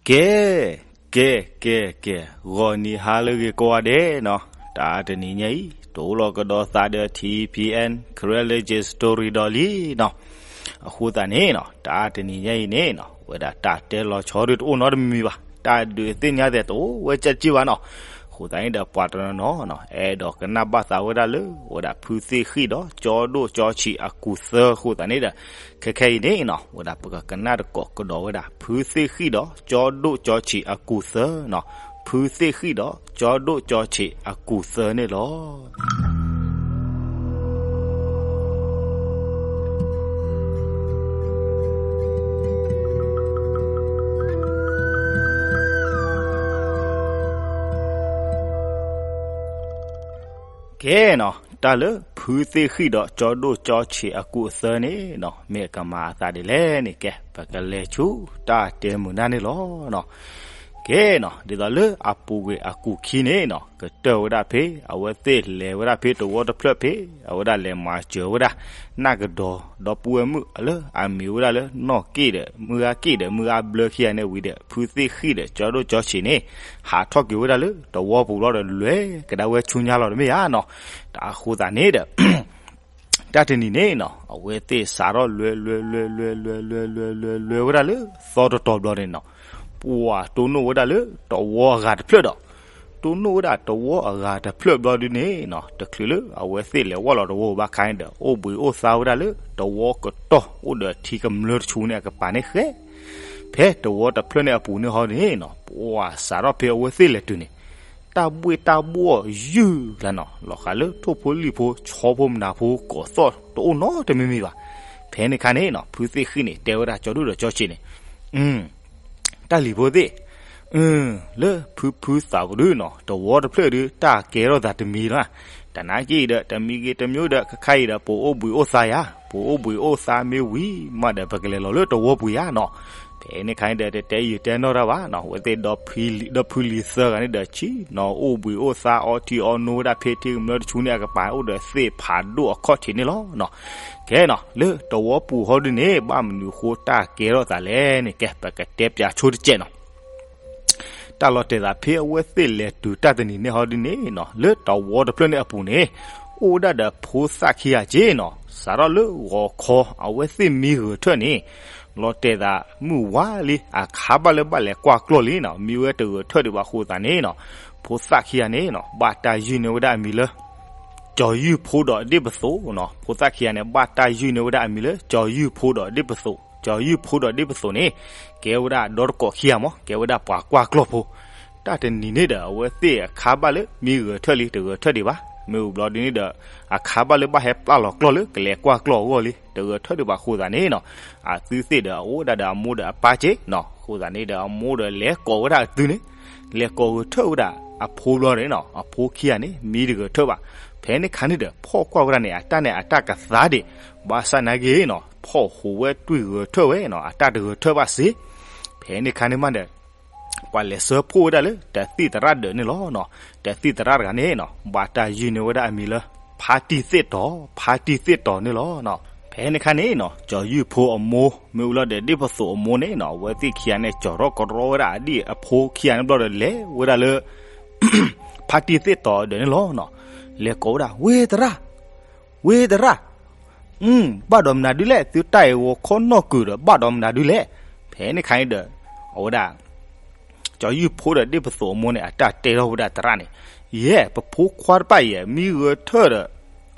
ကဲ, ကဲ, ကဲ, ကဲ, ဂီၤနံၤဟါလၢအဂ့ၤကိးဂၤဒဲးနီၤ, တၢ်တနံၤညါအံၤ တအိၣ်လီၤကဒီးသးဒီး ထံၣ်ဖံအဲၣ် Karen Legend Story ဒီးလံနီၤ. အဃိသတးန့ၣ်နီၤ, တၢ်တနံၤညါအံၤန့ၣ်နီၤ, ဝဲဒၣ်တၢ်တဲလီၤဆီဒုးတအိၣ်နီတမံၤဘၣ်, တၢ်ဒုးသ့ၣ်ညါသဲးတအိၣ်ဝဲကၠၢ်ကၠံၣ်ဘၣ်နီၤ. အဃိသတးန့ၣ်ဒီး ပှၤတနီၤနီၤနီၤ အဲၣ်ဒိးကနၣ်ဘၣ်သးဝဲဒၣ်လၢ ဝဲဒၣ်ဖုသ့ၣ်ဃံၣ်ဒီး ကၠီဒိၣ်ကၠီဆံးအကူၣ်သၢအဃိသတးန့ၣ်ဒီး ခဲခဲအံၤန့ၣ်နီၤ, ဝဲဒၣ်ပကကနၣ်တကိးကဒီးဝဲဒၣ် ဖုသ့ၣ်ဃံၣ်ဒီး ကၠီဒိၣ်ကၠီဆံးအကူၣ်သၢနီၤ. ဖုသ့ၣ်ဃံၣ်ဒီး ကၠီဒိၣ်ကၠီဆံးအကူၣ်သၢန့ၣ်လီၤ. ကဲနီၤ, တၢ်လၢဖုသ့ၣ်ဃံၣ်ဒီး ကၠီဒိၣ်ကၠီဆံးအကူၣ်အသၢန့ၣ်နီၤ, မ့ၢ်အကမၤအသးဒ်လဲၣ်န့ၣ် ကဲ ပကလဲၤဆူတၢ်တဲမုာ်နၢ်န့ၣ်လီၤ. ကဲနီၤ, ဒ်သိးလၢအပူၤကွံာ်အကူၣ်ခံန့ၣ်နီၤ, ကတၢၢ်ဝဲဒၣ်ဖဲ အဝဲသ့ၣ်လဲၤဝဲဒၣ်ဖဲတဝီတဖျၢၣ်ဖဲ အဝဲဒၣ်လဲၤမၤစၢၤဝဲဒၣ် နၢ်ကဒီး ဒီပုၢ်ဝဲၢ်မုၣ်လၢအမံၤဝဲဒၣ်လၢ နီၢ်က့ၣ်ဒီး မုၢ်ဂၤက့ၣ်ဒီး မုၢ်ဂၤဘျၢခံဂၤန့ၣ်ဝံၤဒီး ဖုသ့ၣ်ဃံၣ်ဒီး ကၠီဒိၣ်ကၠီဆံးန့ၣ် ဟးထီၣ်က့ၤဝဲဒၣ်လၢတဝီပူၤလီၤဒီး လဲၤကဒါဝဲဆူညါလီၤတမ့ၢ်ဧါနီၤ. တၢ်အဃိသတးန့ၣ်ဒီး တၢ်တနံၤန့ၣ်နီၤ, အဝဲသ့ၣ်စးထီၣ်လဲၤ လဲၤ လဲၤ လဲၤ လဲၤ လဲၤ လဲၤ လဲၤဝဲဒၣ်လၢသီတတီၤဘျီန့ၣ်နီၤ, ပှၤတိၢ်နီၣ်ဝဲဒၣ်လၢတဝီအဂၤတဖျၢၣ်ဒီး တိၢ်နီၣ်ဝဲဒၣ်တဝီအဂၤတဖျၢၣ်ဘျီဒုန့ၣ်နီၤ, တချုးလၢအဝဲသ့ၣ်လဲၤဝဲလီၤတဝီဘၣ်ခါန့ၣ်ဒီး အိၣ်ဘှံးအိၣ်သါဝဲဒၣ်လၢတဝီကတီၢ် အိၣ်ဒီးထံကမျၢၢ်တဆူန့ၣ်အကပၤန့ၣ်ဃဲ ဖဲတဝီတဖျၢၣ်န့ၣ်အပူၤန့ၣ်ဟီဒုန့ၣ်နီၤ, ပှၤစးထီၣ်ဖဲအဝဲသ့ၣ်လဲၤတုၤန့ၣ် တၢ်ဘှ့ၣ်တၢ်ဘှီၣ်ယုၢ်လၢနီၤ, လီၤဃးလၢထိၣ်ဖိလံၣ်ဖိ ဆီဖိမနၤဖိ ကိးသီၣ်တအိၣ်နီတမံၤမံၤဘၣ်. ဖဲန့ၣ်ခါန့ၣ်နီၤ, ဖုသ့ၣ်ဃံၣ်န့ၣ် တဲဝဲဒၣ်ကၠီဒိၣ်ဒီးကၠီဆံးန့ၣ်, တၢ်လံၤဖိသ့ၣ်, လၢဖုဖုသးပူၤဒုနီၤ, တဝီတဖျၢၣ်ဒု တၢ်ကဲထီၣ်သးတမံၤလီၤ. တနာ်က့ဒီး တမံၤဂ့ၤတမံၤဒီး ခဲခါအံၤဒီး ပအိၣ်ဘှံးအိၣ်သါယၤ, ပအိၣ်ဘှံးအိၣ်သါမ့ၢ်ဝံၤမးဒီး ပကလဲၤလီၤလၢတဝီပူၤယၤနီၤ. ဖဲန့ၣ်ခါန့ၣ်ဒီး တတဲယုာ်တဲနီၢ်တၢ်ဘၣ်နီၤ, အဝဲသ့ၣ်ဒီဖုလံၤသၢဂၤန့ၣ်ဒီး ဆ့ၣ်နီၤ အိၣ်ဘှံးအိၣ်သါအီထံအီနိဝဲဒၣ်ဖဲထံကမျၢၢ်တဆူန့ၣ်အကပၤ အိၣ်ဒီးသ့ၣ်ဖးဒိၣ်အခီၣ်ထံးန့ၣ်လီၤနီၤ. ကဲနီၤ, လၢတဝီပူၤဟီဒုန့ၣ် ဘၣ်မနုၤအဃိတၢ်ကဲထီၣ်သးလဲၣ်န့ၣ် ကဲ ပကတဲပၠးဆိတစဲးနီၤ. တၢ်လီၤတဲာ်သးဖဲအဝဲသ့ၣ်လဲၤတုၤတၢ်တနံၤန့ၣ်ဟီဒုန့ၣ်နီၤ, လၢတဝီတဖျၢၣ်န့ၣ်အပူၤန့ၣ် အိၣ်ဝဲဒၣ်ဒီးဖိသၣ်ခံဂၤက့နီၤ, စးထီၣ်လၢဂီၤခီ အဝဲသ့ၣ်မံဂဲၤထၢၣ်န့ၣ် လီၤတဲာ်သးမုၢ်ဝါလံ အခါဘၣ်လၢဘၣ်လဲၤကွၢ်ကျီၢ်လံနီၤ, မံဝဲတဂဲၤထၢၣ်ဒံးဘၣ်အဃိသတးန့ၣ်နီၤ, ဖိသၣ်ခံဂၤန့ၣ်နီၤ ဘၣ်တၢ်ယုၢ်န့ၢ်ဝဲဒၣ်အမံၤလၢ ကၠီၤယုၢ်ဖိဒီးဒ့ၣ်ပသိးနီၤ, ဖိသၣ်ခံဂၤန့ၣ် ဘၣ်တၢ်ယုၢ်န့ၢ်ဝဲဒၣ်အမံၤလၢ ကၠီၤယုၢ်ဖိဒီးဒ့ၣ်ပသိး, ကၠီၤယုၢ်ဖိဒီးဒ့ၣ်ပသိးန့ၣ် ကဲဝဲဒၣ်ဒီတကိးခံဂၤမး ကဲဝဲဒၣ်ပှၤကွၢ်ကျီၢ်ဖိ. တၢ်တနံၤန့ၣ်ဒီး အဝဲသ့ၣ်အခါဘၣ်လၢမံဂဲၤထၢၣ်လံ တဂဲၤထၢၣ်ဒံးဘၣ်, မ့ၢ်ဝံၤဘျီဒုန့ၣ်ဒီး အခါဘၣ်လၢဘၣ်ဟဲပျၢ်လီၤကျီၢ်လၢကလဲၤကွၢ်ကျီၢ်အဂီၢ်လံ တဂဲၤထၢၣ်ဒံးဘၣ်အဃိသတးန့ၣ်နီၤ, အသုသ့ၣ်ဒီးအအိၣ်ဝဲဒၣ်ဒီးအမိၢ်ဒီးအပၢ်က့နီၤ, အဃိသတးန့ၣ်ဒီးအမိၢ်ဒီးလဲၤကိးဝဲဒၣ်အသုန့ၣ် လဲၤကိးဂဲၤထၢၣ်ဝဲဒၣ်အဖိဘျီန့ၣ်နီၤ, အဖိခံဂၤန့ၣ် မံတဂဲၤထၢၣ်ဘၣ်. ဖဲန့ၣ်ခါန့ၣ်ဒီး ဖီၣ်ကွၢ်ဝဲဒၣ်န့ၣ် အတၢ်န့ၣ်အတၢ်ကသါဒံး, ဘၣ်ဆၣ်နာ်က့နီၤ ဖီၣ်ဟူးဝဲတွံၢ်ဂဲၤထၢၣ်ဝဲနီၤ အတၢ်တဂဲၤထၢၣ်ဘၣ်စ့ၢ်. ဖဲန့ၣ်ခါန့ၣ်မးဒီး ပှၤလဲၤဆှၢဖှိၣ်ဝဲဒၣ်လၢ တသံၣ်သရၣ်ဒၢးန့ၣ်လီၤနီၤ. တသံၣ်သရၣ်တဂၤန့ၣ်နီၤ ဘၣ်တၢ်ယုၢ်န့ၢ်ဝဲဒၣ်အမံၤလၢ ဖါတံၢ်သ့ၣ်တီၤ, ဖါတံၢ်သ့ၣ်တီၤန့ၣ်လီၤနီၤ. ဖဲန့ၣ်ခါန့ၣ်နီၤ ကၠီၤယုၢ်ဖိအမိၢ် မ့ၢ်ဝံၤလီၤဒီးဒ့ၣ်ပသိးအမိၢ်န့ၣ်နီၤ အဝဲသ့ၣ်ခံဂၤန့ၣ် ကၠီၤထီၣ်ကရီဝဲဒၣ်အဒံၣ်အဖိခံဂၤန့ၣ်ဘျီဒီး လဲၤဝဲဒၣ်လၢ ဖါတံၢ်သ့ၣ်တီၤအဒၢးန့ၣ်လီၤနီၤ. လဲၤကိးဝဲဒၣ် ဝ့ၢ်သရၣ် ဝ့ၢ်သရၣ်, ဘၣ်ဒီးမနုၤဒုလဲၣ်, သုတၢ်အံၤဂီၤခီနီၢ်ကုၤဒီး ဘၣ်ဒီးမနုၤဒုလဲၣ်. ဖဲန့ၣ်ခါန့ၣ်ဒီး အဝဲဒၣ် ကၠီၤယုၢ်ဖိဒီးဒ့ၣ်ပသိးအမိၢ်န့ၣ် အတၢ်တဲထီၣ်ဝဲဒၣ်သရၣ်န့ၣ်, ယဲၢ် ပဖိခွါတဖၣ်အံၤ မံဂဲၤထၢၣ်ဒီး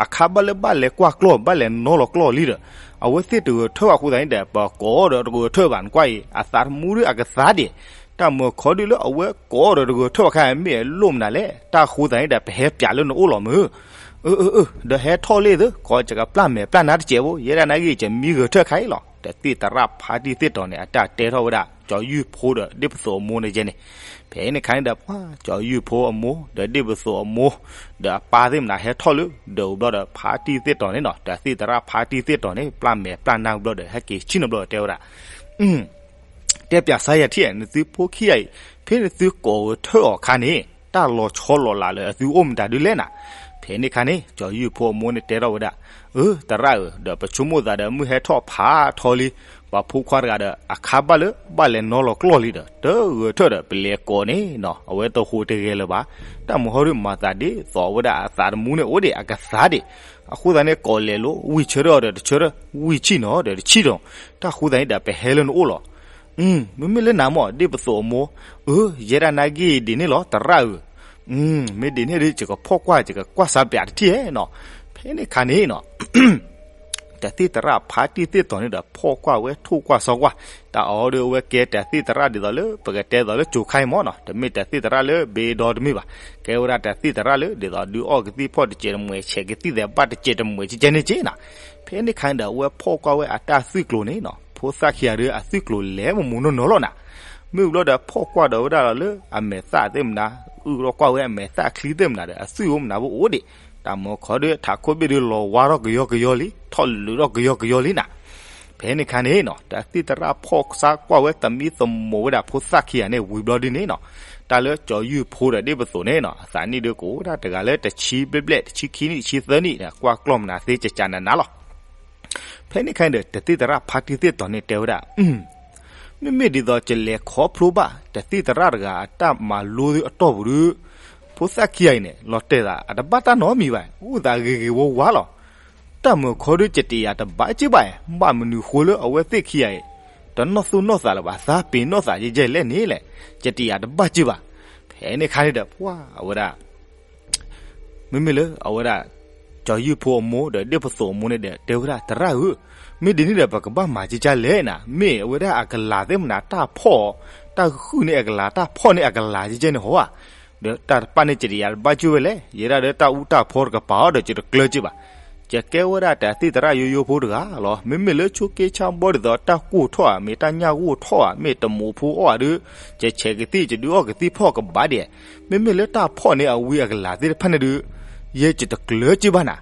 အခါဘၣ်လၢဘၣ်လဲၤကွၢ်ကျီၢ် ဘၣ်လဲၤနီလီၤကျီၢ်လံဒီး အဝဲသ့ၣ်တဂဲၤထၢၣ်ဘၣ်အဃိသတးန့ၣ်ဒီး ပကိးဒီးတဂဲၤထၢၣ်ဘၣ် နကွၢ်အံၤ အသးသမူဒုအကသါဒံး, တၢ်မၢခီဒုလၢအဝဲကိးဒီးတဂဲၤထၢၣ်ဘၣ်ခါ မ့ၢ်အလိၣ်မနုၤလဲၣ်, တၢ်အဃိသတးန့ၣ်ဒီး ပဟဲပၠးလၢနအိၣ်လီၤမုၢ် အၢ အၢ အၢ ဒီးဟဲထီၣ်လံသု, ကီးယကပျၢ်မဲာ်ပျၢ်နါတစဲးဖိ, ယဲဒၣ်နာ်က့ ယမံဂဲၤထၢၣ်ခါအံၤလီၤ. တသံၣ်သရၣ်ဖါတံၢ်သ့ၣ်တီၤန့ၣ် အတၢ်တဲထီၣ်ဝဲဒၣ် ကၠီၤယုၢ်ဖိဒီးဒ့ၣ်ပသိးအမိၢ်န့ၣ်ယဲန့ၣ်. ဖဲန့ၣ်ခါန့ၣ်ဒီး ပှၤကၠီၤယုၢ်ဖိအမိၢ် ဒီးဒ့ၣ်ပသိးအမိၢ် ဒီးအပၢ်သ့ၣ်မနၤဟဲထီၣ်လၢ ဒီးဝံၤဘျီဒီး ဖါတံၢ်သ့ၣ်တီၤန့ၣ်နီၤ, တသံၣ်သရၣ်ဖါတံၢ်သ့ၣ်တီၤန့ၣ် ပျၢ်မဲာ်ပျၢ်နါဝံၤဘျီဒီး ဟဲက့ၤဆ့ၣ်နီၤဘျီဒီးတဲဝဲဒၣ် တဲပၠးစါယၤထံၣ် နသုဖိခံဂၤအံၤ ဖဲနသုကိးဂဲၤထၢၣ်အီၤခါန့ၣ် တၢ်လီၤဆီလီၤလးလၢအသုအိၣ်မတၤဒုလဲၣ်နၤ. ဖဲန့ၣ်ခါန့ၣ် ကၠီၤယုၢ်ဖိအမိၢ်န့ၣ်တဲထီၣ်ဝဲဒၣ်, အၢ သရၣ်ဧၢ, ဒီးပဆိကမိၣ်သးဒီးမုၢ်ဟဲထီၣ်ဖးထီလံ, ပှၤဖိခွါတဂၤဒီး အခါဘၣ်လၢ ဘၣ်လဲၤနီလီၤကျီၢ်လံဒီး တဂၢၢ်ထၢၣ်ဒီး ပလဲၤကိးန့ၣ်နီၤ အဝဲတဟူးတဂဲၤလၢၤဘၣ်. တၢ်မုၢ်ဟီဒုးမၤသးဒ်သိးဝဲဒၣ်အသးတမူန့ၣ် အိၣ်ဒံး အကသါဒံး. အဃိသတးန့ၣ် ကိးလဲၤလိာ် ဝံၢ်ဆၢထၢၣ်အီၤဒီးတဆၢထၢၣ်, ဝံၢ်ဆံၣ်နီၤဒီးတဆံၣ်နီၤ, တၢ်ဃိသတးန့ၣ်ဒီး ပဟဲလၢနအိၣ်လီၤ. မ့မ့ၢ်လၢနၤမ့ၢ် ဒ့ၣ်ပသိးအမိၢ်, အၢ ယဲဒၣ်နၤဂ့ၢ်ဒ်န့ၣ်လီၤ သရၣ်ဧၢ, မ့ၢ်ဒ်န့ၣ်ဒီး ယကဖီၣ်ကွၢ် ယကကွၢ်စးပၠးတထံၣ်နီၤ. ဖဲန့ၣ်ခါန့ၣ်နီၤ တသ့ၣ်သရၣ်ဖါတံၢ်သ့ၣ်တီၤန့ၣ်ဒီး ဖီၣ်ကွၢ်ဝဲ ထိၣ်ကွၢ်ဆီကွၢ်, တၢ်အီၤဒီးအဝဲကဲတသ့ၣ်သရၣ်ဒ်သိးလၢ ပကတဲသိးလၢကၠိခါအံၤမ့ၢ်နီၤ, တမ့ၢ်တသ့ၣ်သရၣ်လၢဘ့ဒီတမ့ၢ်ဘၣ်, ကဲဝဲဒၣ်တသ့ၣ်သရၣ်လၢ ဒ်သိးဒုးအီၣ်ကသံၣ်ဖီၣ်တစဲးတမှဲး ဆဲးကသံၣ်သဲးဘၣ်တစဲးတမှဲး ကကဲန့ၣ်က့နီၤ. ဖဲန့ၣ်ခါန့ၣ်ဒီး အဝဲဖီၣ်ကွၢ်ဝဲအတၢ်သွံၣ်ကျိၤန့ၣ်နီၤ, ဖိသၣ်ခံဂၤဒီးအသွံၣ်ကျိၤလဲၤမူမူနီၢ်နီၢ်လီၤနၤ. မ့ၢ်ဘျီဒီး ဖီၣ်ကွၢ်ဒီးဝဲဒၣ်လီၤလၢအမဲာ်သၣ်သ့ၣ်မနၤ, အုၣ်ထီၣ်ကွၢ်ဝဲအမဲာ်သၣ်ချံသ့ၣ်မနၤဒီး အသွံၣ်အိၣ်မနၤဘၣ်အိၣ်ဒံး, တၢ်မုၢ်ခီဒီး ထးခိၣ်ဘ့ၣ်ဒီးလီၤဝါထီၣ်ကယီကယီလံ, ထီၣ်လုးထီၣ်ကယီကယီလံနၤ. ဖဲန့ၣ်ခါန့ၣ်နီၤ တသ့ၣ်သရၣ်ဖီၣ်စါကွၢ်ဝဲ သမံသမိးဝဲဒၣ်ဖိသၣ်ခံဂၤန့ၣ် ဝံၤဘျီဒ်န့ၣ်နီၤ, တၢ်လၢကၠီၤယုၢ်ဖိဒီးဒ့ၣ်ပသိးန့ၣ်နီၤ အသးနံၣ်ဒီးကအိၣ်ဒၣ်တဂၤလၢတဆံဘျဲၣ်ဘျဲၣ် တဆံခံနံၣ် တဆံသၢနံၣ်, ကွၢ်ကျီၢ်မနၤသ့ ကကးနးနးလီၤ. ဖဲန့ၣ်ခါန့ၣ်ဒီး တသ့ၣ်သရၣ်ဖါတံၢ်သ့ၣ်တီၤန့ၣ်တဲဝဲဒၣ်, မ့မ့ၢ်ဒ်သိးကလဲၤခီဖျိဘၣ် တသ့ၣ်သရၣ်တဂၤအတၢ်မၤလိသ့ၣ်အတီၢ်ပူၤဒီး ဖိသၣ်ခံဂၤအံၤန့ၣ် လီၤတဲာ်သး အတဘၣ်တၢ်နီတမံၤဘၣ်, အိၣ်သးဂ့ၤဂ့ၤဝါဝါလီၤ. တၢ်မုၢ်ခီဒီး ကတယၤတဘၣ်က့ၢ်ဘၣ်, ဘၣ်မနုၤဃိလၢ အဝဲသ့ၣ်ခံဂၤအံၤ တနီၢ်သူၣ်နီၢ်သးလၢၤဘၣ်, သးပ့ၤနီၢ်သးယဲၢ်ယဲၢ်လဲၣ်န့ၣ်လဲၣ်, ကတယၤတဘၣ်က့ၢ်ဘၣ်. ဖဲန့ၣ်ခါန့ၣ်ဒီး ပှၤအဝဲဒၣ် မ့မ့ၢ်လၢအဝဲဒၣ် ကၠီၤယုၢ်ဖိအမိၢ်ဒီးဒ့ၣ်ပသိးအမိၢ်န့ၣ်ဒီး တဲဝဲဒၣ် သရၣ်ဧၢ, မ့ၢ်ဒ်န့ၣ်ဒီး ပကဘၣ်မၤကကလဲၣ်နၤ, မ့ၢ်အဝဲဒၣ်အကလၤသ့ၣ်မနၤ တၢ်ဖီၣ်, တၢ်ဃုန့ၢ်အကလၤ တၢ်ဖီၣ်န့ၢ်အကလၤကကဲန့ၣ်ဟီဧါ, ဒီးတၢ်တဖၣ်န့ၣ် ကတယၤတဘၣ်က့ၢ်ဝဲလဲၣ်, ယဲဒၣ်ဒီးတၢ်အူတၢ်ဖီတကပၤအီၤဒီး ယတကျၢၤက့ၢ်ဘၣ်. ယကဲဝဲဒၣ်တၢ်သ့ၣ်သရၣ်ယိယိဖိတဂၤလီၤ. မ့မ့ၢ်လၢဆိးက့ဆါဘီဒ်သိး တၢ်ကိၢ်ထီၣ်ဧါ, မ့ၢ်တၢ်ညၣ်ဂိၢ်ထီၣ်ဧါ, မ့ၢ်တမိးဖိအီၣ်ဧါဒီး ယဆဲးကသံၣ် ယဒုးအီၣ်ကသံၣ်ဖီၣ်ကဘၣ်ဒဲး, မ့မ့ၢ်လၢတၢ်ဖီၣ်န့ၢ်အဝံအကလၤသ့ၣ်တဖၣ်န့ၣ်ဒီး ယဲယတကျၢၤက့ၢ်ဘၣ်နၤ.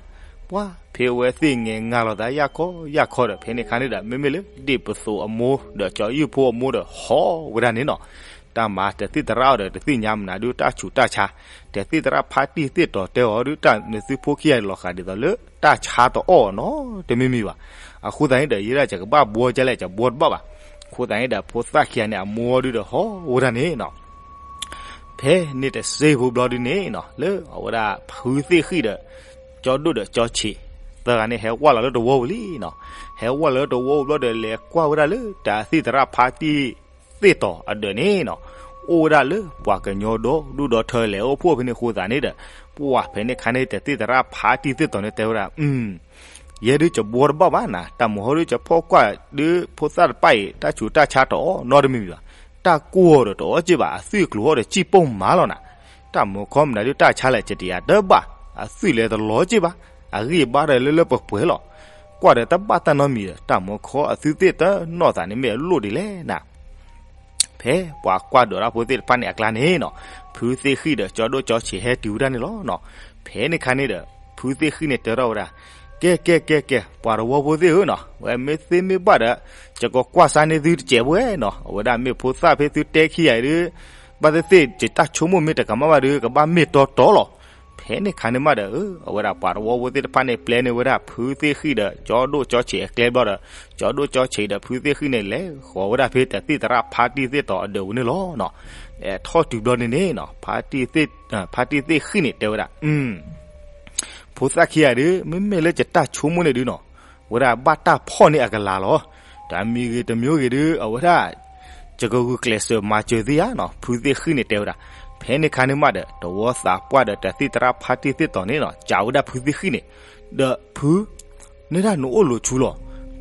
ပှၤဖဲအဝဲသ့ၣ်ငဲၤငါလီၤသးယၢ်ခီယၢ်ခီဒီး ဖဲန့ၣ်ခါန့ၣ်ဒီး မ့မ့ၢ်လၢဒ့ၣ်ပသိးအမိၢ်ဒီးကၠီၤယုၢ်ဖိအမိၢ်ဒီးဟီၣ်ဝဲဒၣ်န့ၣ်နီၤ, တၢ်မၤတသ့ၣ်သရၣ်အီၤဒီးတသ့ၣ်ညါမနုၤဒုးတၢ်ဆူးတၢ်ဆါ, တသ့ၣ်သရၣ်ဖါတံၢ်သ့ၣ်တီၤတဲအီၤဒုး တၢ်နသုဖိခံဂၤအံၤလီၤဃာ်ဒ်သိးလၢ တၢ်ဆါတအီၣ်နီတမံၤမံၤဘၣ်. အဃိသတးန့ၣ်ဒီး ယဲဒၣ်ယကဘၣ်ဘှီကလဲၣ် ယဘှီတဘၣ်ဘၣ်. အဃိသတးန့ၣ်ဒီး ဖိသၣ်ခံဂၤန့ၣ် အမိၢ်ဒုးဒီးဟီၣ်ဝဲဒၣ်န့ၣ်နီၤ. ဖဲန့ၣ်တစဲးဖိဘျီဒုးန့ၣ်နီၤ လၢအဝဲဒၣ်ဖုသ့ၣ်ဃံၣ်ဒီး ကၠီဒိၣ်ဒီးကၠီဆံး သၢဂၤန့ၣ် ဟဲဝဲလီၤလၢတဝီပူၤလံနီၤ. ဟဲဝဲလီၤလၢတဝီပူၤဘျီဒီး လဲၤကွၢ်ဝဲဒၣ်လၢတၢ်သ့ၣ်သရၣ်ဖါတံၢ်သ့ၣ်တီၤအဒၢးန့ၣ်နီၤ, အိၣ်ဝဲဒၣ်လၢပှၤကညီဒီဒူၣ်ဒီထၢလဲၤအိၣ်ဖှိၣ်ဖဲန့ၣ်အဃိသတးန့ၣ်ဒီး ပှၤဖဲန့ၣ်ခါန့ၣ် တၢ်သ့ၣ်သရၣ်ဖါတံၢ်သ့ၣ်တီၤန့ၣ်တဲဝဲဒၣ် ယဲဒုးကဘှီတဘၣ်ဘၣ်နၤ, တၢ်မုၢ်ဟီဒုးကဖီၣ်ကွၢ်ဒုး ဖိသၣ်တဖၣ်အံၤ တၢ်ဆူးတၢ်ဆါတအီၣ်နီတမံၤမံၤဘၣ်. တၢ်ကိၢ်အီၤဒီးတအီၣ်က့ၢ်ဘၣ်, အသွံၣ်ကျိၤအီၤဒီးစံၣ်ပိၢ်မၤလီၤနၤ. တၢ်မုၢ်ခီမနုၤဒုးတၢ်ဆါလဲၣ် ကတယၤတဘၣ်, အသွံၣ်လဲၤတလီၤက့ၢ်ဘၣ်, အဂံၢ်အဘါဒီးလၢလၢပှဲၤပှဲၤလီၤ. ကွၢ်ဒီးတဘၣ်တၢ်နီတမံၤဒီး တၢ်မုၢ်ခီအသုသ့ၣ်တနီၣ်သးန့ၣ်မ့ၢ်အလိၣ်ဒ်လဲၣ်နၤ. ဖဲပှၤကွၢ်ဒိးတၢ်ဖိသ့ၣ်တဖၣ်န့ၣ်အကျါန့ၣ်နီၤ, ဖုသ့ၣ်ဃံၣ်ဒီးကၠီဒိၣ်ကၠီဆံးဟဲတုၤဝဲဒၣ်န့ၣ်လီၤနီၤ. ဖဲန့ၣ်ခါန့ၣ်ဒီး ဖုသ့ၣ်ဃံၣ်န့ၣ်တဲထီၣ်ဝဲဒၣ်, ကဲကဲကဲကဲ ပှၤတဝီဖိသ့ၣ်ဧၢနီၤ, ဝဲမ့ၢ်သ့မ့ၢ်ဘၣ်ဒီး ယကကွၢ်စါန့ၢ်သုတစဲးဖိနီၤ, အဝဲဒၣ်မ့ၢ်ဖိသၣ်ဖဲသုတဲခံဂၤအံၤဒီး ဘၣ်သ့ၣ်သ့ၣ် ယတၢ်ဆိကမိၣ်မ့ၢ်တကမၣ်ဘၣ်ဒီး ကဘၣ်မ့ၢ်တီတီလီၤ. ဖဲန့ၣ်ခါန့ၣ်မးဒီး အဝဲဒၣ်ပှၤတဝီဖိသ့ၣ်တဖၣ်န့ၣ် ပျဲန့ၢ်ဝဲဒၣ်ဖုသ့ၣ်ဃံၣ်ဒီး ကၠီဒိၣ်ကၠီဆံးအကျဲဘျီဒီး ကၠီဒိၣ်ကၠီဆံးဒီးဖုသ့ၣ်ဃံၣ်န့ၣ် လဲၤဃီၤဝဲဒၣ်ဖဲတၢ်သ့ၣ်သရၣ်ဖါတံၢ်သ့ၣ်တီၤအဒၢးပူၤန့ၣ်လီၤနီၤ. လဲၤထီၣ်တုၤဘျီန့ၣ်န့ၣ်နီၤ ဖါတံၢ်သ့ၣ်ဃံၣ်န့ၣ်တဲဝဲဒၣ် ဖိသၣ်ခံဂၤဒီး မ့မ့ၢ်လၢယတၢ်ဆိကမိၣ်န့ၣ်ဒုးနီၤ, ဝဲဒၣ်ဘၣ်တၢ်ဖီၣ်န့ၢ်အကလၤလီၤ. တၢ်မံၤဂ့ၤတမံၤဂ့ၤဒီး အဝဲဒၣ် ယကဂုာ်ကျဲးစၢးမၤစၢၤသုဧါနီၤ, ဖုသ့ၣ်ဃံၣ်န့ၣ်တဲဝဲဒၣ်. ဖဲန့ၣ်ခါန့ၣ်မးဒီး တဝီသးပှၢ်ဒီးတၢ်သ့ၣ်သရၣ်ဖါတံၢ်သ့ၣ်တီၤန့ၣ်နီၤ စံးဝဲဒၣ်ဖုသ့ၣ်ဃံၣ်န့ၣ်, ဒီးဖု နဲဒၣ်နအိၣ်လိၤဆူလီၤ.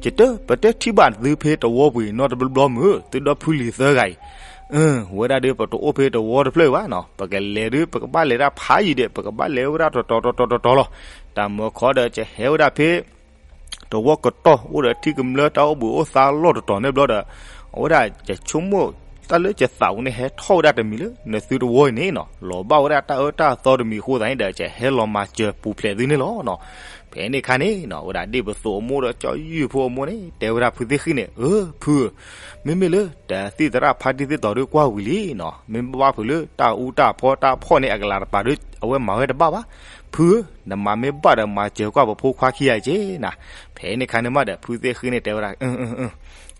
ယတ ပတထံၣ်ဘၣ်သုဖဲတဝီပူၤအံၤ နီတဘျီဘျီမုၢ် သုဒီဖုလံၤသၢဂၤအံၤ, ဝဲဒၣ်ဒီး ပတအိၣ်ဖဲတဝီတဖျၢၣ်အံၤဘၣ်နီၤ, ပကလဲၤဒီး ပကဘၣ်လဲၤဒၣ်ဖးယံၤဒီး ပကဘၣ်လဲၤဝဲဒၣ်တတီၤတတီၤတတီၤတတီၤလီၤ. တၢ်မုၢ်ခီဒီး ယဟဲဝဲဒၣ်ဖဲ တဝီကတီၢ် အိၣ်ဒီးထံကမျၢၢ်တၢ်အိၣ်ဘှံးအိၣ်သါလီၢ်တတီၤန့ၣ်ဘျီဒီး အဝဲဒၣ်ယဆိကမိၣ် တၢ်လၢယသးပူၤန့ၣ် ဟဲထီၣ်ဝဲဒၣ်တမံၤလၢ နသုတဝီအံၤန့ၣ်နီၤ, လီၤဘၣ်ဝဲဒၣ်တၢ်အၢတၢ်သီတမံၤအဃိသတးန့ၣ်ဒီး ယဟဲလီၤမၤစၢၤပူၤဖျဲးသုန့ၣ်လီၤနီၤ. ဖဲန့ၣ်ခါန့ၣ်နီၤ ဝဲဒၣ်ဒ့ၣ်ပသိးအမိၢ်ဒီးကၠီယုၢ်ဖိအမိၢ်န့ၣ် တဲဝဲဒၣ်ဖုသ့ၣ်ဃံၣ်န့ၣ်, အၢ ဖုဧၢ, မ့မ့ၢ်လၢတၢ်သ့ၣ်သရၣ်ဖါတံၢ်သ့ၣ်တီၤဒီးကွၢ်ဝံၤလံနီၤ, မ့ၢ်ဘၣ်ဖုးလၢတၢ်အူတၢ်ဖီတၢ်ဖီၣ်န့ၢ်အကလၤတပၤဒီး အဝဲမၤဝဲတဘၣ်ဘၣ်. ဖုဧၢ, နမၤမ့ၢ်ဘၣ်ဒီးမၤစၢၤကွၢ်ပဖိခွါခံဂၤက့ၤနၤ. ဖဲန့ၣ်ခါန့ၣ်မးဒီး ဖုသ့ၣ်ဃံၣ်န့ၣ်တဲဝဲဒၣ်,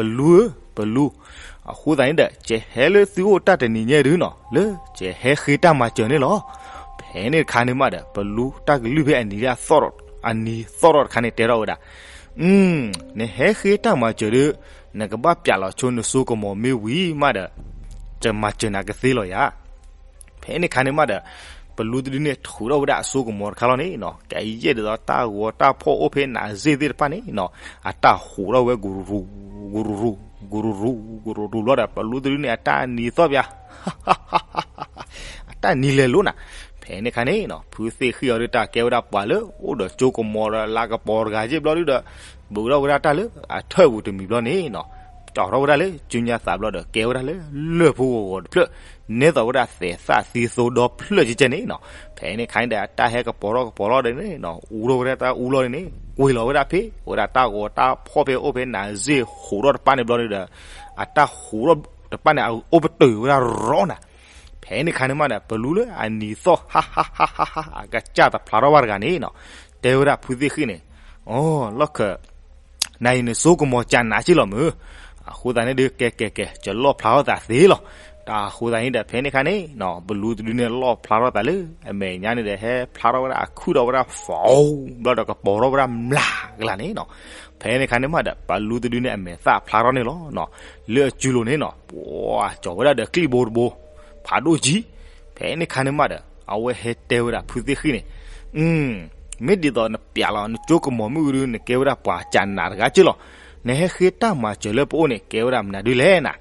ပလူဧၢ, ပလူ, အဃိသတးန့ၣ်ဒီး ကဟဲလၢသုအိၣ်တၢ်တနံၤညါဒုနီၤ လၢကဟဲဃ့တၢ်မၤစၢၤန့ၣ်လီၤ. ဖဲန့ၣ်တခါန့ၣ်မးဒီး ပလူတၢ်ကလုၢ်ဖဲအနံၤလၢအသီၣ်ထီၣ်, အနံၤသီၣ်ထီၣ်တခါန့ၣ် တဲထီၣ်ဝဲဒၣ်, နဟဲဃ့တၢ်မၤစၢၤဒီး နကဘၣ်ပျးလီၤဆိနစိကမီၤမ့ၢ်ဝံၤမးဒီး ကမၤစၢၤနၤကသ့လီၤယၤ. ဖဲန့ၣ်ခါန့ၣ်မးဒီး ပလူတဒုန့ၣ် ထုးထီၣ်ဝဲဒၣ်အစိကမီၤတခါလီၤန့ၣ်နီၤ, ကယဲၢ်ဒ်သိးတၢ်ဂီၤတၢ်ဖီၣ်အိၣ်ဖဲနၤစ့ၢ်သ့ၣ်တဖၣ်န့ၣ်နီၤ, အတၢ်ဟူးထီၣ်ဝဲ ကရူၢ်ရူၢ်, ကရူၢ်ရူၢ်, ကရူၢ်ရူၢ်, ကရူၢ်ရူၢ်လီၤဒီး ပလူတဒုန့ၣ် အတၢ်နံၤသီၣ်ပၠး အတၢ်နံၤလဲၤလိၤနၤ. ဖဲ ဖဲန့ၣ်ခါန့ၣ်နီၤ ဖုသ့ၣ်ဃံၣ်အီၤဒုး တၢ်ကဲဝဲဒၣ်ပှၤလၢအိၣ်ဒီးကၠိကမီၤဒီးလၤကပီၤတဂၤက့ဘျီဒုဒီး ဘူးထီၣ်ဝဲဒၣ်တၢ်လၢအထၢၣ်ပူၤတမံၤဘျီန့ၣ်နီၤ, ကၠီထီၣ်ဝဲဒၣ်လၢကၠူညါသးဘျီဒီး ကဲဝဲဒၣ်လၢလၢၢ်ဖိဂီၤဂီၤတဖျၢၣ်, နဲသိးဝဲဒၣ်သဲးသၣ်သံသိဒီဖျၢၣ်ကဲကဲန့ၣ်နီၤ. ဖဲန့ၣ်ခါန့ၣ်ဒီး အတၢ်ဟဲကပီၤထီၣ်ကပီၤလီၤဒီးန့ၣ်နီၤ အူထီၣ်ဝဲဒၣ်တၢ်အူလီၤန့ၣ် ကွံာ်လီၤဝဲဒၣ်ဖဲ ဝဲဒၣ်တၢ်ဂီၤတၢ်ဖီၣ်ဖဲအိၣ်ဖဲနၤစ့ၢ်ဟူးထီၣ်တပၣ်န့ၣ်ဘျီန့ၣ်ဒီး အတၢ်ဟူးထီၣ်တပၣ်န့ၣ် အအိၣ်ပတုာ်ဝဲဒၣ်ရီနၤ. ဖဲန့ၣ်ခါန့ၣ်မးဒီး ပလူလၢအနံၤသီၣ် ဟါဟါဟါဟါဟါ အကစၢ်တဖျါထီၣ်ဘၣ်တဂၤန့ၣ်နီၤ တဲဝဲဒၣ်ဖုသ့ၣ်ဃံၣ်န့ၣ်, အိ လီၢ်ခၢၣ် နၤအံၤနစိကမီၤကနးက့လီၤမုၢ်, အဃိသတးန့ၣ်ဒုး ကဲကဲကဲ ယလီၣ်ဖျါထီၣ်သးသ့လီၤ. တၢ်အဃိသတးန့ၣ်ဒီး ဖဲန့ၣ်ခါန့ၣ်နီၤ ပလူတဒုန့ၣ်လီၣ်ဖျါထီၣ်သးလၢအမဲာ်ညါန့ၣ်ဒီး ဟဲဖျါထီၣ်ဝဲဒၣ်အခုၣ်ဒီးဝဲဒၣ် ဖီ ဘျီဒီးကပီၤထီၣ်ဝဲဒၣ်မျးကလးန့ၣ်နီၤ. ဖဲန့ၣ်ခါန့ၣ်မးဒီး ပလူတဒုန့ၣ်အမဲာ်သၣ်ဖျါထီၣ်န့ၣ်လီၤနီၤ. လၢအစုလိၤန့ၣ်နီၤ ပှၤကၠီၤဝဲဒၣ်ဒီးကျံၣ်ဘိတဘိ ဖးဒိၣ်ကံ. ဖဲန့ၣ်ခါန့ၣ်မးဒီး အဝဲဟဲတဲဝဲဒၣ်ဖုသ့ၣ်ဃံၣ်န့ၣ်, မ့ၢ်ဒ်သိးနပျးလီၤနကၠိကမီၤမ့ၢ်အူဒုး နကဲဝဲဒၣ်ပှၤကနးတဂၤက့လီၤ. နဟဲဃ့တၢ်မၤစၢၤလၢပအိၣ်န့ၣ် ကဲဝဲဒၣ်မနုၤဒုလဲၣ်နၤ.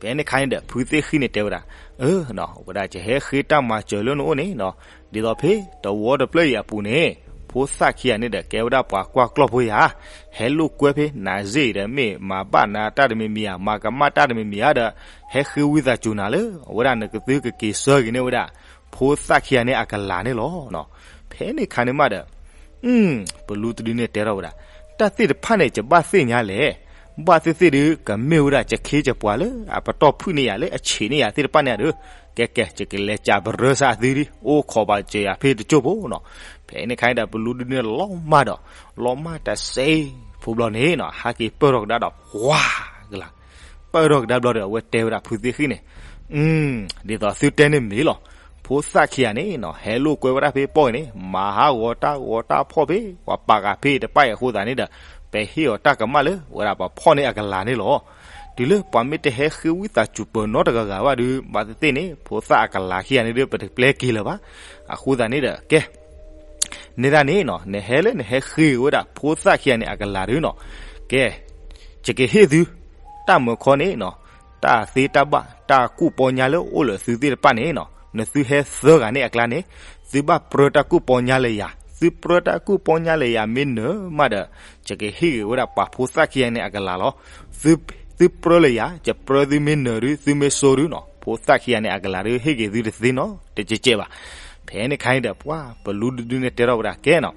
ဖဲန့ၣ်ခါန့ၣ်ဒီး ဖုသ့ၣ်ဃံၣ်န့ၣ်တဲဝဲဒၣ်, အၢ ဝဲဒၣ်ယဟဲဃ့တၢ်မၤစၢၤလၢနအိၣ်န့ၣ်နီၤ, ဒ်သိးဖဲတဝီတဖျၢၣ်အံၤအပူၤန့ၣ် ဖိသၣ်ခံဂၤန့ၣ်ဒီး ကဲဝဲဒၣ်ပှၤကွၢ်ကျီၢ်ဖိယၤ, ဟဲလိာ်ကွဲဖဲနၤစ့ၢ်ဒီး မ့ၢ်မၤဘၣ်နၤတၢ်တမံၤမံၤဧါ မၤကမၣ်တၢ်တမံၤမံၤဧါဒီး ဟဲဃ့ဝံသးစူၤနၤလၢ အဝဲဒၣ်နကသုကက့ၤဆၢက့ၤန့ၢ်ဝဲဒၣ် ဖိသၣ်ခံဂၤန့ၣ်အကလၤန့ၣ်လီၤ. ဖဲန့ၣ်ခါန့ၣ်မးဒီး ပလူတဒုန့ၣ်တဲထီၣ်ဝဲဒၣ်, တၢ်သ့ၣ်တဖၣ်န့ၣ် ယဘၣ်သ့ၣ်ညါလဲၣ်. ဘၣ်သ့ၣ်သ့ၣ်ဒုး ကမ့ၢ်ဝဲဒၣ်ယခ့ယပှၤလၢအပတီၢ်ဖုၣ်န့ၢ်ယၤလၢအဆံးန့ၢ်ယၤသ့ၣ်တဖၣ်န့ၣ်ဧါဒီး, ကဲကဲ ယကလဲၤကးပရၢစၢ်အသုဒုး အိၣ်ခိးဘၣ်စၢၤယၤဖဲတကၠိၢ်ဖိနီၤ. ဖဲန့ၣ်ခါန့ၣ်ဒီး ပလူတဒုန့ၣ်လီၤမၢ်ဒီး လီၤမၢ်တစဲးဖိဘျီန့ၣ်နီၤ ဟဲက့ၤပၢၢ်ထီၣ်ကဒါဒီး ဝါကလၤ ပၢၢ်ထီၣ်ကဒါဘျီဒီး အဝဲတဲဝဲဒၣ်ဖုသ့ၣ်ဃံၣ်န့ၣ်, ဒ်သိးသုတဲန့ၣ်မ့ၢ်လီၤ. ဖိသၣ်ခံဂၤန့ၣ်နီၤ ဟဲလိာ်ကွဲဝဲဒၣ်ဖဲပီၢ်အံၤန့ၣ် မၤဟးဂီၤတၢ်ဂီၤတၢ်ဖီၣ်ဖဲ ပှၤပာ်ဃာ်ဖဲတပၢ်အံၤအဃိသတးန့ၣ်ဒီး ပဟ့ၣ်အီၤတၢ်ကမၣ်လၢ ဝဲဒၣ်ပဖီၣ်န့ၢ်အကလၤန့ၣ်လီၤ. တုၤလၢပှၤမ့ၢ်တဟဲဃ့ဝံသးစူၤပၢၤနီတဂၤဂၤဘၣ်ဒီး ဘၣ်သ့ၣ်သ့ၣ်န့ၣ် ဖိသၣ်အကလၤခံဂၤန့ၣ်ဒီး ပတပျဲက့ၤလၢၤဘၣ်. အဃိသတးန့ၣ်ဒီး ကဲ န့ၣ်ဒၣ်န့ၣ်နီၤ နဟဲလၢနဟဲဃ့ဝဲဒၣ် ဖိသၣ်ခံဂၤန့ၣ်အကလၤဒီးနီၤ, ကဲ ယကဟ့ၣ်သု တၢ်မုာ်ခီန့ၣ်နီၤ တၢ်သ့တၢ်ဘၣ် တၢ်ကူၣ်ပီညါလၢအိၣ်လၢသုသ့ၣ်တဖၣ်န့ၣ်နီၤ နသုဟဲသၢဂၤန့ၣ်အကျါန့ၣ် သုဘၣ်ပြၢတၢ်ကူၣ်ပီညါလၢယၤ, သုပြၢတၢ်ကူၣ်ပီညါလၢယၤမ့ၢ်နၢၤမးဒီး ယကဟ့ၣ်ဂ့ၤဝဲဒၣ်ပှၤဖိသၣ်ခံဂၤန့ၣ်အကလၤလီၤ. သုပြၢလၢယၤ ယပြၢသုမ့ၢ်နၢၤဒုး သုမ့ၢ်စိဒုးနီၤ ဖိသၣ်ခံဂၤန့ၣ်အကလၤဒီး ဟ့ၣ်ဂ့ၤသုတသ့နီၤ တကဲကဲဘၣ်. ဖဲန့ၣ်ခါန့ၣ်ဒီး ပှၤပလူတဒုန့ၣ်တဲထီၣ်ဝဲဒၣ်ကဲနီၤ,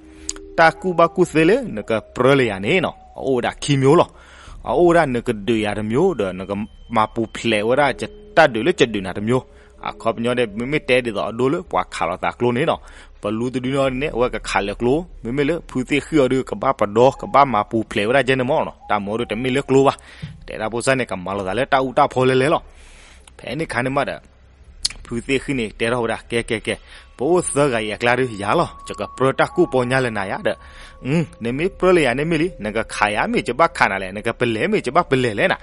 တၢ်ကူၣ်ဘၣ်ကူၣ်သ့လၢနကပြၢလၢယၤန့ၣ်နီၤ အအိၣ်ဝဲဒၣ်ခံမျိုးလီၤ. အအိၣ်ဝဲဒၣ်နကဒုးယၤတမျိုးဒီး နကမၤပူၤဖျဲးဝဲဒၣ်တၢ်ဒုးလၢယဒုးနၤတမျိုး. အခီပညီဒီး မ့မ့ၢ်တဲဒ်သိးအဒိလၢပှၤခးလိာ်သးကျိန့ၣ်နီၤ, ပလူတဒုန့ၣ် အဝဲကခးလၢကျိ, မ့မ့ၢ်လၢဖုသ့ၣ်ဃံၣ်အီၤဒီး ကဘၣ်ပဒီ ကဘၣ်မၤပူၤဖျဲးဝဲဒၣ်ကဲန့ၣ်မ့ၢ်နီၤ, တၢ်မၤဒုးတမ့ၢ်လၢကျိဘၣ်. တဲတၢ်ဖိစၢ်န့ၣ် ကမၤလိာ်သးလၢတၢ်အူတၢ်ဖီလဲၤလဲၤလီၤ. ဖဲန့ၣ်ခါန့ၣ်မးဒီး ဖုသ့ၣ်ဃံၣ်န့ၣ်တဲထီၣ်ဝဲဒၣ် ကဲကဲကဲ, ပအိၣ်သၢဂၤအံၤအကျါဒီးယၤလီၤ ယကပြၢတၢ်ကူၣ်ပီညါလၢနၤယၤဒီး, နမ့ၢ်ပြၢလၢယၤန့ၣ်မ့ၢ်လံ နကခးယၤမ့ၢ်ယဘၣ်ခးနၤလဲၣ် နကပလဲၤမ့ၢ်ယဘၣ်ပလဲၤလဲၣ်နၤ.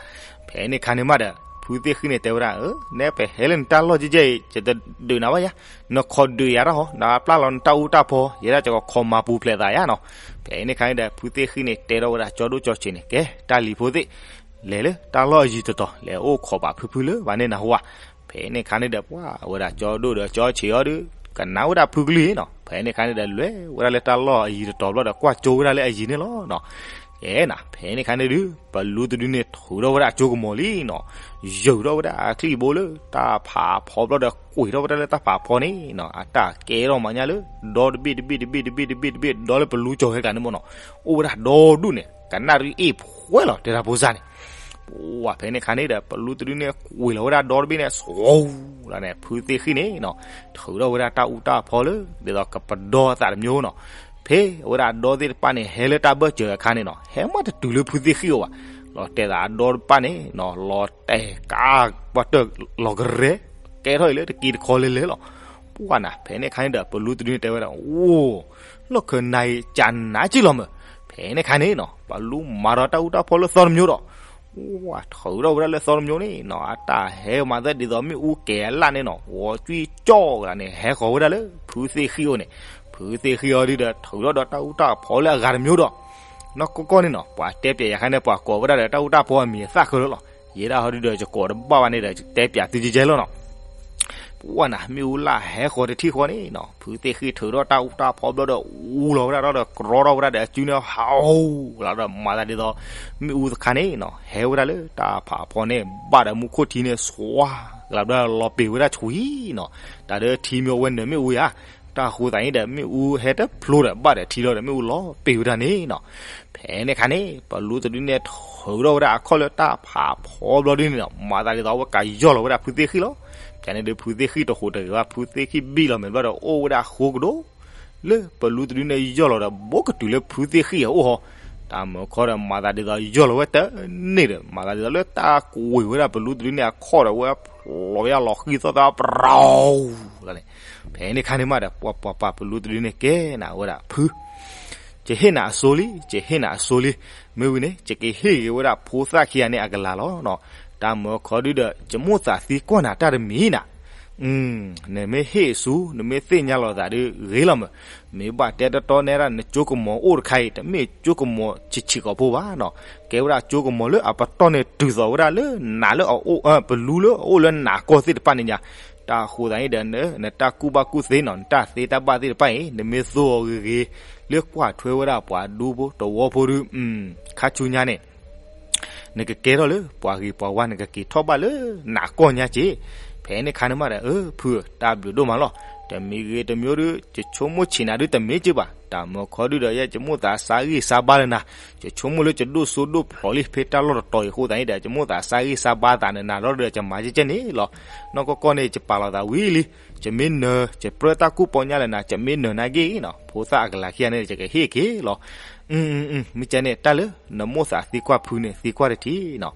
ဖဲန့ၣ်ခါန့ၣ်မးဒီး ဖုသ့ၣ်ဃံၣ်န့ၣ်တဲဝဲဒၣ် နဲပဟဲလၢနတၢ်လီၢ်ကဲကဲအံၤ ယတဒုးနၤဘၣ်ယၤ, နခိးဒုးယၤတၢ်ဟီ နပျၢ်လီၤနတၢ်အူတၢ်ဖီ ယဲဒၣ်ယကခိးမၤပူၤဖျဲးသးယၤနီၤ. ဖဲန့ၣ်ခါန့ၣ်ဒီး ဖုသ့ၣ်ဃံၣ်န့ၣ်တဲထီၣ်ဝဲဒၣ်ကၠီဒိၣ်ကၠီဆံးန့ၣ် ကဲ တၢ်လံၤဖိသ့ၣ် လဲၤလၢတၢ်လီၢ်အယံၤတတီၤ လဲၤအိၣ်ခိးဘၣ်ဖုဖုလၢဘၣ်န့ၣ်နၢ်ဟူဧါ. ဖဲန့ၣ်ခါန့ၣ်ဒီး ပှၤဝဲဒၣ်ကၠီဒိၣ်ဒီးကၠီဆံးအီၤဒီး ကနၣ်ဝဲဒၣ်ဖုကလုၢ်နီၤ. ဖဲန့ၣ်ခါန့ၣ်ဒီး လဲၤဝဲဒၣ်လၢတၢ်လီၢ်အယံၤတတီၤဘျီဒီး ကွၢ်ကၠိဝဲဒၣ်လၢအယံၤန့ၣ်လီၤနီၤ. ကဲနၤ ဖဲန့ၣ်ခါန့ၣ်ဒီး ပလူတဒုန့ၣ်ထုးထီၣ်ဝဲဒၣ်အကၠိကမီၤလံနီၤ. ယုာ်ထီၣ်ဝဲဒၣ်အချံၣ်ဘိလၢတၢ်ဖးဖီဘျီဒီး ကွံာ်ထီၣ်ဝဲဒၣ်လၢတၢ်ဖးဖီန့ၣ်နီၤ. အတၢ်ကဲထီၣ်မးညါလၢ ဒီတဘ့ၣ်တဘ့ၣ်တဘ့ၣ်တဘ့ၣ်တဘ့ၣ်တဘ့ၣ်တဘ့ၣ် ဒီလၢပလူကၠီၤဟဲကျါန့ၣ်မ့ၢ်နီၤ. အိၣ်ဝဲဒၣ်ဒီဒူၣ်န့ၣ် ကနၣ်ရံၣ်အ့ၣ်ဖှဲလီၤ တဲတၢ်ဖိစၢ်န့ၣ်. ပှၤဖဲန့ၣ်ခါန့ၣ်ဒီး ပလူတဒုန့ၣ် ကွံာ်လီၤဝဲဒၣ်ဒီတဘ့ၣ်န့ၣ် ဆိးလီၤန့ၣ် ဖုသ့ၣ်ဃံၣ်န့ၣ်နီၤ ထုးထီၣ်ဝဲဒၣ်တၢ်အူတၢ်ဖီလၢ ဒ်သိးကပဒီသးတမျိုးနီၤ. ဖဲအဝဲဒၣ်ဒီသ့ၣ်တဖၣ်န့ၣ် ဟဲလၢတၢ်ဘၢၣ်စၢၤအခါန့ၣ်နီၤ ဟဲမးတတုၤလၢဖုသ့ၣ်ဃံၣ်အအိၣ်ဘၣ်. လီၤတဲာ်သးအဒီတဖၣ်န့ၣ်နီၤ လီၤတဲာ်ကးပှၤတၢၢ်လီၤကရဲ ကဲထီၣ်အံၤလၢတက့ၤတခီလဲၤလဲၤလီၤ. ပှၤနၤ ဖဲန့ၣ်ခါန့ၣ်ဒီး ပလူတဒုန့ၣ်တဲဝဲဒၣ် အိၣ် လီၢ်ခၢၣ်နၤအံၤကနးက့လီၤမး. ဖဲန့ၣ်ခါန့ၣ်နီၤ ပလူမၤဒီးတၢ်အူတၢ်ဖီလၢသီတမျိုးဒီး ပှၤထုးထီၣ်ဝဲဒၣ်လၢသီတမျိုးန့ၣ်နီၤ အတၢ်ဟဲမၤသၢဒ်သိးမ့ၣ်အူကဲၤအလၣ်န့ၣ်နီၤ ဂီၤကွံကၠီၣ်ဂၤန့ၣ် ဟဲဃီၤဝဲဒၣ်လၢ ဖုသ့ၣ်ဃံၣ်အအိၣ်န့ၣ်. ဖုသ့ၣ်ဃံၣ်အီၤဒုဒီးထုးထီၣ်ဒီးတၢ်အူတၢ်ဖီလၢအဂၤတမျိုးဒီး နီၢ်ကီၢ်ကီၢ်န့ၣ်နီၤ ပှၤတဲပျးယၤခါန့ၣ် ပှၤကိးဝဲဒၣ်ဒီးတၢ်အူတၢ်ဖီအမံၤအသၣ်ခဲလၢာ်လီၤ. ယဲဒၣ်ဟီဒုဒီး ယကိးတဘၣ်ဘၣ်န့ၣ်ဒီး ယတဲပျးသုကဲကဲလီၤနီၤ. ပှၢ်နၤ မ့ၣ်အူလၢဟဲဃီၤတထံၣ်ဃီန့ၣ်နီၤ, ဖုသ့ၣ်ဃံၣ်ထုးထီၣ်တၢ်အူတၢ်ဖီဘျီဒီး အူလီၤဝဲဒၣ်ဒီး ကြီထီၣ်ဝဲဒၣ်ဒီးအစုန့ၣ် ဟးလီၤဒီး မၤသးဒ်သိး မ့ၣ်အူတခါန့ၣ်နီၤ ဟဲဝဲဒၣ်လၢတၢ်ဖးဖီန့ၣ် ဘၣ်ဒီးမူခိၣ်ထံန့ၣ် စွါကလးဘျီ လီၤပ့ၤဝဲဒၣ်ဆူၣ်အံၤနီၤ, တၢ်ဒီးထံမ့ၢ်အဝဲနၢၤမ့ၣ်အူဧါ, တၢ်ဃိသးန့ၣ်ဒီး မ့ၣ်အူဟဲတဖျိဒီး ဘၣ်ဒီးထံလီၤဒီး မ့ၣ်အူလီၤပ့ၤဝဲဒၣ်န့ၣ်နီၤ. ဖဲန့ၣ်အခါန့ၣ် ပလူတဒုန့ၣ် ထုးထီၣ်ဝဲဒၣ်အခီၣ်လၢတၢ်ဖးဖီဘျီဒုန့ၣ်နီၤ, မၤသးဒ်သိးအဝဲကယီၢ်လီၤဝဲဒၣ်ဖုသ့ၣ်ဃံၣ်လီၤ. ဖဲန့ၣ်ဒီး ဖုသ့ၣ်ဃံၣ်တဟူးတဂ့ၤဘၣ်, ဖုသ့ၣ်ဃံၣ်ဘံၣ်လီၤမဲာ်ဘျီဒီး အိၣ်ဝဲဒၣ်အဃိကဒိၣ် လၢပလူတဒုန့ၣ် ယီၢ်လီၤဒီး ဘူးကတုၤလၢဖုသ့ၣ်ဃံၣ်အအိၣ်ဟီ, တၢ်မၢခီဒီး မၤသးဒ်သိးယီၢ်လီၤဝဲတန့ၢ်ဒီး မၤသးဒ်သိးလၢတၢ်ကွံာ်ဝဲဒၣ်ပလူတဒုန့ၣ်အခီၣ်ဒီး ဝဲဖျိးဝဲဒၣ်လီၤဃံၢ်သီၣ်သီၣ် ပရီၤန့ၣ်, ဖဲန့ၣ်အခါန့ၣ်မးဒီး ပှၤပှၤပှၤပလူတဒုန့ၣ် ကဲနၤဝဲဒၣ်ဖု ယဟ့ၣ်နၤအစိလံ, ယဟ့ၣ်နၤအစိလံ, မ့ၢ်ဝံၤန့ၣ် ယကဟ့ၣ်က့ၤဝဲဒၣ်ဖိသၣ်ခံဂၤန့ၣ်အကလၤလီၤနီၤ. တၢ်မၢခီဒုဒီး ယမိၣ်သးသံကွၢ်နၤတၢ်တမံၤနၤ, နမ့ၢ်ဟ့ၣ်ဆူ နမ့ၢ်သ့ၣ်ညါလီၤသးဒုးဂ့ၤလီၤမး, မ့ၢ်ဘၣ်တဲတီတီနဲဒၣ် နကၠိကမီၤအိၣ်တခါအံၤ တမ့ၢ်ကၠိကမီၤဆံးဆံးကိာ်ဖိဘၣ်နီၤ, ကဲဝဲဒၣ်ကၠိကမီၤလၢအပတီၢ်န့ၣ် တုၤသိးဝဲဒၣ်လၢနၤလၢအအိၣ် ပလူလၢအအိၣ်လၢနၤကီၢ်သ့ၣ်တဖၣ်န့ၣ်ညါ, တၢ်ဃိသးန့ၣ်ဒီး နတၢ်ကူၣ်ဘၣ်ကူၣ်သ့နီၤ နတၢ်သ့တၢ်ဘၣ်သ့ၣ်တဖၣ်အံၤ နမ့ၢ်သိအီၤဂ့ၤဂ့ၤ လၢကွၢ်ထွဲဝဲဒၣ်ပှၤဒူဖိတဝီဖိဒု ခါဆူညါန့ၣ် နကကဲထီၣ်လၢပှၤဂ့ၤပှၤဝါ နကက့ၤထီၣ်ဘၣ်လၢနၤကီၢ်ညါက့ၤ, ဖဲန့ၣ်အခါန့ၣ်မးဒီး အၢ ဖု တၢ်ဘျုးဒိၣ်မးလီၤ, တမံၤဂ့ၤတမံၤဒု ယဆိကမိၣ်ဆံးနၤဒုတမ့ၢ်က့ၤဘၣ်, တၢ်မၢခီဒုဒီး ယဲယမိၣ်သးစါဂံၢ်စါဘါလၢနၤ, ယဆိကမိၣ်လၢယဒိၣ်စိဒိၣ်ဖျိးလံ ဖဲတၢ်လီၢ်တတီၤအံၤအဃိသတးန့ၣ်ဒီး ယမိၣ်သးစါဂံၢ်စါဘါသးနၤလီၤဒီး ယမၤကဲကဲန့ၣ်လီၤ, နီၢ်ကီၢ်ကီၢ်န့ၣ် ယပာ်လီၤသးဝံၤလံ, ယမ့ၢ်နၢၤ ယပြၢတၢ်ကူၣ်ပီညါလၢနၤ ယမ့ၢ်နၢၤနၤဂ့ၤနီၤ, ဖိသၣ်အကလၤခံဂၤန့ၣ် ယကဟ့ၣ်က့ၤလီၤ မ့ၢ်ကဲန့ၣ် တၢ်လၢနမိၣ်သးသံကွၢ်ဖုန့ၣ် သံကွၢ်တထံၣ်နီၤ,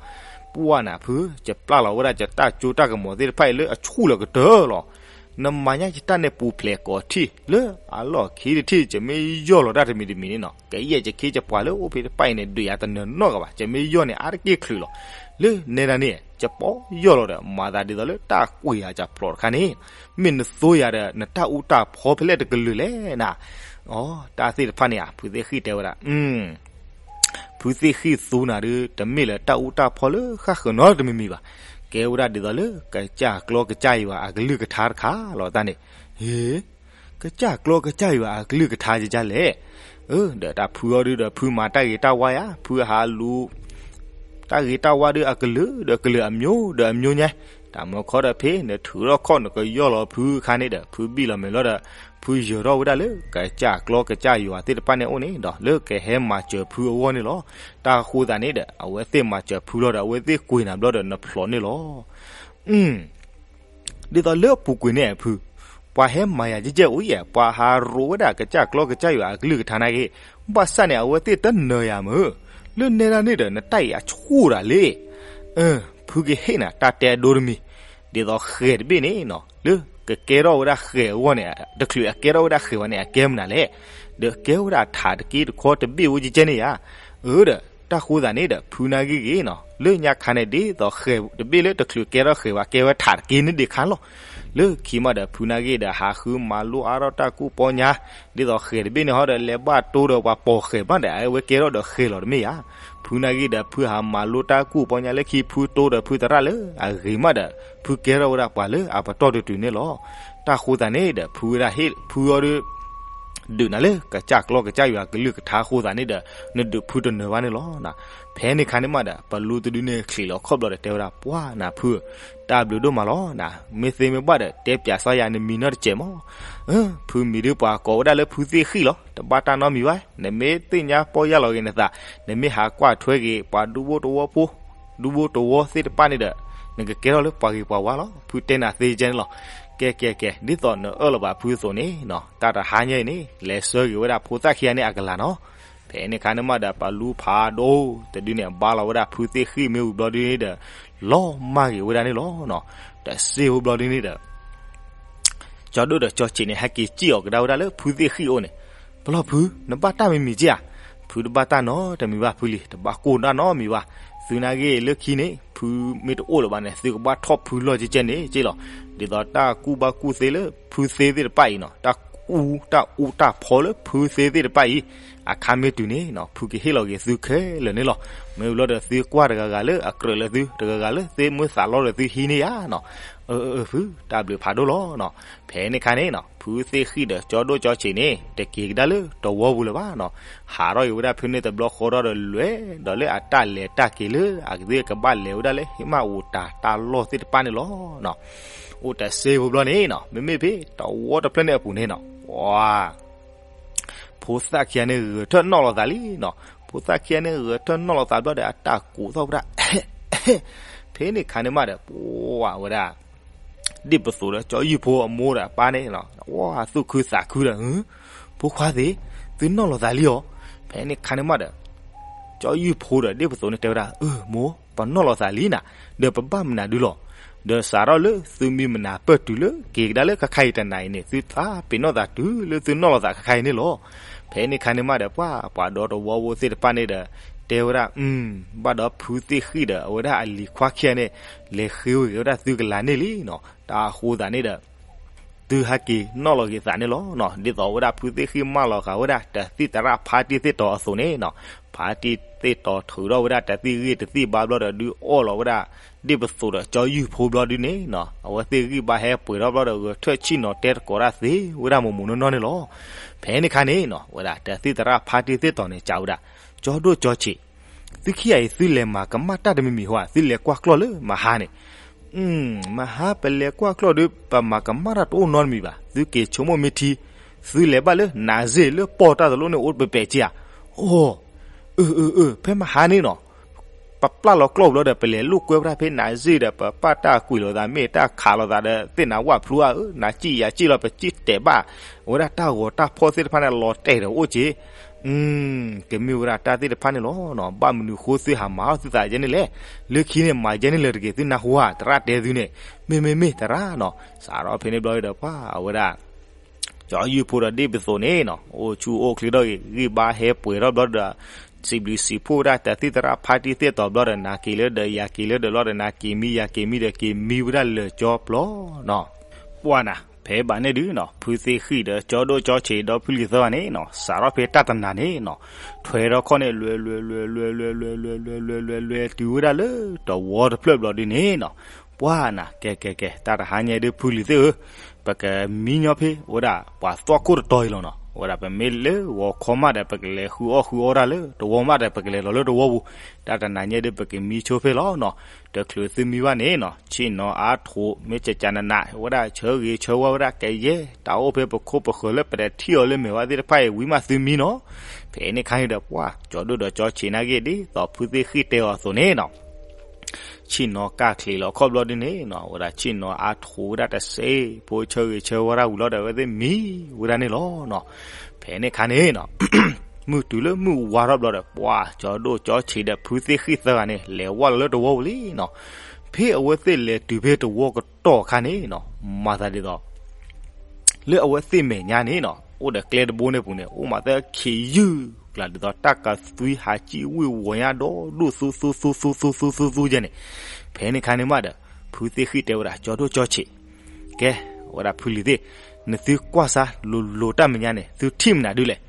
ပှၢ်နၤဖု ယပျၢ်လီၤဝဲဒၣ်ယတၢ်ကၠိတၢ်ကမီၤသ့ၣ်တဖၣ်အံၤ လၢအဆူၣ်လီၤကတၢၢ်လီၤ, နမၤညါယတၢ်န့ၣ်ပူၤဖျဲးကိးထံၣ် လၢအလီၢ်ခံတထံၣ် ယမ့ၢ်ယီၢ်လီၤတၢ်တမံၤတမံၤန့ၣ်နီၤ ကယဲၢ်ယခ့ယပှၤလၢအိၣ်ဖဲတဖၣ်အံၤန့ၣ် ဒုးယၤတနၢၤနီတဂၤဘၣ်, ယမ့ၢ်ယီၢ်န့ၣ်အါတက့ၢ်ချုးလီၤ, လၢနဲဒၣ်န့ၣ် ယပီၢ်ယီၢ်လီၤဒီး မၤသးဒ်သိးလၢတၢ်ကွံာ်အစးဖျိးတခါန့ၣ် မ့ၢ်နသိယၤဒီး နတၢ်အူတၢ်ဖီဖဲလဲၣ်တကလုာ်လဲၣ်နၤ, တၢ်သ့ၣ်တဖၣ်န့ၣ်ဧါ ဖုသ့ၣ်ဃံၣ်တဲဝဲဒၣ် ဖုသ့ၣ်ဃံၣ်သူနၤဒု တမ့ၢ်လၢတၢ်အူတၢ်ဖီလၢဃၣ်ဃၢၤနီတမံၤမံၤဘၣ်, ကဲဝဲဒၣ်ဒ်သိးလၢ ကစၢ်ကျီကစၢ်ယွၤအကလုၢ်ကထါတခါလီၤတၢ်န့ၣ်, ဟ့ ကစၢ်ကျီကစၢ်ယွၤအကလုၢ်ကထါကကလဲၣ်, ဒီးတၢ်ဖုအီၤဒုဒီး ဖုမၤတၢ်ဂ့ၤတၢ်ဝါယၤ ဖုဟးလူၤ တၢ်ဂ့ၤတၢ်ဝါဒုအကလုာ်ဒီးကလုာ် အမျိုးဒီးအမျိုးညါ, တၢ်မၢခီဒီးဖဲ နထုးထီၣ်ခီၣ်နကယီၢ်လီၤဖုအခါန့ၣ်ဒီး ဖုဘံၣ်လီၤမဲာ်လီၤဒီး ဖုယၢၤထီၣ်ဝဲဒၣ်လၢ ကစၢ်ကျီကစၢ်ယွၤသ့ၣ်တဖၣ်န့ၣ်အိၣ်န့ၣ်ဒီး လၢကဟဲမၤစၢၤဖုအဂီၢ်န့ၣ်လီၤ. တၢ်ဃိသးန့ၣ်ဒီး အဝဲသ့ၣ်မၤစၢၤဖုလီၤဒီး အဝဲသ့ၣ်ကွံာ်နၤဘျီဒီး နဖျိးန့ၣ်လီၤ. ဒ်သိးလၢအပူၤကွံာ်န့ၣ်ဖု, ပှၤဟဲမၤယၤကဲကဲအိၣ်ယဲၢ်, ပှၤဟးရိးဝဲဒၣ်ကစၢ်ကျီကစၢ်ယွၤအကလုၢ်ကထါနာ်က့, ဘၣ်ဆၣ်န့ၣ် အဝဲသ့ၣ်တနၢၤယၤမုၢ်, လၢနဲဒၣ်န့ၣ်ဒီး နတၢ်အံၤအဆူၣ်ဒၣ်လဲၣ်. ဖုကဟ့ၣ်နၤတၢ်တဲအဒိတမံၤ, ဒ်သိးဃဲၤတဘ့ၣ်န့ၣ်နီၤ, လၢကကဲထီၣ်ဝဲဒၣ်ဃဲၤအဂီၢ်န့ၣ်, တချုးအကဲထီၣ်ဝဲဒၣ်ဃဲၤဝဲန့ၣ် အကဲမနုၤလဲၣ်, ဒီးကဲဝဲဒၣ်ထးတက့တခီတဘ့ၣ်ဝဲကဲကဲန့ၣ်ယါ. အၢဒီး တၢ်ဃိသးန့ၣ်ဒီး ဖုနာ်ဂ့ၢ်ဂ့ၤနီၤ, လၢညါခါန့ၣ် ဒ်သိးဃဲၤတဘ့ၣ်လၢတချုးကဲထီၣ်ဃဲၤဝဲ ကဲဝဲထးတက့န့ၣ်ဒံးခါလီၤ. လၢခံမးဒီး ဖုနာ်ဂ့ၢ်ဒီး ဟးဃုမၤလိအါထီၣ်တၢ်ကူၣ်ပီညါ, ဒ်သိးဃဲၤတဘ့ၣ်န့ၣ်ဟီဒီး လဲၤဘၣ်တိၢ်ဒီးပှၤပိာ်ဃဲၤဘၣ်ဒီး အဝဲကဲထီၣ်ဒီးဃဲၤလီၤတမ့ၢ်ယါ. ဖုနာ်ဂ့ၢ်ဒီး ဖုဟးမၤလိတၢ်ကူၣ်ပီညါလၢခံ ဖုတိၢ်ဒီးဖုသရၣ်လၢအဂ့ၤမးဒီး ဖုကဲထီၣ်ဝဲဒၣ်ပှၤလၢအပတီၢ်တတုၤန့ၣ်လီၤ. တၢ်ဃိသးန့ၣ်ဒီး ဖုဝဲဒၣ်ဟ့ၣ်ဖုအီၤဒီး ဒုးနၤလၢကစၢ်ကျီကစၢ်ယွၤကလုၢ်ကထါဃိသးန့ၣ်ဒီး နဒုးဖုတနၢၤဘၣ်န့ၣ်လီၤ. ဖဲန့ၣ်ခါန့ၣ်မးဒီး ပလူတဒုန့ၣ်ချံးလီၤခီၣ်ဘျီဒီးတဲဝဲဒၣ် ပှၢ်နၤဖု, တၢ်ဘျုးဒိၣ်မးလီၤနၤ, မ့ၢ်သ့မ့ၢ်ဘၣ်ဒီး တဲပၠးစီယၤနမံၤနီတစဲးမး. ဖုမံၤဒုးပှၤကိးဝဲဒၣ်လၢဖုသ့ၣ်ဃံၣ်လီၤ. တဘၣ်တၢ်နီတမံၤဘၣ်, နမ့ၢ်သ့ၣ်ညါပီၢ်ယၢ်လီၤက့ၤနသး, နမ့ၢ်ဟးကွၢ်ထွဲက့ၤပှၤဒူဖိတဝီဖိ ဒူဖိတဝီသ့ၣ်တဖၣ်န့ၣ်ဒီး နကကဲထီၣ်လၢပှၤဂ့ၤပှၤဝါလီၤ. ဖုတဲနၤသ့ကဲန့ၣ်လီၤ. ကဲကဲကဲ ဒ်သိးနအၢၣ်လီၤဘၣ်ဖုအသိးန့ၣ်နီၤ တၢ်တဟါညါအံၤန့ၣ် လဲၤဆှၢက့ၤဝဲဒၣ်ဖိသၣ်ခံဂၤန့ၣ်အကလၤနီၤ. ဖဲန့ၣ်ခါန့ၣ်မးဒီး ပလူဖးဒိၣ်တဒုန့ၣ် ဘါလီၤဝဲဒၣ်ဖုသ့ၣ်ဃံၣ်မ့ၢ်ဝံၤဘျီဒုန့ၣ်ဒီး လီၤမၢ်က့ၤဝဲဒၣ်န့ၣ်လီၤ. တစ့ဖိဘျီဒုန့ၣ်ဒီး ကၠီဒိၣ်ဒီးကၠီဆံးန့ၣ် ဟဲက့ၤစံၣ်အီၤကဒါဝဲဒၣ်လၢဖုသ့ၣ်ဃံၣ်အအိၣ်န့ၣ်, ပလီၢ်ဖု နဘၣ်တၢ်မံၤမံၤက့ဧါ. ဖုတဘၣ်တၢ်နီတမံၤဘၣ်ဖုလံ, တဘၣ်ကိၢ်တၢ်နီတမံၤဘၣ်. သုနာ်ဂ့ၢ်လၢခံန့ၣ် ဖုမ့ၢ်တအိၣ်လၢၤဘၣ်န့ၣ် သုကဘၣ်ထီၣ်ဖုလီၢ်ကဲကဲန့ၣ်က့လီၤ. ဒ်သိးတၢ်ကူၣ်ဘၣ်ကူၣ်သ့လၢဖုသ့သ့ၣ်တဖၣ်အံၤနီၤ, တၢ်အူ တၢ်အူတၢ်ဖီလၢဖုသ့သ့ၣ်တဖၣ်အံၤ အခါမ့ၢ်တုၤန့ၣ်နီၤ ဖုကဟ့ၣ်လီၤက့ၤသုခဲလၢာ်န့ၣ်လီၤ. မ့ၢ်ဝံၤလီၤဒီးသုကွၢ်တဂၤဂၤလၢအကြၢးလၢသု တဂၤဂၤလၢသ့မုၢ်သးလီၤဒီးသုဟံးန့ၢ်ယၤနီၤ. အၢ အၢ ဖု တၢ်ဘျုးဖးဒိၣ်လီၤနီၤ. ဖဲန့ၣ်ခါန့ၣ်နီၤ ဖုသ့ၣ်ဃံၣ်ဒီးကၠီဒိၣ်ကၠီဆံးန့ၣ် တက့ၤကဒါလၢတဝီပူၤလၢၤဘၣ်နီၤ. ဟးထီၣ်က့ၤဝဲဒၣ်ဖဲန့ၣ်တဘျီဃီဒီး လဲၤဒီးလၢအတၢ်လဲၤတၢ်က့ၤလၢအကသ့ၣ်ကဘၣ်လဲၤဝဲဒၣ်လၢဟ့ၣ်မးအိၣ်တၢ်တၢ်လီၢ်သ့ၣ်တဖၣ်န့ၣ်လီၤနီၤ. အိၣ်တစ့ဖိဘျီန့ၣ်နီၤ မ့မ့ၢ်ဖဲတဝီတဖျၢၣ်န့ၣ်အပူၤန့ၣ်နီၤ ပှၤ ဖိသၣ်ခံဂၤန့ၣ်ဂဲၤထၢၣ်နီၣ်လီၤသးလံနီၤ. ဖိသၣ်ခံဂၤန့ၣ်ဂဲၤထၢၣ်နီၣ်လီၤသးဘျီဒီး အတၢ်ကိးထီၣ်ဝဲဒၣ် ဖဲန့ၣ်ခါန့ၣ်မးဒီး ပှၤဝဲဒၣ် ဒ့ၣ်ပသိးဒီးကၠီယုၢ်ဖိအမိၢ်ဒီးအပၢ်န့ၣ်နီၤ ဝဲသူၣ်ခုသးခုဒီး ဖိခွါသ့ၣ် သုနီၣ်လီၤသးလံအီၤ. ဖဲန့ၣ်ခါန့ၣ်မးဒီး ကၠီယုၢ်ဖိဒီးဒ့ၣ်ပသိးန့ၣ်တဲဝဲဒၣ် အၢ မိၢ် ပနီၣ်လီၤသးလံနၤ ဒီးပဘၣ်မနုၤဒုလီၤ. ဒီးစးထီၣ်လၢသုမံမနုၤပၢၢ်တုၤလၢက့ၤကဒါလၢခဲခါအံၤတနၤအံၤန့ၣ် သုသးပ့ၤနီၣ်သးတုၤလၢသုနီၣ်လီၤသးခဲခါအံၤန့ၣ်လီၤ. ဖဲန့ၣ်ခါန့ၣ်မးဒီး ပှၤပှၤဒီတဝီဖိသ့ၣ်တဖၣ်န့ၣ်ဒီး တဲဝဲဒၣ် ဘၣ်ဒီးဖုသ့ၣ်ဃံၣ်ဒီးအဝဲဒၣ်အလံၤခွါခံဂၤန့ၣ် လဲၤဃ့ဝဲက့ၤဝဲဒၣ်သုကလၤန့ၣ်လံနီၤ. တၢ်အဃိသတးန့ၣ်ဒီး သုဟဲက့ၤနီၣ်လီၤက့ၤသးန့ၣ်လီၤနီၤ. ဒ်သိးဝဲဒၣ်ဖုသ့ၣ်ဃံၣ်မၢလီၤဃာ်ဝဲဒၣ်တၢ်သံၣ်သရၣ်ဖါတံၢ်သ့ၣ်တီၤအသိးန့ၣ်နီၤ ဖါတံၢ်သ့ၣ်တီၤထုးထီၣ်ဝဲဒၣ်တၢ်သံၣ်ဂံၢ်တသံၣ်ဘါဘျီဒီး ဒုးအီၣ်လီၤဝဲဒၣ် ဒ့ၣ်ပသိးဒီးကၠီယုၢ်ဖိဘျီဒုန့ၣ်နီၤ အဝဲသ့ၣ်ဂံၢ်ဘါဟဲပှဲၤထီၣ်ဘျီဒီး ဂဲၤထၢၣ်ဆ့ၣ်နီၤတဲသကိးတၢ်သ့ဝဲဒၣ်မိၢ်မိၢ်နီၢ်နီၢ်န့ၣ်လီၤ. ဖဲန့ၣ်ခါန့ၣ်နီၤ ဝဲဒၣ်တၢ်သံၣ်သရၣ်ဖါတံၢ်သ့ၣ်တီၤန့ၣ် စံးဝဲဒၣ် ကၠီဒိၣ်ကၠီဆံး သုခံဂၤအံၤ သုလဲၤမၤကမၣ်တၢ်တမံၤမံၤဟီဧါ, သုလဲၤကွၢ်ကျီၢ်လၢမဟါန့ၣ်. မဟါပလဲၤကွၢ်ကျီၢ်ဒီး ပမၤကမၣ်တၢ်တအိၣ်နီတမံၤဘၣ်. သုက့ၤဆိကမိၣ်မ့ၢ်ထံ, သုလဲၤဘၣ်လၢနၤစ့ၢ်လၢပီၢ်တၢ်တလိၣ်န့ၣ် အိၣ်ပပဲာ်က့ဧါ. အိ, အၢ အၢ အၢ ဖဲမဟါန့ၣ်နီၤ ပပျၢ်လီၤကျီၢ်ဘျီဒီး ပလဲၤလိာ်ကွဲဝဲဒၣ်ဖဲနၤစ့ၢ်ဒီး ပပာ်တၢ်ကွံာ်လိာ်သး မ့ၢ်တၢ်ခးလိာ်သးဒီး သ့ၣ်နၤဝၣ်ဖျိဧါဧၢ, နၤစံၣ်ယၤစံၣ်လီၤ ပစံၣ်တဲာ်ဘၣ် အဝဲဒၣ်တၢ်ဂီၤတၢ်ဖီၣ်သ့ၣ်တဖၣ်န့ၣ် လီၤတဲာ်ဒီးအိၣ်က့ ကမ့ၢ်ဝဲဒၣ်တၢ်သ့ၣ်တဖၣ်န့ၣ်လီၤ. ဘၣ်မနုၤဃိသုဟးမၤအီၣ်သုသးယဲန့ၣ်လဲၣ်. လၢခံန့ၣ်မၤယဲန့ၣ်လၢၤတဂ့ၤ သုနၢ်ဟူဧါ, သရၣ်တဲသုန့ၣ် မ့ၢ်မ့ၢ်မ့ၢ်သရၣ်နီၤ. စးထီၣ်ဖဲန့ၣ်ဘျီဒီး ပှၤအဝဲဒၣ် ကၠီယုၢ်ဖိဒီးဒ့ၣ်ပသိးန့ၣ်နီၤ အိၣ်ဆူၣ်အိၣ်ချ့ထီၣ်ဂ့ၤ ဂံၢ်ဘါဟဲပှဲၤထီၣ်ဘျီဒီး စံးဘျုးစံးဖှိၣ်ဝဲဒၣ်တၢ်သံၣ်သရၣ်ဖါတံၢ်သ့ၣ်တီၤဘျီဒီး နၤက့ၤလၢဒီးယၤက့ၤလၢဒီးလီၤဒီး နၤက့ၤမံယၤက့ၤမံဒီး က့ၤမံဝဲဒၣ်လၢာ်ကၠီပျီနီၤ. ပှၢ်နၤ ဖဲဘၣ်န့ၣ်ဒုးနီၤ ဖုသ့ၣ်ဃံၣ်ဒီးကၠီဒိၣ်ကၠီဆံးဒီးဖုလံၤသၢဂၤန့ၣ်နီၤ စးထီၣ်ဖဲတၢ်တနၤန့ၣ်နီၤ ထွဲထီၣ်ခီၣ်န့ၣ် လွဲ လွဲ လွဲ လွဲ လွဲ လွဲ လွဲ လွဲ လွဲ လွဲ တုၤဝဲဒၣ်လၢတဝီတဖျၢၣ်ဘျီဒုးန့ၣ်နီၤ ပှၢ်နၤ ကဲကဲကဲ တၢ်တဟါညါဒုးဖုလံၤသ့ၣ်ဧၢ, ပကမံညီဖဲဝဲဒၣ်ပှၤသွၣ်ခိၣ်တတီၤအံၤလီၤနီၤ. ဝဲဒၣ်ပမ့ၢ်လၢဂီၤခီမးဒီး ပကလဲၤဃုအီၣ်ဃုအီတၢ်လၢတဝီမးဒီး ပကလဲၤလီၤလၢတဝီပူၤ, တၢ်တနၤညါဒုး ပကမံဆိဖဲလီၤနီၤ. တချုးသုမံဘၣ်န့ၣ်နီၤ ဆ့ၣ်နီၤအါထိး မ့ၢ်ကကနနး ဝဲဒၣ်ဆၢဂ့ၤဆၢဝါဝဲဒၣ်ကယဲၢ် တၢ်အိၣ်ဖဲပခိၣ်ပဃၢၤလၢပတထံၣ်အီၤလၢမဲာ်ဝဲသ့ၣ်တဖၣ်အံၤ ဝံၤမးသုမံနီၤ. ဖဲန့ၣ်ခါန့ၣ်ဒီး ပှၢ်ကၠီဒိၣ်ဒီးကၠီဆံးနာ်က့ၤ ဒ်သိးဖုသ့ၣ်ဃံၣ်တဲအီၤအသိးန့ၣ်နီၤ ဆ့ၣ်နီၤကၢ်ချံးလီၤခီၣ်ဘျီဒုးန့ၣ်နီၤ ဝဲဒၣ်ဆ့ၣ်နီၤအါထိးဝဲဒၣ်တစဲး ဖိဆၢဂ့ၤဆၢဝါဒၣ်ဝံၤလီၤဒီး အဝဲသ့ၣ်မံဝဲဒၣ်န့ၣ်လီၤနီၤ. ဖဲန့ၣ်ခါန့ၣ်နီၤ မုၢ်တုၤလၢမုၢ်ဝါထီၣ်ဘျီဒီး ပှၢ်ကၠီဒိၣ်ကၠီဆံးဒီးဖုသ့ၣ်ဃံၣ်သၢဂၤန့ၣ် လဲၤဝၢ်လီၤလၢတဝီပူၤလံနီၤ. ဖဲအဝဲသ့ၣ်လဲၤတုၤဖဲတဝီကတီၢ်ခါန့ၣ်နီၤ မၤသးဒ်သိး လၢအဝဲသ့ၣ်မဲာ်ညါန့ၣ်နီၤ အိၣ်ဒီးကျဲတဘိန့ၣ်ပူၤန့ၣ် အိၣ်မးသၢခ့ယုၢ်ကျါ ဒ်သိးတၢ်ကသွံဟးကံၣ်ဝံၣ်ဝီၤညါဒီး ဒိၣ်သူသူသူသူသူသူသူသူယဲန့ၣ်. ဖဲန့ၣ်ခါန့ၣ်မးဒီး ဖုသ့ၣ်ဃံၣ်တဲဝဲဒၣ် ကၠီဒိၣ်ကၠီဆံး ကဲ အဝဲဒၣ်ဖုလံၤသ့ၣ် နသုကွၢ်စါလိၤလိၤတၢ်မဲာ်ညါန့ၣ် သုထံၣ်မနုၤဒုလဲၣ်.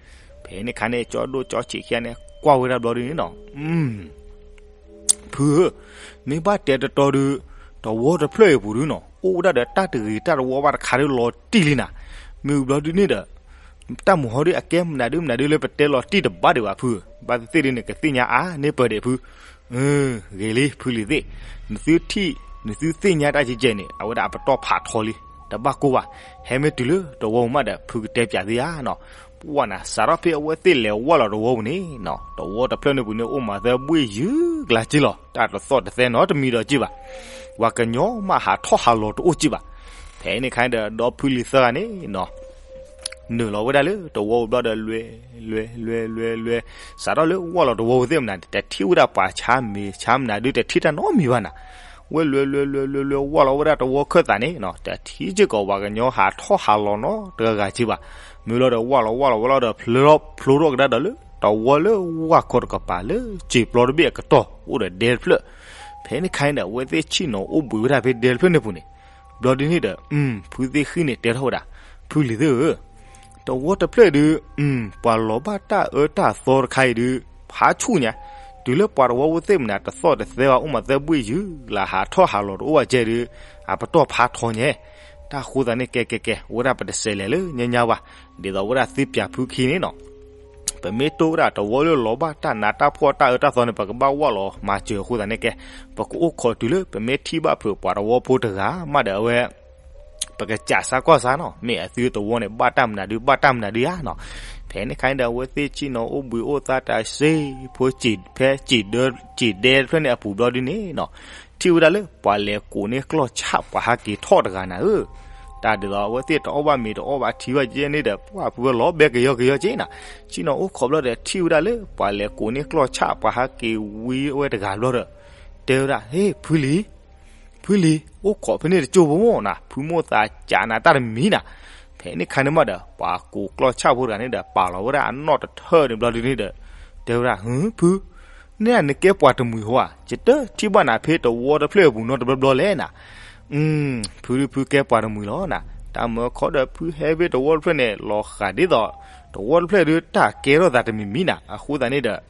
ဖဲန့ၣ်ခါန့ၣ် ကၠီဒိၣ်ကၠီဆံးခံဂၤန့ၣ် ကွၢ်ဝဲဒၣ်ဘျီဒုးန့ၣ်နီၤ ဖုဧၢ, မ့ၢ်ဘၣ်တဲတတီဒုး တဝီတဖျၢၣ်အံၤပူၤဒုးနီၤ အိၣ်ဝဲဒၣ်ဒီးတၢ်တဂ့ၤတၢ်တဝီဘၣ်တခါဒုးလီၤတံၢ်လံနၤ. မ့ၢ်ဘျီဒုးန့ၣ်ဒီး တၢ်မုၢ်ဟီဒုးအကဲမနုၤဒုးမနုၤဒုးလၢပတဲလီၤတံၢ်တဘၣ်ဒံးဘၣ်ဖု, ဘၣ်သ့ၣ်သ့ၣ်ဒုးန့ၣ် ကသ့ၣ်ညါအါန့ၢ်ပၢၢ်ဒံးဖု. ဂ့ၤလံ ဖုလံၤသ့ၣ်, နသုထံၣ် နသုသ့ၣ်ညါတၢ်ကဲကဲန့ၣ် အဝဲဒၣ်အပတီၢ်ဖးထီလံ, တဘၣ်ကိၢ်ဘၣ်, ဟဲမ့ၢ်တုၤလၢတဝီပူၤမးဒီး ဖုကတဲပၠးသုဧါနီၤ. ပှၢ်နၤ စးထီၣ်ဖဲအဝဲသ့ၣ်လဲၤဝၢ်လီၤတဝီပူၤန့ၣ်နီၤ တဝီတဖျၢၣ်န့ၣ်ပူၤန့ၣ် အိၣ်မးသၢဘှ့ၣ်ယုၢ်ကျါက့လီၤ, တၢ်တသီၣ်တသဲနီတမံၤဒီးက့ဘၣ်, ပှၤကညီမးဟးထီၣ်ဟးလီၤတအိၣ်က့ဘၣ်. ဖဲန့ၣ်ခါဒီး ဒီဖုလံၤသၢဂၤန့ၣ်နီၤ နုာ်လီၤဝဲဒၣ်လၢတဝီပူၤဘျီဒီး လွဲ လွဲ လွဲ လွဲ လွဲ စးထီၣ်လၢဝၢ်လီၤတဝီပူၤသ့ၣ်မနၤ တထံၣ်ဝဲဒၣ်ပှၤဆါမ့ၤဆါမနၤဒုး တထံၣ်တၢ်နီတမံၤဘၣ်နၤ. ဝဲလွဲ လွဲ လွဲ လွဲ လွဲ ဝၢ်လီၤဝဲဒၣ်တဝီခၢၣ်သးန့ၣ်နီၤ တထံၣ်စ့ၢ်ကီးပှၤကညီဟးထီၣ်ဟးလီၤနီတဂၤဂၤက့ဘၣ်. မ့ၢ်လီၤဒီးဝၢ်လီၤဝၢ်လီၤဝဲလီၤဒီး ဖျိထီၣ်ကဒါဒီးလၢ တဝီလၢဝၢ်ခီတကပၤလၢ စံာ်ပျီတဘ့ၣ်အကတီၢ် အိၣ်ဒီးဒဲတဖျၢၣ်. ဖဲန့ၣ်ခါန့ၣ်ဒီး အဝဲသ့ၣ်ဆ့ၣ်နီၤအိၣ်ဘှံးဝဲဒၣ်ဖဲဒဲတဖျၢၣ်န့ၣ်ပူၤန့ၣ် ဘျီဒုးန့ၣ်ဒီး ဖုသ့ၣ်ဃံၣ်န့ၣ်တဲထီၣ်ဝဲဒၣ်, ဖုလံၤသ့ၣ်ဧၢ, တဝီတဖျၢၣ်ဒုး ပှၤလီၤဘၣ်တၢ်အၢတၢ်သီတခါအံၤဒုး ဖးဆူၣ်ညါ, တုၤလၢပှၤတဝီဖိသ့ၣ်မနုၤတသီၣ်တသဲဘၣ် အိၣ်မးသၢဘှ့ၣ်ယုာ်လၢ ဟးထီၣ်ဟးလီၤတအိၣ်ဘၣ်ကဲဒီး အပတီၢ်ဖးထီညါ, တၢ်ဃိသးန့ၣ် ကဲကဲကဲ ဝဲဒၣ်ပတစဲးလဲၤလၢညါညါဘၣ်, ဒ်သိးဝဲဒၣ်သ့ပၠးဖုခံန့ၣ်နီၤ ပမ့ၢ်တိၢ်ဝဲဒၣ်တဝီလၢလီၤဘၣ်တၢ်နးတၢ်ဖှီၣ်တၢ်အၢတၢ်သီန့ၣ် ပကဘၣ်ဝၣ်လီၤမၤစၢၤအဃိသတးန့ၣ်ကဲ, ပကအိၣ်ခိးတုၤလၢပမ့ၢ်ထံၣ်ဘၣ်ဖုးပှၤတဝီဖိတဂၤမးဒီးအဝဲ ပကစးစါကီၢ်စါနီၤ, မ့ၢ်အသုတဝီန့ၣ် ဘၣ်တၢ်မနုၤဒု ဘၣ်တၢ်မနုၤဒုဧါနီၤ. ဖဲန့ၣ်ခါန့ၣ်ဒီး အဝဲသ့ၣ်ဆ့ၣ်နီၤအိၣ်ဘှံးအိၣ်သါတၢ်စ့ၢ် ဖိစံးဖဲစံးဒဲ စံးဒဲတဖျၢၣ်န့ၣ်အပူၤဘျီဒုန့ၣ်နီၤ, ထံၣ်ဝဲဒၣ်လၢပှၤလဲၤကိးန့ၢ်ကျီၢ်ဆၣ်ပှၤဟးက့ၤထီၣ်တဂၤနၤဧၢ တၢ်ဒ်သိးအဝဲသ့ၣ်တအီၣ်ဘၣ်မ့ၤတအီၣ်ဘၣ်ထံဘၣ်ကဲန့ၣ်ဒီး ပှၤဖုဝဲလီၤဘဲကယီကယီက့နၤ, ဆ့ၣ်နီၤအိၣ်ခိးဘျီဒီး ထံၣ်ဝဲဒၣ်လၢပှၤလဲၤကိးန့ၢ်ကျီၢ်ဆၣ်ပှၤဟးက့ၤဝံၤအဝဲတဂၤဘျီဒီး တဲဝဲဒၣ် ဟ့ၣ် ဖုလံၤ ဖုလံၤ အိၣ်ခိးဖဲန့ၣ်တကၠိဖိမ့ၢ်နၤ, ဖုမိၢ်သးကးနၤတၢ်တမံၤနၤ. ဖဲန့ၣ်ခါန့ၣ်မးဒီး ပှၤကိးကျီၢ်ဆၣ်ဖိတဂၤန့ၣ်ဒီး ပာ်လီၤဝဲဒၣ်အနီၣ်တထၢၣ်န့ၣ်ဘျီဒုန့ၣ်ဒီး တဲဝဲဒၣ် ဟ့ၣ် ဖု န့ၣ်နကဲပှၤတမှံၤဟီဧါ, ယတထံၣ်ဘၣ်နၤဖဲတဝီတဖျၢၣ်အပူၤနီတဘျီဘျီလဲၣ်နၤ. ဖုဒုဖုကဲပှၤတမှံၤလီၤနၤ, တၢ်မၢခီဒီးဖုဟဲဖဲတဝီတဖျၢၣ်န့ၣ် လီၤဃးဒ်သိး တဝီတဖျၢၣ်ဒုတၢ်ကဲထီၣ်သးတမံၤမံၤနၤ, အဃိသတးန့ၣ်ဒီး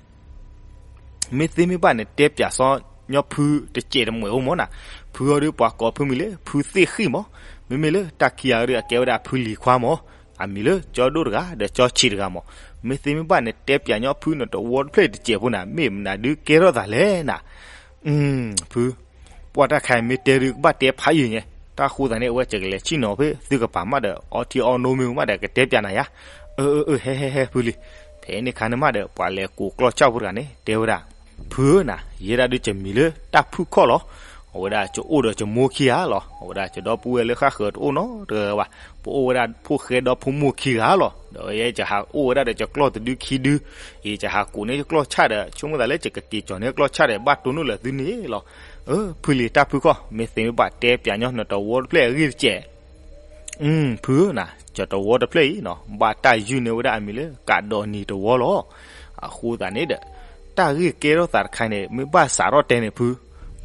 မ့ၢ်သ့မ့ၢ်ဘၣ်န့ၣ် တဲပၠးစီညီဖုတစဲးတမှဲးအိၣ်မ့ၢ်နၤ, ဖုအီၤဒုပှၤကိးဖုမံၤလၢ ဖုသ့ၣ်ဃံၣ်မး, မ့မ့ၢ်လၢတၢ်ခံဂၤဒုအကဲဝဲဒၣ်ဖုလံၤခွါမး, အမံၤလၢကၠီဒိၣ်တဂၤ ဒီးကၠီဆံးတဂၤမး, မ့ၢ်သ့မ့ၢ်ဘၣ်န့ၣ် တဲပၠးညီဖုန့ၣ်တဝီတဖျၢၣ်တစဲးဖိနၤ, မ့ၢ်မနုၤဒုကဲထီၣ်သးလဲၣ်နၤ. ဖု ပှၤတၢ်ခါအံၤမ့ၢ်တဲဒုကဘၣ်တဲဖးယံာ်ညါ, တၢ်ဃိသးန့ၣ် အဝဲကကလဲၤဆ့ၣ်နီၤဖဲသုကပၤမးဒီး အီထံအီနိမ့ၢ်မးဒီး ကတဲပၠးနၤယါ. အၢ အၢ အၢ ဟဲ ဟဲ ဟဲ ဖုလံၤ. ဖဲန့ၣ်ခါန့ၣ်မးဒီး ပှၤလဲၤကိးကျီၢ်ဆၣ်ဖိတဂၤန့ၣ် တဲဝဲဒၣ်, ဖုဧၢနၤ, ယဲဒၣ်ဒုကမံၤလၢတၢ်ဖုၣ်ခီၣ်လီၤ. အဝဲဒၣ်ကအိၣ်ဒီးကမိၢ်ခံဂၤလီၤ. အဝဲဒၣ်ကဒီပုၢ်ဝဲၢ်လၢဃၣ်ဃၢၤတအိၣ်နီတဂၤဘၣ်. ပအိၣ်ဝဲဒၣ်ဖိၣ်ဃဲဒီဖိမိၢ်ခံဂၤလီၤ. ဒီးယဲယကဟးအိၣ်ဝဲဒၣ်ဒီးယကျီၢ်တဒုခံဒု, ယကဟးကိးန့ၢ်ယကျီၢ်ဆၣ်ဒီး ဆိကမိၣ်သးလၢယကက့ၤကီၤန့ၢ်ကျီၢ်ဆၣ်ဒီး ဘၣ်တိၢ်နီၣ်လၢသုန့ၣ်လီၤ. အၢ ဖုလံၤတၢ်ဖုၣ်ခီၣ်, မ့ၢ်သ့မ့ၢ်ဘၣ်တဲပၠးညီနတဝီတဖျၢၣ်အဂ့ၢ်တစဲး ဖုဧၢနၤ, ကတဝီတဖျၢၣ်အံၤနီၤ ဘၣ်တၢ်ယုၢ်န့ၢ်ဝဲဒၣ်အမံၤလၢ ကးဒီးနံၤတဝီလီၤ. အဃိသတးန့ၣ်ဒီး တၢ်ဂ့ၢ်ကဲထီၣ်သးတခါန့ၣ် မ့ၢ်ဘၣ်စးထီၣ်တဲန့ၣ်ဖု,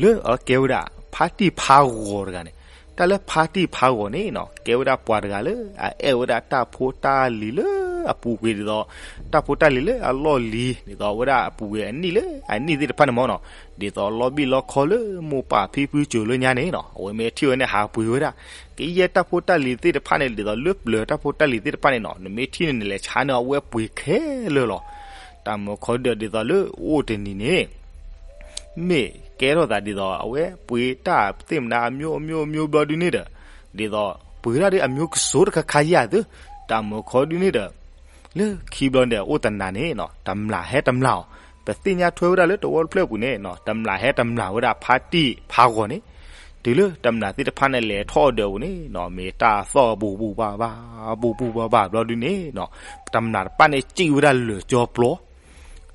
လၢအကဲဝဲဒၣ် ဖါတံၢ်ဖါဂီၤတဂၤန့ၣ်, တၢ်လၢဖါတံၢ်ဖါဂီၤန့ၣ်နီၤ ကဲဝဲဒၣ်ပှၤတဂၤလၢ အအဲၣ်ဝဲဒၣ်တၢ်ဖိတၢ်လံၤလၢအပူၤကွံာ်ဒ်သိး တၢ်ဖိတၢ်လံၤလၢအလီၢ်လံၤ ဒ်သိးအဝဲဒၣ်အပူၤကွံာ်အနံၣ်လၢအနံၣ်သ့ၣ်တဖၣ်န့ၣ်မ့ၢ်နီၤ, ဒ်သိးလီၤဘံၣ်လီၤခီလၢမိၢ်ပၢ်ဖံဖုစိၤလၢညါန့ၣ်နီၤ အဝဲမ့ၢ်ထံၣ်ဝဲန့ၣ်ဟးပှ့ၤဝဲဒၣ် ကယဲၢ်တၢ်ဖိတၢ်လံၤသ့ၣ်တဖၣ်န့ၣ် ဒ်သိးလၢပျၢၤတၢ်ဖိတၢ်လံၤသ့ၣ်တဖၣ်န့ၣ်နီၤ နမ့ၢ်ထံၣ်န့ၣ် နလဲၤဆါန့ၢ်အဝဲပှ့ၤခဲလၢာ်လီၤ. တၢ်မၢခီဒီးဒ်သိးလၢအိၣ်တနံၤန့ၣ် မ့ၢ်ကဲထီၣ်သးဒ်သိး အဝဲပှ့ၤတၢ်သ့ၣ်မနုၤအမျိုးမျိုးမျိုးဘျီဒုန့ၣ်ဒီး ဒ်သိးပှ့ၤတၢ်ဒုအမျိုးကစိၤတခါခါယၤသု, တၢ်မၢခီဒုန့ၣ်ဒီး လၢခံဘျီန့ၣ် အိၣ်တနၤန့ၣ်နီၤ တမျၢ်ဟဲတမျၢ်အီၤ, ပသ့ၣ်ညါထွဲဝဲဒၣ်လၢတဝီတဖျၢၣ်အပူၤန့ၣ်နီၤ တမျၢ်ဟဲတမျၢ်ဝဲဒၣ်ဖါတံၢ်ဖါဂီၤန့ၣ်, တုၤလၢတမျၢ်သ့ၣ်တဖၣ်န့ၣ် လဲၤထီၣ်အဒၢးပူၤန့ၣ်နီၤ မ့ၢ်တၢ်သီၣ်ဘူးဘူးဘၣ်ဘၣ် ဘူးဘူးဘၣ်ဘၣ်ဘျီဒုန့ၣ်နီၤ တမျၢ်တဖၣ်န့ၣ် စံၣ်ဝဲဒၣ်လၢာ်ကၠီ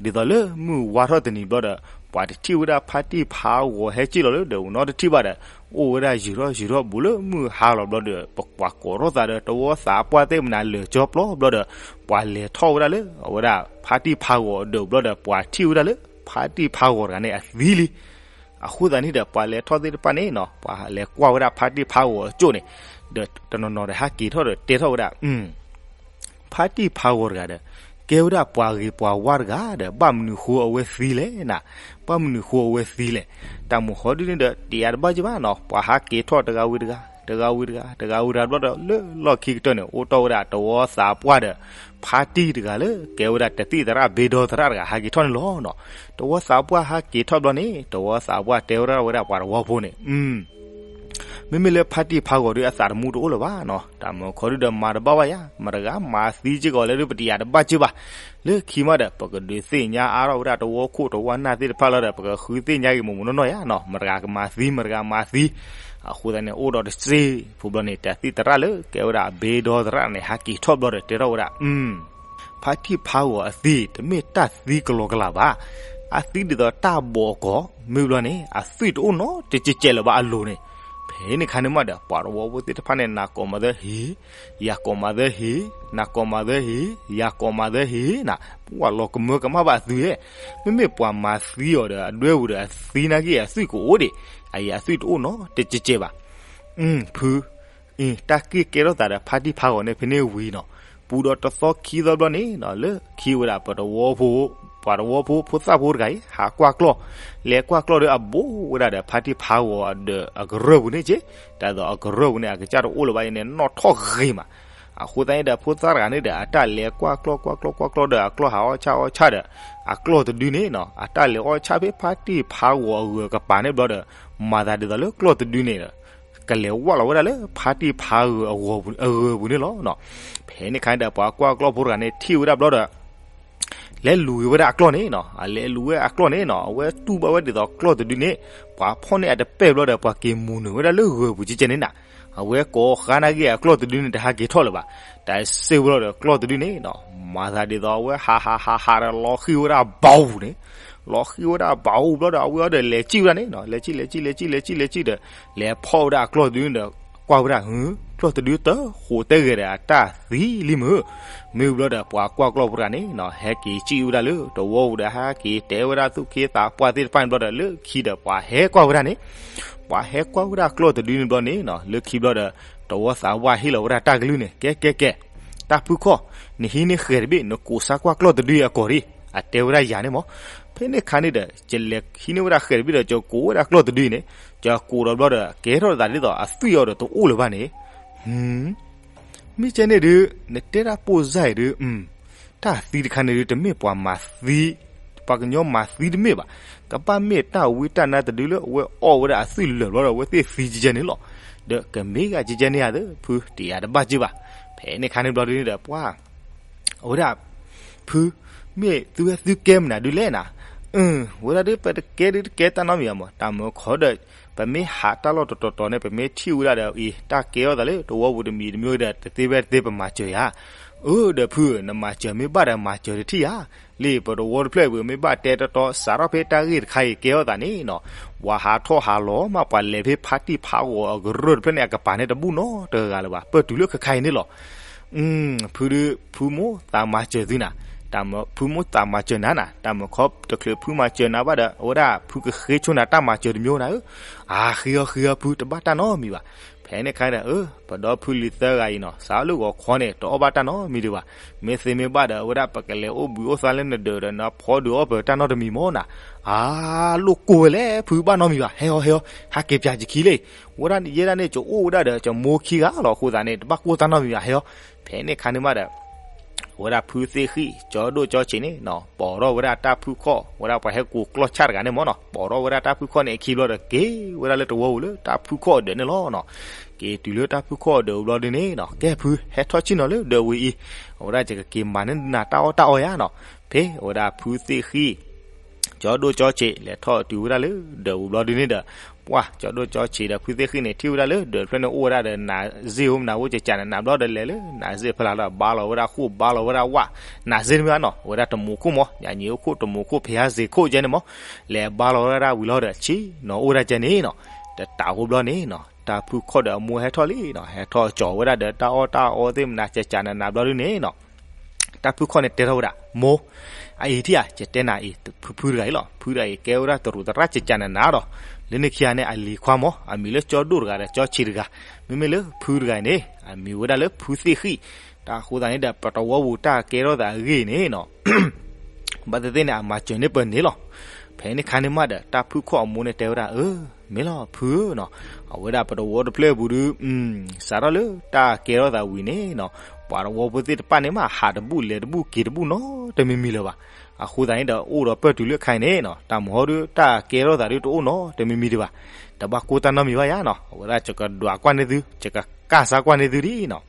ပျီ ဒ်သိးလၢမုၢ်ဝါထီၣ်တနံၤဘျီဒီး ပှၤတထံၣ်ဝဲဒၣ်ဖါတံၢ်ဖါဂီၤဟဲစံၣ်လီၤလၢဒၢးပူၤနီတထံၣ်ဘၣ်ဒီး အိၣ်ဝဲဒၣ်ယုၢ်ထီၣ်ယုၢ်ထီၣ်ဘူးလၢမုၢ်ဟါလီၤဘျီဒီး ပပှၤကိးထီၣ်သးဒီးတဝီသးပှၢ်သ့ၣ်မနုၤလၢာ်ကၠီပျီဘျီဒီး ပှၤလဲၤထီၣ်ဝဲဒၣ်လၢ အဝဲဒၣ်ဖါတံၢ်ဖါဂီၤအဒၢးဘျီဒီး ပှၤထံၣ်ဝဲဒၣ်လၢ ဖါတံၢ်ဖါဂီၤတဂၤန့ၣ်အသံလံ. အဃိသတးန့ၣ်ဒီး ပှၤလဲၤထီၣ်သ့ၣ်တဖၣ်န့ၣ်နီၤ ပှၤလဲၤကွၢ်ဝဲဒၣ်ဖါတံၢ်ဖါဂီၤအကၠိၣ်န့ၣ် ဒီးတနီၤနီၤဒီးဟဲက့ၤထီၣ်ဒီးတဲထီၣ်ဝဲဒၣ် ဖါတံၢ်ဖါဂီၤတဂၤဒီး ကဲဝဲဒၣ်ပှၤဂ့ၤပှၤဝါတဂၤဒီး ဘၣ်မနုၤဃိအဝဲသံလဲၣ်နၤ, ဘၣ်မနုၤဃိအဝဲသံလဲၣ်. တၢ်မၢခီဒုန့ၣ်ဒီး တယာ်တဘၣ်က့ဘၣ်နီၤ ပှၤဟးက့ၤထီၣ်တဂၤဝံၤတဂၤ တဂၤဝံၤတဂၤ တဂၤဝံၤတဂၤဘျီဒီး လၢလီၢ်ခံကတၢၢ်န့ၣ် အိၣ်တ့ၢ်ဝဲဒၣ်တဝီသးပှၢ်ဒီး ဖါတံၢ်တဂၤလၢ ကဲဝဲဒၣ်တသံၣ်သရၣ်ဘ့ဒီသရၣ်တဂၤ ဟးက့ၤထီၣ်န့ၣ်လီၤနီၤ. တဝီသးပှၢ်ဟးက့ၤထီၣ်ဘျီန့ၣ် တဝီသးပှၢ်တဲဝဲဒၣ်ဝဲဒၣ်ပှၤတဝီဖိန့ၣ် မ့မ့ၢ်လၢဖါတံၢ်ဖါဂီၤဒုအသးတမူတအိၣ်လၢၤဘၣ်နီၤ, တၢ်မၢခီဒုဒီးမၤတဘၣ်ဘၣ်ယါ, မတၤဂၤမၤသံက့ၤကီးလဲၣ်ဒု ပတယာ်တဘၣ်က့ဘၣ်. လၢခံမးဒီး ပကဒုးသ့ၣ်ညါအါထီၣ်ဝဲဒၣ်တဝီခိၣ်တဝီနၢ်သ့ၣ်တဖၣ်လီၤဒီး ပကဃုသ့ၣ်ညါက့ၤမိၢ်မိၢ်နီၢ်နီၢ်ယါနီၤ, မတၤဂၤကမၤသံ မတၤဂၤမၤသံ. အဃိသတးန့ၣ် အိၣ်ဒီးတစ့ၢ်ဖိဘျီန့ၣ် တၢ်သံၣ်သရၣ်လၢ ကဲဝဲဒၣ်အဘ့ဒီသရၣ်န့ၣ် ဟးက့ၤထီၣ်ဘျီဒီး တဲထီၣ်ဝဲဒၣ် ဖါတံၢ်ဖါဂီၤအသံ တမ့ၢ်တၢ်သံကလီကလီဘၣ်. အသံဒ်သိးတၢ်ဘီးကီး မ့ၢ်ဘျီန့ၣ် အသွံၣ်တအိၣ်နီတကဲးကဲးလၢၤဘၣ်အလိၤန့ၣ်. ဖဲန့ၣ်ခါန့ၣ်မးဒီး ပှၤတဝီဖိသ့ၣ်တဖၣ်န့ၣ် နၤကိးမးသၢဟ့ၣ်, ယၤကိးမးသၢဟ့ၣ်, နၤကိးမးသၢဟ့ၣ်, ယၤကိးမးသၢဟ့ၣ်နၤ, ပှၤလီၤကမၢကမၣ်ဘၣ်အသွံၣ်ဧါ. မ့မ့ၢ်ပှၤမၤသံအီၤဒီး အဒွဲပူၤဒီးအသံနာ်က့ အသွံၣ်ကအိၣ်ဒံး, အယၤအသွံၣ်တအိၣ်နီတကဲးကဲးဘၣ်. ဖု အ့ တၢ်က့ၢ်ကဲထီၣ်သးဒီးဖါတံၢ်ဖါဂီၤန့ၣ် ဖဲန့ၣ်ဝံၤနီၤ, ပူၤဒီးတသီခံသီဘျီန့ၣ်နီၤ လၢခံဝဲဒၣ်ပတဝီဖိ ပှၤတဝီဖိ ဖိသၣ်ဖိတဂၤအံၤ ဟးကွၢ်ကျီၢ်, လဲၤကွၢ်ကျီၢ်ဒီးအဘူးဝဲဒၣ်ဒီး ဖါတံၢ်ဖါဂီၤဒီးအကရၢၢ်ပူၤန့ၣ်က့, တၢ်သိးအကရၢၢ်ပူၤန့ၣ် အကစၢ်တအိၣ်လၢၤဘၣ်အံၤန့ၣ် နီၣ်ထီၣ်ဂ့ၤမး. အဃိသတးန့ၣ်ဒီး ဖိသၣ်တဂၤန့ၣ်ဒီး အတၢ်လဲၤကွၢ်ကျီၢ်ကွၢ်ကျီၢ်ကွၢ်ကျီၢ်ဒီး အကျီၢ်ဟးအီၣ်ဆၣ်အီၣ်ဆၣ်ဒီး အကျီၢ်တဒုန့ၣ်နီၤ အတၢ်လဲၤအီၣ်ဆၣ်ဖဲဖါတံၢ်ဖါဂီၤအဂၢၤကပၤန့ၣ်ဘျီဒီး မၤသးဒ်သိးလၢကျီၢ်တဒုန့ၣ်ဒီး ကလဲၤဝၢ်လီၤဝဲဒၣ်လၢဖါတံၢ်ဖါဂီၤအဂၢၤပူၤန့ၣ်လီၤ. ဖဲန့ၣ်အခါန့ၣ်ဒီး ပှၤကွၢ်ကျီၢ်ဖိတဂၤန့ၣ် ထံၣ်ဝဲဒၣ်ဘျီဒီး လဲၤလူၤက့ၤဝဲဒၣ်အကျီၢ်န့ၣ်နီၤ, အလဲၤလူၤဝဲအကျီၢ်န့ၣ်နီၤ အဝဲတူၢ်ဘၣ်ဝဲဒ်သိးကျီၢ်တဒုန့ၣ် ပှၤဖီၣ်န့ၢ်အတပဲာ်ဘျီဒီး ပှၤက့ၤမူၤနုာ်ဝဲဒၣ်လၢဂၢၤပူၤကဲကဲန့ၣ်နၤ, အဝဲကိးဃါနၢ်က့ၤအကျီၢ်တဒုန့ၣ် တဟးက့ၤထီၣ်လၢၤဘၣ်. တၢ်စ့ၢ်ဝဲလီၤဒီးကျီၢ်တဒုန့ၣ်နီၤ မၤသးဒ်သိးအဝဲဟးဟးဟးဟးဒီးလီၤဃံၤဝဲဒၣ်ဘီပူၤန့ၣ်, လီၤဃံၤဝဲဒၣ်ဘီပူၤဘျီဒီး အဝဲအီၤဒီးလဲၤစံၣ်ဝဲဒၣ်န့ၣ်နီၤ, လဲၤစံၣ် လဲၤစံၣ် လဲၤစံၣ် လဲၤစံၣ် လဲၤစံၣ်ဒီး လဲၤဖီၣ်ဝဲဒၣ်အကျီၢ်တဒုန့ၣ်ဒီး ကွၢ်ဝဲဒၣ် ကျီၢ်တဒုတဃိးတဲဂဲၤဒီးအတၢ်သံလံမုၢ်, မ့ၢ်ဘျီဒီးပှၤကွၢ်ကျီၢ်ဖိတဂၤန့ၣ်နီၤ ဟဲက့ၤစံၣ်ဝဲဒၣ်လၢတဝီပူၤဒီး ဟဲက့ၤတဲဝဲဒၣ်သူၣ်က့သးပှၢ်သ့ၣ်တဖၣ်န့ၣ်ဘျီဒီး လၢခံဒီးပှၤဟဲကွၢ်ဝဲဒၣ်န့ၣ်, ပှၤဟဲကွၢ်ဝဲဒၣ်ကျီၢ်တဒုန့ၣ်ဘျီန့ၣ်နီၤ လၢခံဘျီဒီး တဝီသးပှၢ်ဟ့ၣ်လီၤဝဲဒၣ်တၢ်ကလုၢ်န့ၣ် ကဲကဲကဲ, တၢ်ဖုခီၣ်, နဟံးန့ၢ်ဃဲၤတဘ့ၣ် နကိးစါကွၢ်ကျီၢ်တဒုအံၤအကီၢ်ဒံး, အတဲဝဲဒၣ်ယၤန့ၣ်မး. ဖဲန့ၣ်အခါန့ၣ်ဒီး ကလဲၤဟံးန့ၢ်ဝဲဒၣ်ဃဲၤတဘ့ၣ်ဒီး ကကိးဝဲဒၣ်ကျီၢ်တဒုအံၤန့ၣ် ကကိးဒီးဘျီဒီး ကဲထီၣ်သးဒ်သိးအသွံၣ်အီၤဒီးတအိၣ်လၢၤဘၣ်န့ၣ်, မ့ၢ်ကဲန့ၣ်ဒုး နတဲဒၣ်ပိၢ်စၢ်အံၤဒုး တၢ်သံတခါန့ၣ်ဒုး တမ့ၢ်ပှၤမၤသံ, ပှၤကညီမၤသံတမ့ၢ်ဘၣ်, ကဘၣ်မ့ၢ်တၢ်ဝံတၢ်နါတဒုလၢအဝဲအီၣ်ဝဲဒၣ်အသွံၣ်လၢာ်ဘျီဒီး အဝဲသ့ၣ်သံကဲကဲန့ၣ်လီၤ. ဒီးကမ့ၢ်ဂ့ၤကဲကဲန့ၣ်ဧါသ့ၣ် ဖုတယၤတဘၣ်က့ၤဘၣ်. ဖဲန့ၣ်ခါန့ၣ်ဘျီဒုးန့ၣ်ဒီး ပှၤ အဝဲဒၣ် ဖု မ့ၢ်သုဝဲသုကဲမနုၤဒုးလဲၣ်နၤ, အၢ ဝဲဒၣ်ဒုး ပတကဲဒုးတကဲတၢ်နီတမံၤဘၣ်မး, တၢ်မၢခီဒီး ပမ့ၢ်ဟးတၢ်လီၢ်တတီၤတီၤန့ၣ် ပမ့ၢ်ထံၣ်ဝဲဒၣ်ဒီးအံၤ တၢ်ကဲထီၣ်သးလၢတဝီပူၤတမံၤတမံၤဒီး တသ့ဝဲတသ့ပမၤစၢၤယၤ, အၢ ဒီးဖု နမၤစၢၤမ့ၢ်ဘၣ်ဒီးမၤစၢၤတထံၣ်ဧါ, လၢပတဝီတဖျၢၣ်ပူၤမ့ၢ်ဘၣ်တဲတီတီ စးထီၣ်ဖဲတၢ်ဂ့ၢ်တခါအံၤကဲထီၣ်သးန့ၣ်နီၤ, ပှၤဟးထီၣ်ဟးလီၤမး ပှၤလဲၤဖဲဖါတံၢ်ဖးဂီၤအကရၢၢ်တဖျၢၣ်န့ၣ် အကပၤန့ၣ်တဘူၣ်နီတဂၤလၢၤဘၣ်, ပၢၢ်တုၤလၢခဲခါအံၤန့ၣ်လီၤ. ဖုဒုး ဖုမိၢ်သးမၤစၢၤသုနၤ, တၢ်မၢ ဖုမိၢ်သးမၤစၢၤနၤနၤ, တၢ်မၢခီတချုးဖုမၤစၢၤနၤဘၣ်ဒီး အဝဲဒၣ်ဖုကဃ့ဆိနၤတၢ်မၤစၢၤတမံၤနၤဧၢ, အါ ဃ့အီၤဃ့အီၤဖု တဘၣ်တၢ်နီတမံၤဘၣ်. ဖဲန့ၣ်အခါဒီး အၢ ပဒီဖုလံၤသၢဂၤအံၤနီၤ စးလၢဂီၤခီန့ၣ် တအီၣ်ဘၣ်တၢ်နီတမံၤဒံးဘၣ်, မ့ၢ်သ့မ့ၢ်ဘၣ်ဒီး အဝဲဒၣ်ပကလဲၤအိၣ်ဘှံးအိၣ်သါလၢနဒၢးဒီး နဖီဒုးအီၣ်ပတၢ်နီတမံၤမ့ၢ်နၤ, အါ လိၣ်ကိၢ်ဝဲလဲၣ် ဖုဘၣ်နီတမံၤဘၣ်, ဟဲအီၤဟဲအီၤ ဟးက့ၤပၠးယခံလံ, ဝဲဒၣ်ယဲဒၣ်န့ၣ် ကအိၣ်ဝဲဒၣ်ဒီး ကမိၢ်ခံဂၤလီၤ, အဃိသတးန့ၣ် တဘၣ်ကိၢ်တၢ်နီတမံၤဘၣ် ဟဲအီၤ. ဖဲန့ၣ်အခါန့ၣ်မးဒီး အဝဲဒၣ်ဖုသ့ၣ်ဃံၣ် ကၠီဒိၣ်ကၠီဆံးန့ၣ်နီၤ ပိာ်ထီၣ်ဝဲဒၣ်တၢ်ဖုခီၣ် ဝဲဒၣ်ပှၤဟဲကိးကျီၢ်ဆၣ်တဂၤန့ၣ်မ့ၢ်နီၤ ပိာ်ထီၣ်ဝဲဒၣ်တၢ်ဖုခီၣ်န့ၣ်အခံဘျီဒီး က့ၤဝဲဒၣ်လၢတဝီပူၤလၢတၢ်ဖုခီၣ်အဒၢးန့ၣ်လီၤနီၤ. က့ၤတုၤလၢတၢ်ဖုခီၣ်အဒၢးအဘျီဒုးန့ၣ်နီၤ ကဲဖု ဟဲထီၣ်ဆ့ၣ်နီၤလၢဒၢးဝံၤအံၤ အဝဲဒၣ်ယကက့ၤမၤန့ၢ်နၤတၢ်အီၣ်တၢ်အီယါနီၤ. ဖဲအဝဲဒၣ်ဖုသ့ၣ်ဃံၣ် ကၠီဒိၣ်ကၠီဆံး လဲၤထီၣ်တုၤဝဲဒၣ်လၢဒၢးပူၤဘျီဒုးန့ၣ်ဒီး ပှၢ် ကၠီဒိၣ်ကၠီဆံးဒီးဖုသ့ၣ်ဃံၣ်န့ၣ် ထံၣ်ဝဲဒၣ်လၢဒၢးတဖျၢၣ်န့ၣ် အိၣ်ဝဲဒၣ်ဒီးနးစ့ၣ်ဧိၤ နးဝဲကကးနးနးဘျီဒီးလဲၤလၢနးစ့ၣ်ဖဲလၢ်လၢဘါလီၤဝဲဒၣ်ဃိၣ် ဘါလီၤဝဲဒၣ်ဝၣ် နးစ့ၣ်တမ့ၢ်ဘၣ်နီၤ ဝဲဒၣ်တမူခိၣ်မး ညါညံအိၣ်ခိၣ်တမူခိၣ် ဖဲဟးစ့ၢ်ခိၣ်ကဲန့ၣ်မး လဲၤဘါလီၤဝဲဒၣ်ဝံၤလီၤဒီး ဆ့ၣ်နီၤအိၣ်ဝဲဒၣ်ကဲန့ၣ်နီၤ တတးဖိဘျီန့ၣ်နီၤ တၢ်ဖုခီၣ်ဒီးအမိၢ်ဟဲထီၣ်လံနီၤ ဟဲထီၣ်ကၠီၤဝဲဒၣ်ဒီးတၢ်အီၣ်တၢ်အီသ့ၣ်မနၤ ကကးနးနးဘျီဒုးန့ၣ်နီၤ တၢ်ဖုခီၣ်န့ၣ်တဲထီၣ်ဝဲဒၣ် မိၢ်, အအံၤထံၣ်ဧါ ယတဲနၤအံၤ ဖုဖုတဂၤအံၤလီၤ ဖုတဂၤအံၤ ကဲဝဲဒၣ်တရူးသရၣ် ကကးနးနးဒီး လၢနခံဂၤန့ၣ် အလံၤခွါမး အမံၤလၢကၠီဒိၣ်တဂၤဒီး ကၠီဆံးတဂၤ မ့မ့ၢ်လၢဖုတဂၤအံၤန့ၣ် အမံၤဝဲဒၣ်လၢဖုသ့ၣ်ဃံၣ် တၢ်အဃိသတးန့ၣ်ဒီး ပတဝီပူၤတၢ်ကဲထီၣ်သးအဂ့ၢ်န့ၣ်နီၤ ဘၣ်သ့ၣ်သ့ၣ်န့ၣ် အမၤစၢၤန့ၢ်ပၢၤန့ၣ်လီၤ. ဖဲန့ၣ်ခါန့ၣ်မးဒီး တၢ်ဖုခီၣ်အမိၢ်န့ၣ်တဲဝဲဒၣ် အၢ မ့ၢ်လီၤဖုဧၢနီၤ အဝဲဒၣ်ပတဝီတဖျၢၣ်ပူၤဒုး စးထီၣ်လၢတၢ်ကဲထီၣ်သးဝံၤန့ၣ်နီၤ ပှၤတဝီဖိသ့ၣ်တဖၣ်န့ၣ်မး ဟးတဘူၣ်လဲၤတဘူၣ်က့ၤတဘူၣ်နီတမံၤမံၤလၢၤဘၣ်. အဃိသတးန့ၣ်ဒီး အိၣ်ဒီးပၢၢ်တုၤလၢခါအံၤန့ၣ်နီၤ တၢ်မဟီဒုး တၢ်ကဲထီၣ်သးဒုးတအိၣ်နီတမံၤမံၤဒံးဘၣ်. တဘၣ်ကိၢ်တၢ်နီတမံၤဘၣ်ယါနီၤ အဝဲဒၣ်ယကဒွးကွၢ်န့ၢ်သု ယကကၢ်စါကွၢ်န့ၢ်သုဒ်နီၤ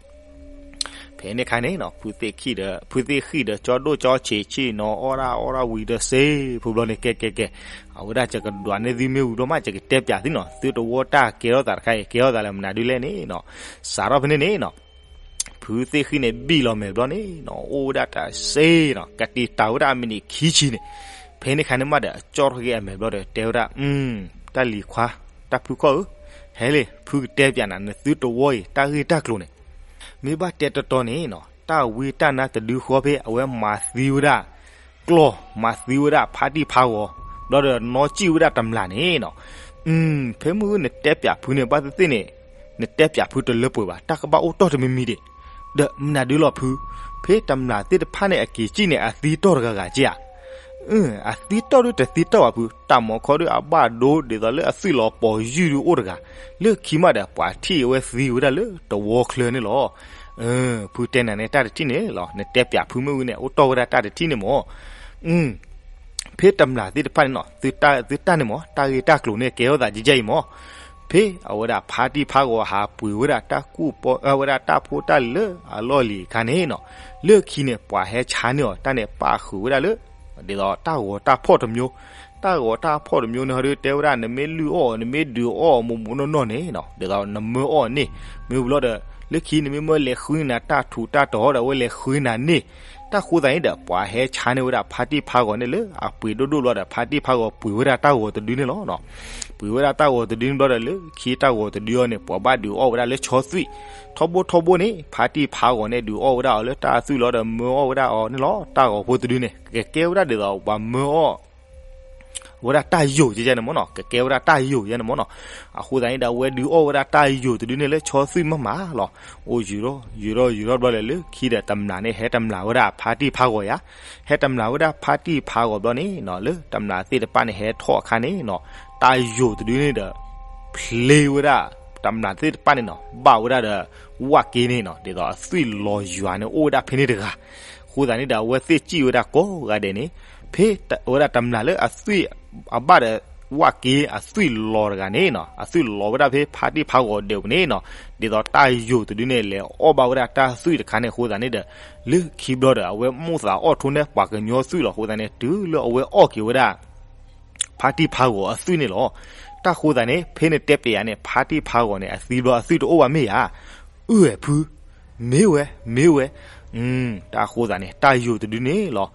ဖဲန့ၣ်ခါန့ၣ်နီၤ ဖုသ့ၣ်ဃံၣ်ဒီး ဖုသ့ၣ်ဃံၣ်ဒီး ကၠီဒိၣ်ကၠီဆံး ဆ့ၣ်နီၤအီၣ်ဒၣ်အီၣ်ဒၣ်ဝံၤဒီးစ့ၢ် ဖုဘျီန့ၣ် ကဲကဲကဲ အဝဲဒၣ်ယကဒွးန့ၢ်သုမ့ၢ်ဝံၤဘျီမး ယကတဲပၠးသုနီၤ သုတဝီတၢ်ကဲထီၣ်သးတခါအံၤ ကဲထီၣ်သးလၢမနုၤဒုးလဲၣ်န့ၣ်နီၤ စးထီၣ်ဖဲန့ၣ်န့ၣ်နီၤ ဖုသ့ၣ်ဃံၣ်န့ၣ် ဘံၣ်လီၤမဲာ်ဘျီန့ၣ်နီၤ အိၣ်ဝဲဒၣ်တၢ်စ့ၢ်နီၤ ကတံာ်တာ်ဝဲဒၣ်အမံးနံးခံဆံန့ၣ် ဖဲန့ၣ်ခါန့ၣ်မးဒီး အကၠီၣ်ထီၣ်က့ၤအမဲာ်ဘျီဒီး တဲဝဲဒၣ် တၢ်လံၤခွါ တၢ်ဖုခီၣ်ဧၢ ဟဲလံ ဖုကတဲပၠးနၤ နသုတဝီအံၤ တၢ်ဂ့ၢ်တၢ်ကျိၤန့ၣ် မ့ၢ်ဘၣ်တဲတီတီန့ၣ်နီၤ တၢ်ဝံတၢ်နါတဒုဃီဖဲ အဝဲမၤသံဝဲဒၣ် ကျီၢ် မၤသံဝဲဒၣ်ဖါတံၢ်ဖါဂီၤ ဘျီဒီးနီၣ်စံၣ်ဝဲဒၣ်တမျၢ်န့ၣ်နီၤ ဖဲမုၢ်နတဲပၠးဖုန့ၣ် ဘၣ်သ့ၣ်သ့ၣ်န့ၣ် နတဲပၠးဖုတလၢပှဲၤဘၣ် တၢ်ကဘၣ်အိၣ်တီၢ်တမံၤမံၤဒံး ဒီးမနုၤဒုးလီၤဖု ဖဲတမျၢ်သ့ၣ်တဖၣ်န့ၣ် အက့ၤစံၣ်န့ၣ် အသံတီၢ်တဂၤဂၤက့ဧါ အသံတီၢ်ဒုတသံတီၢ်ဘၣ်ဖု, တၢ်မီၤခီဒုအဘၣ်ဒိဒ်သိးလၢအသွံၣ်လီၤပီၤယုၢ်ဒုအိၣ်တဂၤ, လၢခံမးဒီးပှၤထံၣ်အဝဲသံဝဲဒၣ်လၢတဝီချၢန့ၣ်လီၤ. ဖုတဲနၤန့ၣ်တၢ်တထံၣ်န့ၣ်လီၤ, နတဲပၠးဖုမ့ၢ်ဝံၤန့ၣ် အိၣ်တီၢ်ဝဲဒၣ်တၢ်တထံၣ်န့ၣ်မး ဖဲတမျၢ်သ့ၣ်တဖၣ်န့ၣ်နီၤ, သုတၢ်န့ၣ်မး တၢ်ဂ့ၢ်တၢ်ကျိၤန့ၣ်ကဲထီၣ်သးကဲကဲအံၤမး, ဖဲအဝဲဒၣ်ဖါတံၢ်ဖါဂီၤဟးပှ့ၤဝဲဒၣ်တၢ်ကူၣ်ပီ အဝဲဒၣ်တၢ်ဖိတၢ်လံၤလၢအလီၢ်လံၤအခါန့ၣ်နီၤ, လၢခံန့ၣ် ပှၤဟဲဆါန့ၢ်အီၤတၢ်န့ၣ် ပာ်ဃုာ်ဝဲဒၣ်လၢ ဒ်သိးတၢ်ဂီၤတၢ်ဖီၣ်တမျိုး, တၢ်ဂီၤတၢ်ဖီၣ်တမျိုးန့ၣ်ဟီဒုတဲဝဲဒၣ် နမ့ၢ်လုၢ်အီၣ် နမ့ၢ်ဒုးအီၣ်မိၢ်မိၢ်နီၢ်နီၢ်န့ၣ်နီၤ, ဒ်သိးနမၢအီၣ်န့ၣ်, မ့ၢ်ဝံၤဘျီဒီး လၢခံနမ့ၢ်မၢလဲၤဃုန့ၢ်နၤတၢ်ထူးတၢ်တီၤဒီး အဝဲလဲၤဃုန့ၢ်နၤန့ၣ်, တၢ်ဃိသးန့ၣ်ဒီး ပှၤဟဲဆါန့ၢ်ဝဲဒၣ်ဖါတံၢ်ဖါဂီၤန့ၣ်လၢအပှ့ၤဒိၣ်ဒိၣ်ဘျီဒီး ဖါတံၢ်ဖါဂီၤပှ့ၤဝဲဒၣ်တၢ်ဂီၤတဒုန့ၣ်လီၤ. ပှ့ၤဝဲဒၣ်တၢ်ဂီၤတဒုန့ၣ်ဘျီဒီး လၢခံတၢ်ဂီၤတဒုအံၤန့ၣ် ပှၤဘၣ်ဒုးအီၣ်ဝဲဒၣ်လၢဆီသွံၣ်, ထီဘိထီဘိန့ၣ် ဖါတံၢ်ဖါဂီၤန့ၣ် ဒုးအီၣ်ဝဲဒၣ်အီၤလၢတၢ်သွံၣ်လီၤဒီး မၢအီၣ်ဝဲဒၣ်အီၤန့ၣ်လီၤ. တၢ်ဂီၤဖိတဒုန့ၣ် ကကဲဝဲဒၣ်ဒ်သိးပှၤမၢအီၣ် ဝဲဒၣ်တၢ်ယိာ်ကဲန့ၣ်မးနီၤ, ကကဲဝဲဒၣ်တၢ်ယိာ်ယဲန့ၣ်မးနီၤ. အဃိသတးန့ၣ်ဒီး အဝဲဒုးအီၣ်ဝဲဒၣ်တၢ်ယိာ်တဒုန့ၣ်လၢဆီသွံၣ်မးမးလီၤ. အိၣ်ယူၤထီၣ်ယူၤထီၣ်ယူၤထီၣ်ဘျီဒီး လၢခံဒီးတမျၢ်န့ၣ် ဟဲတမျၢ်ဝဲဒၣ်ဖါတံၢ်ဖါဂီၤယါ, ဟဲတမျၢ်ဝဲဒၣ်ဖါတံၢ်ဖါဂီၤဘျီန့ၣ်နီၤ, လၢတမျၢ်သ့ၣ်တဖၣ်န့ၣ်ဟဲထီၣ်အခါန့ၣ်နီၤ, တၢ်ယိာ်တဒုန့ၣ်ဒီး ဖျ့ဝဲဒၣ် တမျၢ်သ့ၣ်တဖၣ်န့ၣ်နီၤ, ဘၣ်ဝဲဒၣ်ဒီး ဝၣ်က့န့ၣ်နီၤ, ဒ်သိးအသွံၣ်လီၤယွၤန့ၣ် အိၣ်ဝဲဒၣ်ဖဲန့ၣ်တဂၤ. အဃိသတးန့ၣ်ဒီး အဝဲသ့ၣ်စံၣ်ဝဲဒၣ်ကိးဂၤဒဲးန့ၣ်, ဖဲဝဲဒၣ်တမျၢ်လၢအသွံၣ်အဘၣ်ဒီး ဝၣ်က့အသွံၣ်လီၤတဂၤန့ၣ်နီၤ, အသွံၣ်လီၤဝဲဒၣ်ဖဲဖါတံၢ်ဖါဂီၤဒၢးပူၤန့ၣ်နီၤ, ဒ်သိးတၢ်ယိာ်တဒုန့ၣ် လဲၤအီၣ်ဘၣ်ဝဲဒၣ်တၢ်သွံၣ်တခါန့ၣ် အဃိသတးန့ၣ်ဒီး လၢခံဘျီဒီး အဝဲမိၣ်သးအီၣ်ထိၣ်န့ၢ်ပှၤကညီသွံၣ်လီၤ. အဃိသတးန့ၣ် တုၤလၢအဝဲအီၣ်က့ၤဝဲဒၣ် ဖါတံၢ်ဖါဂီၤအသွံၣ်န့ၣ်လီၤ. တၢ်ဃိသတးန့ၣ် ဖဲနတဲပျးယၤန့ၣ် ဖါတံၢ်ဖါဂီၤန့ၣ် အသံဘျီအသွံၣ်တအိၣ်ဘၣ်မ့ၢ်ဧါ, အၢၣ်ဖု, မ့ၢ်ဝဲ, မ့ၢ်ဝဲ, တၢ်ဃိသတးန့ၣ် တၢ်ယိာ်တဒုန့ၣ်လီၤ.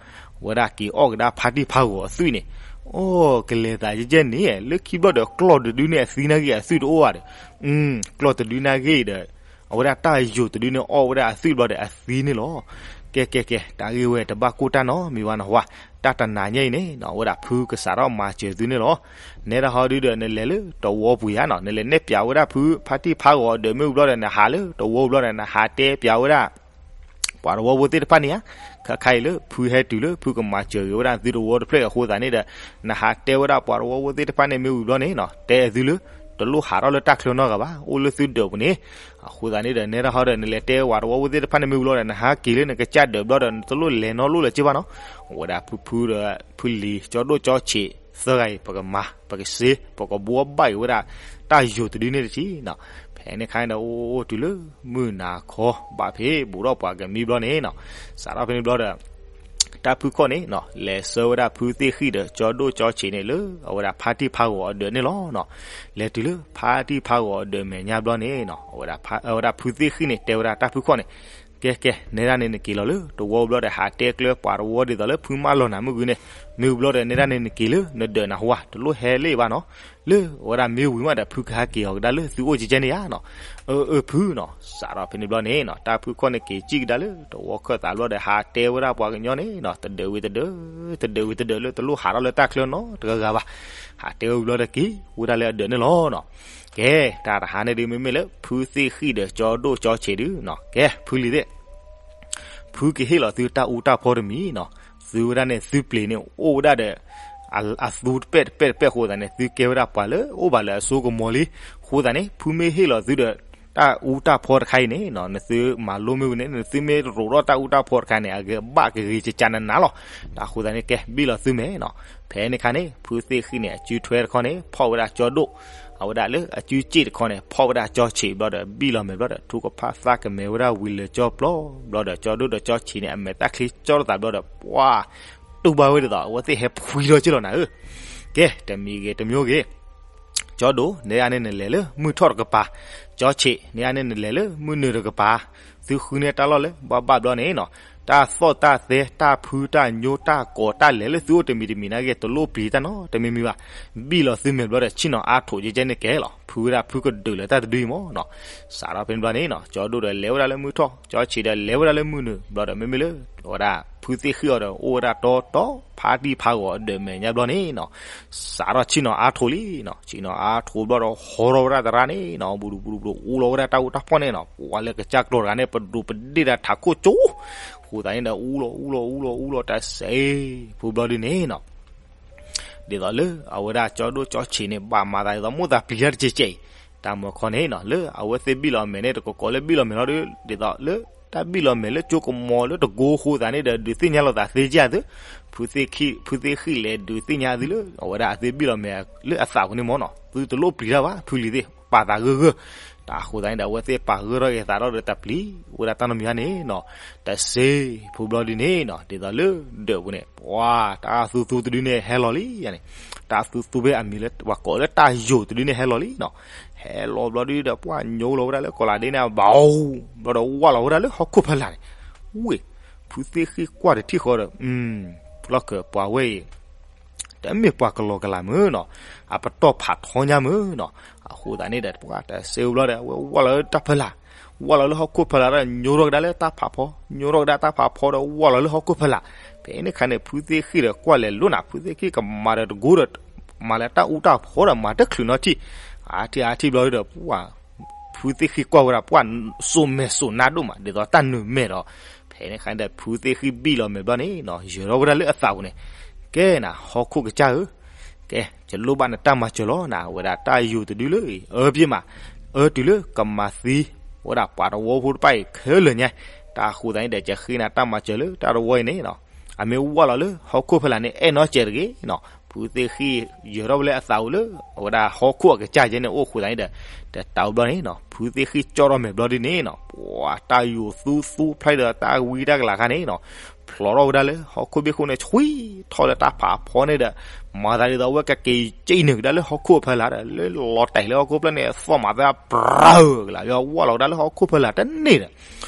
ဝဲဒၣ်က့ၤအီၣ်ကဒါဖါတံၢ်ဖါဂီၤအသွံၣ်န့ၣ်, အိၣ်ကလဲၤသးကဲကဲန့ၣ် လၢခံဘျီဒီး ကျီၢ်တဒုန့ၣ်အသံနာ်က့အသွံၣ်တအိၣ်ဘၣ်ဒီး, ကျီၢ်တဒုနာ်က့ဒီး အဝဲဒၣ်တၢ်ယိာ်တဒုန့ၣ် အီၣ်ဝဲဒၣ်အသွံၣ်ဘျီဒီးအသံန့ၣ်လီၤ. ကဲကဲကဲ တၢ်ဂ့ၢ်ဝဲတဘၣ်ကိၢ်တၢ်နီတမံၤဘၣ်နီၤ, ဝါ, တၢ်တနၤညါအံၤန့ၣ်နီၤ အဝဲဒၣ်ဖုကစးထီၣ်မၤစၢၤသုန့ၣ်လီၤ. နဲဒၣ်ဟီဒုဒီး နလဲၤလၢတဝီပူၤယါနီၤ, နလဲၤနဲၣ်ပျးဝဲဒၣ်ဖုဖါတံၢ်ဖါဂီၤအဒၢးမ့ၢ်ဝံၤဘျီဒီး နဟးလၢတဝီဘျီဒီး နဟးတဲပျးဝဲဒၣ် ပှၤတဝီဖိသ့ၣ်တဖၣ်န့ၣ်ဧါ, ခါခါအံၤလၢ ဖုဟဲတုၤလၢဖုကမၤစၢၤဂ့ၤဝဲဒၣ်သုတဝီတဖျၢၣ်အဃိသတးန့ၣ်ဒီး နဟးတဲဝဲဒၣ်ပှၤတဝီဖိသ့ၣ်တဖၣ်န့ၣ်မ့ၢ်ဝံၤဘျီန့ၣ်နီၤ, တဲသုလၢ တလိၣ်ဟးထီၣ်လၢတၢ်ချၢနီတဂၤဘၣ်, အိၣ်လၢသုဒၢးပူၤန့ၣ်. အဃိသတးန့ၣ်ဒီး နဲဒၣ်ဟီဒီး နလဲၤတဲပှၤတဝီဖိသ့ၣ်တဖၣ်န့ၣ်မ့ၢ်ဝံၤဘျီဒီး နဟးက့ၤလၢနကစၢ်ဒၢးဘျီဒီး နတလိၣ်လဲၤနီတလိၣ်လၢၤက့ဘၣ်နီၤ. အဝဲဒၣ်ဖုဖုဒီး ဖုလံၤ ကၠီဒိၣ်ကၠီဆံး သၢဂၤအံၤ ပကမၤ ပကစ့ ပကဘှီဘၣ်က့ၤဝဲဒၣ် တၢ်ယိာ်တဒုန့ၣ်တထံၣ်နီၤ. ဖဲန့ၣ်ခါန့ၣ်ဒီး အိၣ်အိၣ်တုၤလၢ မုၢ်နၤခီ ဘၣ်ဖဲဘူးထီၣ်ပှၤကမံဘျီန့ၣ်နီၤ, စးထီၣ်ဖဲန့ၣ်ဘျီဒီး တၢ်ဖုခီၣ်န့ၣ်နီၤ လဲၤဆှၢဝဲဒၣ်ဖုသ့ၣ်ဃံၣ်ဒီး ကၠီဒိၣ်ကၠီဆံးန့ၣ်လၢ အဝဲဒၣ်ဖါတံၢ်ဖါဂီၤအဒၢးန့ၣ်လီၤနီၤ. လဲၤတုၤလၢဖါတံၢ်ဖါဂီၤအဒၢးမဲာ်ညါဘျီန့ၣ်နီၤ အဝဲဒၣ်ဖုသ့ၣ်ဃံၣ်န့ၣ် တဲဝဲဒၣ်တၢ်ဖုခီၣ်န့ၣ် ကဲကဲ နဲဒၣ်န့ၣ်နက့ၤလီၤလၢတဝီဘျီဒီး ဟးတဲကျၢပှၤတဝီဒ်သိးလၢဖုမၢလီၤနၤမုၢ်ဂုန့ၣ်, မ့ၢ်ဝံၤဘျီဒီး နဲဒၣ်န့ၣ်နက့ၤလၢနဒၢးနဟူဧါ, တလိၣ်ဟဲလၢဘၣ်နီၤ. လၢအဝဲဒၣ်မ့ၢ်ဝံၤမးဒီး ဖုကဟဲက့ၤအီၤကဒါလၢသုအိၣ်ကဲကဲန့ၣ်ဧါနီၤ. အၢ အၢ ဖုနီၤ. စးထီၣ်ဖဲန့ၣ်ဘျီန့ၣ်နီၤ တၢ်ဖုခီၣ်န့ၣ်က့ၤစံၣ်ကဒါလၢတဝီခၢၣ်သးဘျီဒီး ဟးတဲဝဲဒၣ်ပှၤကညီန့ၣ်နီၤ တဒၢးဝံၤတဒၢး တဒၢးဝံၤတဒၢးလၢတလိၣ်ဟးထီၣ်လၢတၢ်ချၢနီတဂၤဂၤဘၣ်. ဟးတဲဝဲဘျီဒီးက့ၤဝဲဒၣ်လၢအဒၢးန့ၣ်လီၤနီၤ. ကဲ တၢ်တဟါန့ၣ်ဒုးမ့မ့ၢ်လၢ ဖုသ့ၣ်ဃံၣ်ဒီးကၠီဒိၣ်ကၠီဆံးဒုနီၤ ကဲ ဖုလံၤသ့ၣ် ဖုကဟ့ၣ်လီၤသုတၢ်အူတၢ်ဖီတမံၤနီၤ. သုဝဲဒၣ်န့ၣ် သုပျ့ၤန့ၣ် အိၣ်ဝဲဒၣ်ဒီး အသူတပဲာ်တပဲာ်တပဲာ်အဃိသတးန့ၣ် သုကဲဝဲဒၣ်ပှၤလၢအိၣ်ဘၣ်လၢအစိကမီၤလံ. အဃိသတးန့ၣ် ဖုမ့ၢ်ဟ့ၣ်လီၤသုဒီး တၢ်အူတၢ်ဖီတခါအံၤန့ၣ်နီၤ နသုမၤလိမ့ၢ်ဝံၤန့ၣ် နသုမ့ၢ်ရိးထီၣ်တၢ်အူတၢ်ဖီတခါန့ၣ် အဂ့ၤဘၣ်ကဂ့ၤကကနနၤလီၤ. တၢ်အဃိသတးန့ၣ် ကဲ ဘံၣ်လီၤသုမဲာ်နီၤ. ဖဲန့ၣ်ခါန့ၣ် ဖုသ့ၣ်ဃံၣ်န့ၣ် အစုထွဲတခီန့ၣ် ဖီၣ်ဝဲဒၣ်ကၠီဒိၣ် အဝဲဒၣ်လၢအစုစ့ၣ်တခီန့ၣ် ဖီၣ်ဝဲဒၣ်ကၠီဆံးဘျီဒီး ဘံၣ်လီၤမဲာ်ဘျီဒီး ထုကဖၣ်သးကမဲာ်ဝဲဒၣ်ဝံၤလၢာ်ကၠီပျီဘျီဒီး ကၠီဒိၣ်ဒီးကၠီဆံးန့ၣ် အမဲာ်သၣ်ချံကၠီလိာ်သးဘျီဒီး ပှၤ တူၢ်ဘၣ်ဝဲဒ်သိး အဝဲသ့ၣ်ဟဲဖှံထီၣ်က့ၢ်လီၤနၤဧၢ. ကဲ တမံၤဂ့ၤတမံၤဂ့ၤ ကၠီဒိၣ် နဲဒၣ်န့ၣ်နလဲၤလၢမုၢ်ထီၣ်တကပၤ, ကၠီဆံး နဲဒၣ်န့ၣ်နလဲၤလၢမုၢ်နုာ်တကပၤ, သုဃုန့ၢ်တၢ်လီၢ်လၢဘၣ်ဘၣ်ဘျီန့ၣ်နီၤ တၢ်သီၣ်တၢ်သဲ တၢ်ဖုတၢ်ညိ တၢ်ကိးတၢ်လဲၤလၢသုအိၣ်တမံၤတမံၤနာ်က့ တလိၣ်ပျံၤတၢ်နီတမံၤမံၤဘၣ်. ဘံၣ်လီၤသုမဲာ်ဘျီဒီး ဆ့ၣ်နီၤအါထိးကဲကဲန့ၣ်ကဲလီၤ. ဖုဝဲဒၣ်ဖုကဒုးလၢတၢ်တဒုအံၤမ့ၢ်နီၤ. စးထီၣ်ဖဲန့ၣ်ဘျီန့ၣ်နီၤ ကၠီဒိၣ်ဒီးလဲၤဝဲဒၣ်လၢမုၢ်ထီၣ်, ကၠီဆံးဒီးလဲၤဝဲဒၣ်လၢမုၢ်နုာ်ဘျီဒီး မ့မ့ၢ်လၢ အဝဲဒၣ်ဖုသ့ၣ်ဃံၣ်အီၤဒီး အိၣ်ဝဲဒၣ်တီတီ ဖါတံၢ်ဖါဂီၤအဒၢးမဲာ်ညါဘျီန့ၣ်နီၤ. စးထီၣ်ဆ့ၣ်နီၤအါထိးလံနီၤ, ဆ့ၣ်နီၤအါထိးဘျီဒီး ဟီထီၣ်ဝဲဒၣ်သရၣ်န့ၣ်နီၤ, ဘူးဘူးဘူးဘူး အူလီၤဝဲဒၣ်တၢ်အူတၢ်ဖီၣ်န့ၣ်နီၤ, ပှၤလၢကစၢ်ကျီတဂၤန့ၣ် ပဒိးပဒ့ၣ်ဒီးထးခိၣ်ကၠိ, ဃိသတးန့ၣ်ဒီး အူလီၤအူလီၤအူလီၤအူလီၤတစဲးဖိဘျီဒုန့ၣ်နီၤ. ဒ်သိးလၢအဝဲဒၣ်ကၠီဒိၣ်ကၠီဆံးန့ၣ် ဘၣ်မၤသးဒ်သိးမိၣ်သးပျံၤတၢ်တကဲးကဲးအံၤ, တၢ်မၤခီန့ၣ်နီၤ လၢအဝဲသ့ၣ်ဘံၣ်လီၤမဲာ်န့ၣ် တကိးကိးလၢဘံၣ်လီၤမဲာ်လီၤဒီး ဒ်သိးလၢတၢ်ဘံၣ်လီၤမဲာ်လၢကၠိကမီၤလၢတကိးဃိသတးန့ၣ်ဒီး ဒုးသ့ၣ်ညါလိာ်သးသ့ကၢ်သု, ဖုသ့ၣ်ဃံၣ်လဲၤဒုးသ့ၣ်ညါသုလၢ အဝဲဒၣ်အသ့ၣ်ဘံၣ်လီၤမဲာ်လၢအသးပူၤန့ၣ်မ့ၢ်နီၤ, သုတလိၣ်ပျံၤတၢ်ဘၣ်, ဖုလံၤသ့ၣ်ပာ်သးဂၢၢ်ဂၢၢ်, တၢ်ဃိသတးန့ၣ်ဒီး အဝဲသ့ၣ်ပာ်ဂၢၢ်ထီၣ်က့ၤသးထီၣ်ဒီး တပျံၤဝဲဒၣ်တၢ်နီတမံၤဧါန့ၣ်နီၤ, တစဲးဖိဘျီဒုန့ၣ်နီၤ, ဒ်သိးလၢဒၢးပူၤန့ၣ် ပှၤတၢ်သူသူတဒုန့ၣ်ဟဲလီၤလံယၤန့ၣ်, တၢ်သူသူဖဲအမံၤလၢ ပှၤကိးလၢတၢ်ယိာ်တဒုန့ၣ်ဟဲလီၤလံနီၤ, ဟဲလီၤဘျီဒုဒီး ပှၤညိလီၤဝဲဒၣ်လၢကီးလးဒ့န့ၣ်အဘၣ်အူ, ဘျီဒီးဝၢ်လီၤဝဲဒၣ်လၢဟီၣ်ခိၣ်ဖီလာ်န့ၣ်, ဝ့ၢ်, ဖုသ့ၣ်ဃံၣ်ကွၢ်တထံၣ်ဃီဒီး လီၢ်ခၢၣ်ပှၤဝဲအံၤ တမ့ၢ်ပှၤကလီကလီမ့ၢ်နီၤ, အပတီၢ်ဖးထီညါမ့ၢ်နီၤ, အဃိသတးန့ၣ်ဒီး ပှၤတစဲးဖိဘျီဒီး အဝဲဝၢ်လီၤလၢတၢ်ဖီလာ်, ဝၢ်လီၤလၢဟီၣ်ခိၣ်ဖီလာ်ဒီး ညိထီၣ်ကဒါလၢတၢ်ဖးဖီ, ညိထီၣ်ကဒါတၢ်ဖးဖီဒီး ဝၢ်လီၤလၢဟီၣ်ခိၣ်ဖီလာ်, ဖဲန့ၣ်အခါန့ၣ် ဖုသ့ၣ်ဃံၣ်ဒီးကွၢ်လဲၤလိာ်နၤ, ဖုသ့ၣ်ဃံၣ်ကမၤဒီးတကိးဒီး မၤလၢတၢ်အူတၢ်ဖီဒီး မၤတချုးနီထံၣ်, အါထံၣ်အါထံၣ်ဘျီဒီး ပှၤ ဖုသ့ၣ်ဃံၣ်ကွၢ်ဝဲဒၣ် ပှၤစိာ်မဲာ်စိာ်နါဒိၣ်မး ဒ်သိးတၢ်နုာ်မဲာ်ဒီး, ဖဲန့ၣ်အခါန့ၣ်ဒီး ဖုသ့ၣ်ဃံၣ်ဘံၣ်လီၤမဲာ်ဘျီန့ၣ်နီၤ ယၢၤထီၣ်ဝဲဒၣ်လၢအသးပူၤန့ၣ်, ကဲနၤ ဟီၣ်ခိၣ်ကစၢ်ဧၢ, ကဲ ယလိၣ်ဘၣ်နတၢ်မၤစၢၤလီၤနၤ, ဝဲဒၣ်တၢ်ယိာ်တဒုလၢအံၤ အၢပ့မး, အၢတုၤလၢကမၤသံ ဝဲဒၣ်ပှၤတဝီဖိတဖၣ်အံၤခဲလၢာ်ညါ, တၢ်ဃိသတးန့ၣ်ဒီး ယဃ့နၤတၢ်မၤစၢၤလၢတၢ်တဝီအံၤန့ၣ်နီၤ, အမ့ၢ်ဝၢ်လီၤလၢဟီၣ်ခိၣ်ဖီလာ်န့ၣ် အဲၣ်နီတစဲးတဂ့ၤနီၤ, ဖုသ့ၣ်ဃံၣ်ယၢၤထီၣ်ဝဲလၢအသးပူၤလၢ အဝဲဒၣ်ဟီၣ်ခိၣ်အကစၢ်ယဲန့ၣ် အိၣ်ဃိသတးန့ၣ်ဒီး, တတးဘျီန့ၣ်နီၤ ဖုသ့ၣ်ဃံၣ်ကၠီထီၣ်မဲာ်ဘျီဒုန့ၣ်နီၤ ပှၤတၢ်ယိာ်သူသူဖျါဒီးတၢ်ဝံတၢ်ကလၤခါန့ၣ်နီၤ, ဖျိးထီၣ်ဝဲဒၣ်လၢဟီၣ်ခိၣ်ဘ့ၣ်ခိၣ်န့ၣ် ဆှံထီၣ်လၢတၢ်ဖးဖီန့ၣ်ဒီး, မၤသးဒ်သိးအဝဲကက့ၤက့ၤနုာ်ကဒါလၢဟီၣ်ခိၣ်အဖီလာ်ဒီး လၢလီၤတဲာ်လၢဟီၣ်ခိၣ်ဖျၢၣ်န့ၣ် သီၣ်မးသၢပြၢကလး ဝၢ်လီၤကဒါလၢဟီၣ်ခိၣ်ဖီလာ်တန့ၢ်ဒီး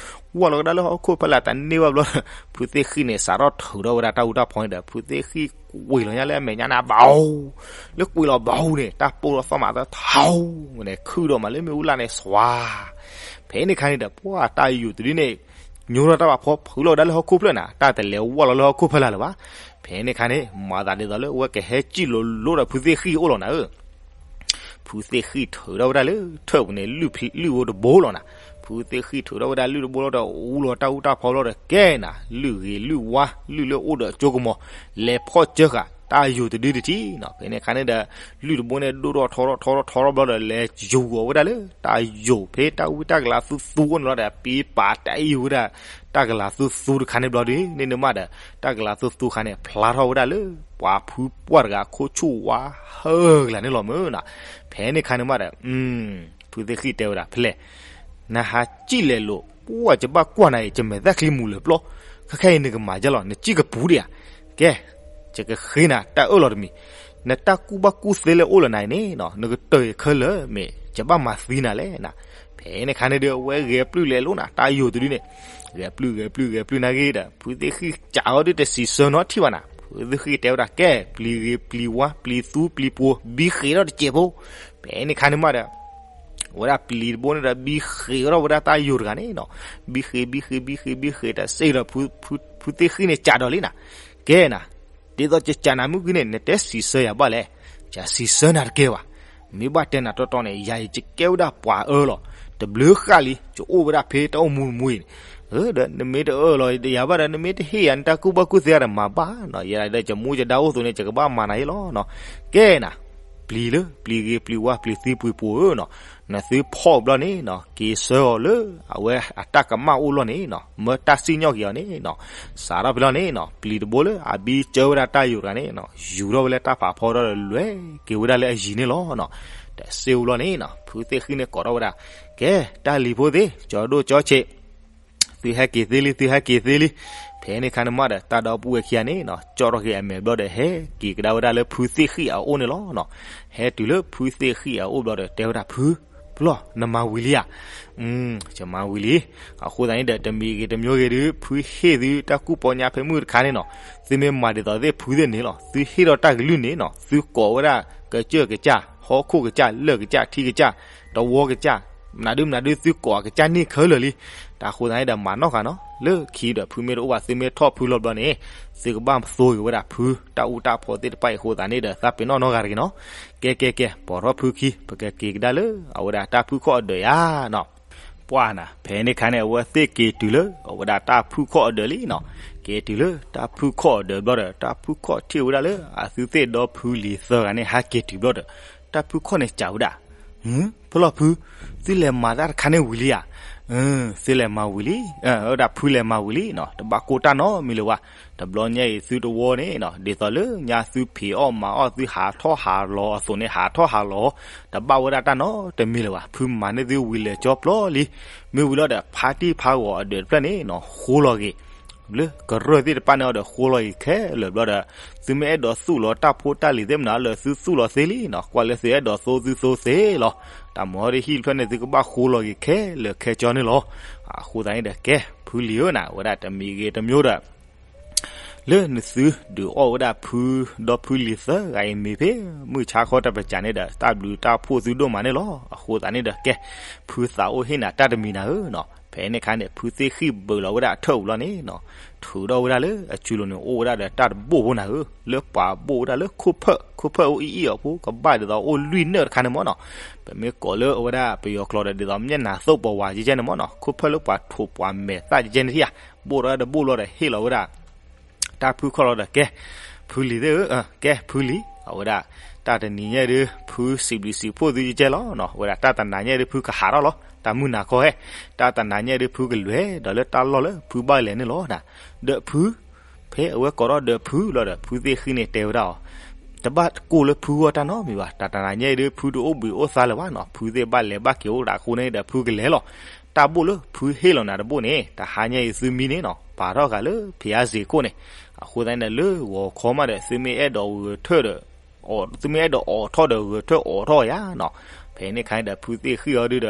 ဝၢ်လီၤကဒါလၢဟီၣ်ခိၣ်ဖီလာ်တန့ၢ်ဘၣ်ဘျီ, ဖုသ့ၣ်ဃံၣ်န့ၣ် စးထီၣ်ထုးထီၣ်ဝဲဒၣ်တၢ်အူတၢ်ဖီန့ၣ်ဒီး ဖုသ့ၣ်ဃံၣ်ကွံာ်လီၤညါလၢအမဲာ်ညါန့ၣ်ဘၣ်အူ, လၢကွံာ်လီၤဘၣ်အူန့ၣ် တၢ်ပိၢ်လီၤသီၣ်မးသၢထီဝူန့ၣ် ခုၣ်ဒီးမးလၢမ့ၣ်အူလာ်န့ၣ် စွၤ ဖဲန့ၣ်ခါန့ၣ်ဒီး ပှၤတၢ်ယိာ်တဒုန့ၣ် ညိထီၣ်တၢ်ဖးဖီဖုးလီၤကဒါလၢဟီၣ်ခိၣ်ဖျၢၣ်န့ၣ် တၢ်တလဲၤဝၢ်လီၤလၢဟီၣ်ခိၣ်ဖီလာ်လၢၤဘၣ်. ဖဲန့ၣ်ခါန့ၣ် မၤသးဒ်သိးလၢအဝဲကဟဲစံၣ်လိၤလိၤဒီးဖုသ့ၣ်ဃံၣ်အအိၣ်လီၤနၤဧၢ ဖုသ့ၣ်ဃံၣ်ထုးထီၣ်ဝဲဒၣ်လၢထၢၣ်ပူၤန့ၣ် လုၢ်ဖံ လုၢ်အိၣ်တဘိလီၤနၤ. ဖုသ့ၣ်ဃံၣ်ထုးထီၣ်ဝဲဒၣ်လုၢ်တဘိလီၤဒီး အူလီၤတၢ်အူတၢ်ဖီလီၤဒီးကဲနၤ လုၢ်ဂ့ၤလုၢ်ဝါ လုၢ်လၢအိၣ်ဒီးအကၠိကမီၤ လဲၤဖီၣ်စၢဃာ်တၢ်ယိာ်တဒုတထံၣ်နီၤ. ဖဲန့ၣ်ခါန့ၣ်ဒီး လုၢ်တဘိန့ၣ်ဒိၣ်ထီၣ်ထီထီၣ်ထီထီၣ်ဘျီဒီး လဲၤယူၤအီၤဝဲဒၣ်လၢ တၢ်ယိာ်ဖဲတၢ်ဝံတၢ်ကလၤသူသူအိၣ်န့ၣ်လီၤဒီး ပ့ပာ်တၢ်အ့ၣ်ဝဲဒၣ် တၢ်ကလၤသူသူတခါန့ၣ်ဘျီဒုန့ၣ်န့ၣ်မးဒီး တၢ်ကလၤသူသူခါန့ၣ် ဖျါထီၣ်ဝဲဒၣ်လၢ ပှၤဖုပှၢ်တဂၤအခိၣ်ဆူၣ်ဝါဟၢကလၤန့ၣ်လီၤမုၢ်နီၤ. ဖဲန့ၣ်ခါန့ၣ်မးဒီး ဖုသ့ၣ်ဃံၣ်တဲဝဲဒၣ် ဖဲလဲၣ် နဟးစံၣ်လဲၤလိာ် ပှၢ်ယဘၣ်ကွၢ်နၤအံၤ ယမဲာ်သၣ်ချံမူၤလၢာ်ပျီ, ခဲခဲအံၤနကမၤဒ်လဲၣ် နစံၣ်ကပူၤဒံးဧါ. ကဲ ယကဃ့နၤတၢ်အၢၣ်လီၤတမံၤ, နတၢ်ကူၣ်ဘၣ်ကူၣ်သ့လၢအိၣ်လၢနၤအံၤန့ၣ်နီၤ နကတၢၢ်အံၤခဲလၢာ်မ့ၢ် ယဘၣ်မၤသံနၤလဲၣ်နၤ. ဖဲန့ၣ်ခါန့ၣ်ဒီး အဝဲဂဲၤပျုၢ်လဲၤလိာ်နၤ တၢ်ယိာ်တဒုန့ၣ်, ဂဲၤပျုၢ်ဂဲၤပျုၢ်ဂဲၤပျုၢ်နာ်က့ဒီး ဖုသ့ၣ်ဃံၣ်စးအီၤဒုးတစံးဆၢနီတထံၣ်ဘၣ်နၤ. ဖုသ့ၣ်ဃံၣ်တဲဝဲဒၣ် ကဲ ပျံၤဂ့ၤပျံၤဝါ ပျံၤသူပျံၤပှိၤ ဘံဃ့းထီၣ်တစဲးဖိ ဖဲန့ၣ်ခါန့ၣ်မးဒီး ဝဲဒၣ်ပျံၤတဘိန့ၣ်ဒီး ဘံဃ့းထီၣ်ဝဲဒၣ်တၢ်ယိာ်တဂၤန့ၣ်နီၤ, ဘံဃ့းဘံဃ့းဘံဃ့းဘံဃ့းတစဲးဒီး ဖုသ့ၣ်ဃံၣ်န့ၣ်စးဒီးလံနၤ, ကဲနၤ ဒ်သိးယစးနၤမုၢ်ဂံၢ်န့ၣ် နတဲစံးဆၢယၤဘၣ်လဲၣ်, ယစံးဆၢနၤတကဲဘၣ်. မ့ၢ်ဘၣ်တဲနၤတီတီန့ၣ် ယၤအံၤယကဲဝဲဒၣ်ပှၤအၢလီၤ, တဘျုးဃၣ်လံ ယအိၣ်ဝဲဒၣ်ဖဲတၢ်အိၣ်မူတမူအံၤန့ၣ်, ဒီးနမ့ၢ်တအၢၣ်လီၤယၤဘၣ်ဒီး နမ့ၢ်တဟ့ၣ်ယၤနတၢ်ကူၣ်ဘၣ်ကူၣ်သ့ဒီးမၤဘၣ်နီၤ, ယဲဒၣ်ဒီးယမူယဒါအိၣ်အသိးန့ၣ် ယကဘၣ်မၤနၤယဲလီၤနီၤ. ကဲနၤ ပျံၤလၢ ပျံၤဂ့ၤပျံၤဝါပျံၤသံပျံၤပှိၤဧၢနီၤ, နသုဖီၣ်ဘျီန့ၣ်နီၤ က့ၤဆၢအီၤလၢ အဝဲအတၢ်ကမၣ်အိၣ်လီၢ်န့ၣ်နီၤ မၢတၢ်စံၣ်ညီၣ်က့ၤအီၤန့ၣ်နီၤ, စးထီၣ်ဖဲလီၤန့ၣ်နီၤ ပျံၤတဘိလၢအဘံကၢဝဲဒၣ်တၢ်ယိာ်တဂၤန့ၣ်နီၤ ယူၤထီၣ်ဝဲလၢတၢ်ဖးဖီဒီးလွဲၤက့ၤဝဲဒၣ်လၢအယံၤန့ၣ်လီၤနီၤ. တစ့အိၣ်ဘျီန့ၣ်နီၤ ဖုသ့ၣ်ဃံၣ်န့ၣ်ကိးထီၣ်ဝဲဒၣ် ကဲ တၢ်လံၤဖိသ့ၣ် ကၠီဒိၣ်ကၠီဆံး သုဟဲက့ၤသ့လံ သုဟဲက့ၤသ့လံ. ဖဲန့ၣ်ခါန့ၣ်မးဒီး တၢ်ဒီပုၢ်ဝဲၢ်ခံဂၤန့ၣ်နီၤ ကၠီထီၣ်က့ၤအမဲာ်ဘျီဒီး ဟဲက့ၤကဒါဝဲဒၣ်လၢဖုသ့ၣ်ဃံၣ်အအိၣ်န့ၣ်လီၤနီၤ. ဟဲတုၤလၢဖုသ့ၣ်ဃံၣ်အအိၣ်ဘျီဒီး တဲဝဲဒၣ် ဖု ပျီၢ် နမၤဝံၤလံဧါ. ယမၤဝံၤလံ. အဃိသတးန့ၣ်ဒီး တမံၤဂ့ၤတမံၤဂ့ၤဒီး ဖုဟ့ၣ်သုတၢ်ကူၣ်ပီညါဖဲမုၢ်တခါန့ၣ်နီၤ, သုမ့ၢ်မၤဒ်သိးသ့ၣ်ဖုသ့ၣ်န့ၣ်လီၤ. သုဟ့ၣ်ဒီးတၢ်ကလုၢ်န့ၣ်နီၤ သုကိးဝဲဒၣ်ကစၢၢ်ကစၢ် ဟီၣ်ခိၣ်ကစၢ် လၢၢ်ကစၢ် ထံကစၢ် တဝီကစၢ် မနုၤဒုမနုၤဒု သုကိးအကစၢ်န့ၢ်ခဲလၢာ်လံ. တၢ်အဃိသတးန့ၣ်ဒီး မၤနီၣ်ဃာ်နီၤ လၢခံဒီး ဖုမ့ၢ်တအိၣ်ဘၣ် သုမ့ၢ်ထီၣ်ဖုလီၤဘျီန့ၣ် သုကဘၣ်သိဂ့ၤဝဲဒၣ်ဖု တၢ်အူတၢ်ဖီသ့ၣ်တဖၣ်အံၤအဃိသတးန့ၣ်ဒီး သးပ့ၤနီၣ်နီတဂၤတဂ့ၤနီၤ. ကဲကဲကဲ ပိာ်ထီၣ်ဖုခံ ပကက့ၤကဒါလၢ အဝဲဒၣ်တၢ်ဖုခီၣ်အဒၢးယါနီၤ. ပှၢ်နၤ ဖဲန့ၣ်ခါန့ၣ် အဝဲသ့ၣ်က့ၤတုၤလၢ အဝဲဒၣ်တၢ်ဖုခီၣ်အဒၢးလံနီၤ. က့ၤတုၤလၢတၢ်ဖုခီၣ်အဒၢးဘျီဒီး တၢ်ဖုခီၣ်ထံၣ်ဝဲဒၣ်လၢ အသုသ့ၣ်ဒီဖုလံၤသၢဂၤန့ၣ် ဟးက့ၤတုၤဘျီဒီး တၢ်ဖုခီၣ်န့ၣ်စံးဝဲဒၣ်, ဖဲလီၤဖု, သုလဲၤမၤတၢ်တခါန့ၣ်ဝံၤလံဧါ. သုလဲၤမၤဝံၤလံ, ဝဲဒၣ်ဖုလဲၤမၤဝံၤလံနီၤ, တဘၣ်ကိၢ်တၢ်နီတမံၤလၢၤဝဲ. တဘျီညါအံၤသုတဝီန့ၣ်နီၤ, ဒ်သိးလၢညါသုဖံးအီၣ်မၤအီၣ် သုဟးထီၣ်ဟးလီၤအသိးန့ၣ် ဟးထီၣ်ဟးလီၤ, တဘၣ်ဝဲဒၣ်တၢ်နီတမံၤလၢၤဘၣ်. ဖုမၤန့ၢ်သုဝံၤလၢာ်ကၠီပျီလံ. မ့ၢ်ဝံၤလီၤဒီး ဖါတံၢ်ဖါဂီၤအဒၢးတဖျၢၣ်န့ၣ်နီၤ ဃိလီၤဂ့ၤ လၢကရၢၢ်သ့ၣ်တဖၣ်န့ၣ်အီၤဒီး ဃိလီၤဂ့ၤခဲလၢာ်ဘျီဒီး သုမ့ၢ်အဲၣ်ဒိးသူၣ်လီၤတၢ်ဖိတၢ်လံၤသ့ၣ်မနုၤလၢသုသူၣ်လီၤသ့လံနီၤ, ကွၢ်လၢသုအဲၣ်ဒိးသိသုသိသ့လီၤ. တၢ်မၤအီၣ်တဟံၣ်တဖျၢၣ်န့ၣ် သုကဘၣ်ဃိလီၤဂ့ၤခဲလၢာ်ခဲဆ့န့ၣ်လီၤ. အဃိသတးန့ၣ်ဒီး ကဲ ဖုလံၤဧၢနၤ, ဝဲဒၣ်တမံၤဂ့ၤတမံၤဒီး လၢနသုဒုးအီၣ်ဝဲဒၣ်ဖုဒီဖုလံၤသၢဂၤအံၤမ့ၤဖဲ မုၢ်ဆါခီတပစၢၤန့ၣ်ဒီး တၢ်ဘျုးတၢ်ဖှိၣ်သုဒိၣ်မးန့ၣ်လီၤ. အဃိသတးန့ၣ်ဒီး ကဲ ဖုသးအိၣ်ဟ့ၣ်နၤတၢ်တမံၤနၤဧၢနီၤ. ဖဲန့ၣ်ခါန့ၣ် ဖုသ့ၣ်ဃံၣ်ဘုးလီၤဝဲဒၣ်အထၢၣ်ပူၤလီၤန့ၣ်နီၤ, ထုးထီၣ်ဝဲဒၣ်လၢအစုလိၤန့ၣ် အိၣ်ဝဲဒၣ်ဒီးတၢ်တဘိၣ်ဖိနၤဧၢ, လၢပှၤဘိၣ်ဝဲဒၣ်လၢခိၣ်ဖၢၣ်, ခိၣ်ဖၢၣ်အိၣ်အံၣ်အံၣ်အီၤဖိ ကဘၣ်ဒ်သိးအိၣ်လွံၢ်နၢၣ်တခါန့ၣ်မ့ၢ်နီၤ. ပမ့ၢ်ကိးလၢအဝဲဒၣ်ပယီၤကျိာ်ဒီး ဒ်သိးမျက်နှာသုတ်ပေါ်ဝါကဲကဲန့ၣ်မ့ၢ်နီၤ, ခိၣ်ဖၢၣ်လၢပှၤထိးပှၤမဲာ်သၣ်ကဲကဲန့ၣ်ဧါ, ဘိၣ်ထီၣ်ဝဲဒၣ်တဘိၣ်လီၤဒီး ဟ့ၣ်လီၤဝဲဒၣ် တၢ်ဖုခီၣ်လီၤဒီး ကဲ ဖုလံၤသ့ၣ်ဧၢ, ကဲ ဖုလံၤ, အဝဲဒၣ် တၢ်တနံၤညါဒုး ဖုစံးဘျုးစံးဖှိၣ်သုကဲကဲလီၤနီၤ, အဝဲဒၣ်တၢ်တနၤညါဒုး ဖုကဟးထီၣ်လီၤ, တၢ်မုၢ်နၤခီဟဲ, တၢ်တနၤညါဒုး ဖုကလဲၤဒီးလၢတၢ်လီၢ်လၢဖုဘၣ်လဲၤန့ၣ်လီၤနၤ. ဒီးဖု ဖဲအဝဲကိးထီၣ်ဒီးဖုလီၤဒီး ဖုသ့ၣ်ဃံၣ်န့ၣ်တဲဝဲဒၣ်အီၤ, တဘၣ်ကိၢ်လၢဖုဂီၢ်တၢ်နီတမံၤဘၣ်, တၢ်တနၤညါအံၤဒုး ဖုတအိၣ်ဘှံးအိၣ်သါလၢၤဘၣ်နီၤ, ဖုသ့ၣ်ဘၣ်လဲၤဘၣ်က့ၤအိၣ်ဒၣ်အဃိန့ၣ်ဒီး ဖုကလဲၤလီၤ. တၢ်ဘိၣ်လၢဖုဟ့ၣ်လီၤနၤတဘိၣ်န့ၣ် တဟါညါအံၤသုမံန့ၣ်နီၤ ပာ်ထီၣ်ဃာ်လၢဖံးအါစ့ၤခိၣ်န့ၣ်, အဃိသတးန့ၣ်ဒီး လၢဂီၤခီမးဒီး သုမ့ၢ်အဲၣ်ဒိးဂဲၤထၢၣ်ဒီး သုမ့ၢ်အဲၣ်ဒိးအိးထီၣ်ဒီးဂဲၤထၢၣ်အိးထီၣ်ယါနီၤ. ဖဲန့ၣ်ခါန့ၣ်ဒီး ဖုသ့ၣ်ဃံၣ်အီၤဒုးဒီး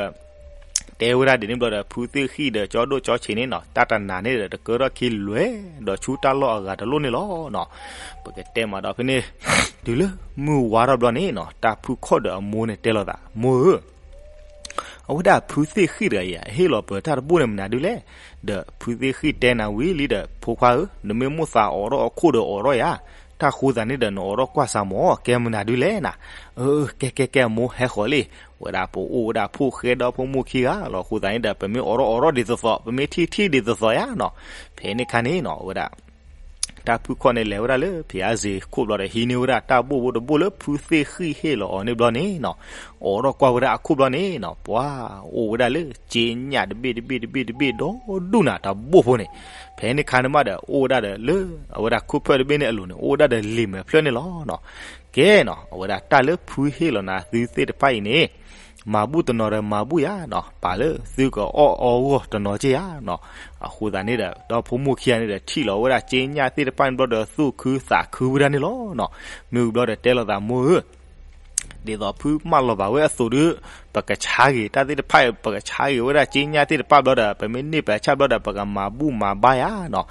တဲဝဲဒၣ်ဒ်န့ၣ်ဘျီဒီး ဖုသ့ၣ်ဃံၣ်ဒီးကၠီဒိၣ်ကၠီဆံးန့ၣ်နီၤ တၢ်တနၤန့ၣ်ဒီး တကၢထီၣ်ခံလွဲၤဒီးဆူတၢ်လီၢ်အဂၤတလိၣ်န့ၣ်လီၤနီၤ. ပကတဲမးဒီးဖဲန့ၣ် တုၤလၢမုၢ်ဝါထီၣ်ဘျီန့ၣ်နီၤ တၢ်ဖုခီၣ်ဒီးအမိၢ်န့ၣ်တဲလိာ်သး, မိၢ်ဧၢ အဝဲဒၣ်ဖုသ့ၣ်ဃံၣ်တဂၤအံၤ အဟ့ၣ်လီၤပၢၤတၢ်တဘိၣ်န့ၣ်မနုၤဒုလဲၣ်. ဒီးဖုသ့ၣ်ဃံၣ်တဲနၤဝံၤလံဒီး ဖိခွါဧၢ, နမ့ၢ်မိၣ်သးအိးထီၣ်အခိၣ်ဒီးအိးထီၣ်ယါ, တၢ်ဃိသးန့ၣ်ဒီး နအိးထီၣ်ကွၢ်စၢ်မး ကဲမနုၤဒုလဲၣ်နၤ. အၢ ကဲကဲကဲ အမိၢ်ဟဲဃီၤလံ. ဝဲဒၣ်ပအိၣ်ဝဲဒၣ်ဖိၣ်ဃဲဒီဖိမိၢ်ခံဂၤလီၤ. အဃိသတးန့ၣ်ဒီး ပမ့ၢ်အိးထီၣ်အိးထီၣ်ဒ်သိးသိး, ပမ့ၢ်ထံၣ်ထံၣ်ဒ်သိးသိးယါနီၤ. ဖဲန့ၣ်ခါန့ၣ်နီၤ အဝဲဒၣ် တၢ်ဖုခီၣ်န့ၣ် လဲၤဝဲဒၣ်လၢဖံးအါစ့ၤခိၣ်ဘျီဒီး ဟံးန့ၢ်ဝဲဒၣ်တၢ်ဘိၣ်ဖိတဘိၣ်လၢဖုသ့ၣ်ဃံၣ်ဟ့ၣ်လီၤအီၤန့ၣ်ဘျီန့ၣ်နီၤ, အိးထီၣ်ကွၢ်ဝဲဒၣ်အခိၣ်ဘျီန့ၣ်နီၤ, ပှၤအိၣ်ဝဲဒၣ်လၢကၠ့ညၣ်တဘ့ၣ်တဘ့ၣ်တဘ့ၣ်တဘ့ၣ်ဒီဒူၣ်နၤ တၢ်ဘိၣ်ဖိန့ၣ်. ဖဲန့ၣ်ခါန့ၣ်မးဒီး အိၣ်ဝဲဒၣ်ဒီးလၢ အဝဲဒၣ်ခိၣ်ဖၢၣ်တဘ့ၣ်န့ၣ်အလိၤန့ၣ် အိၣ်ဝဲဒၣ်ဒီးလံာ်မဲာ်ဖျၢၣ်န့ၣ်လီၤနီၤ. ကဲနီၤ အဝဲဒၣ်တၢ်လၢဖုဟ့ၣ်လီၤနၤသုသ့ၣ်တဖၣ်အံၤန့ၣ် မၤဘူၣ်တနီၤဒီးမၤဘူၣ်ယါနီၤ, ပာ်လၢသုကအီၣ်အီဂီၢ်တနီၤက့ယါနီၤ. အဃိသတးန့ၣ်ဒီး ဒီဖိမိၢ်ခံဂၤန့ၣ်ဒီး ထံၣ်လီၤဝဲဒၣ်ကၠ့ညၣ်သ့ၣ်တဖၣ်န့ၣ်ဘျီဒီး သူၣ်ခုသးခုဝဲဒၣ်န့ၣ်လီၤနီၤ. မ့ၢ်ဝံၤဘျီဒီးတဲလိာ်သး မိၢ်ဧၢ ဒ်သိးဖုမၢလီၤဘၣ်ဝဲအသိးဒီး ပကဆါဂ့ၤတၢ်သ့ၣ်တဖၣ်အံၤ ပကဆါဂ့ၤဝဲဒၣ်ကၠ့ညၣ်သ့ၣ်တဖၣ်ဘျီဒီး ပမ့ၢ်န့ၢ်ပာ်ဆၣ်ဘျီဒီး ပကမၤဘူၣ်မၤဘါယါနီၤ.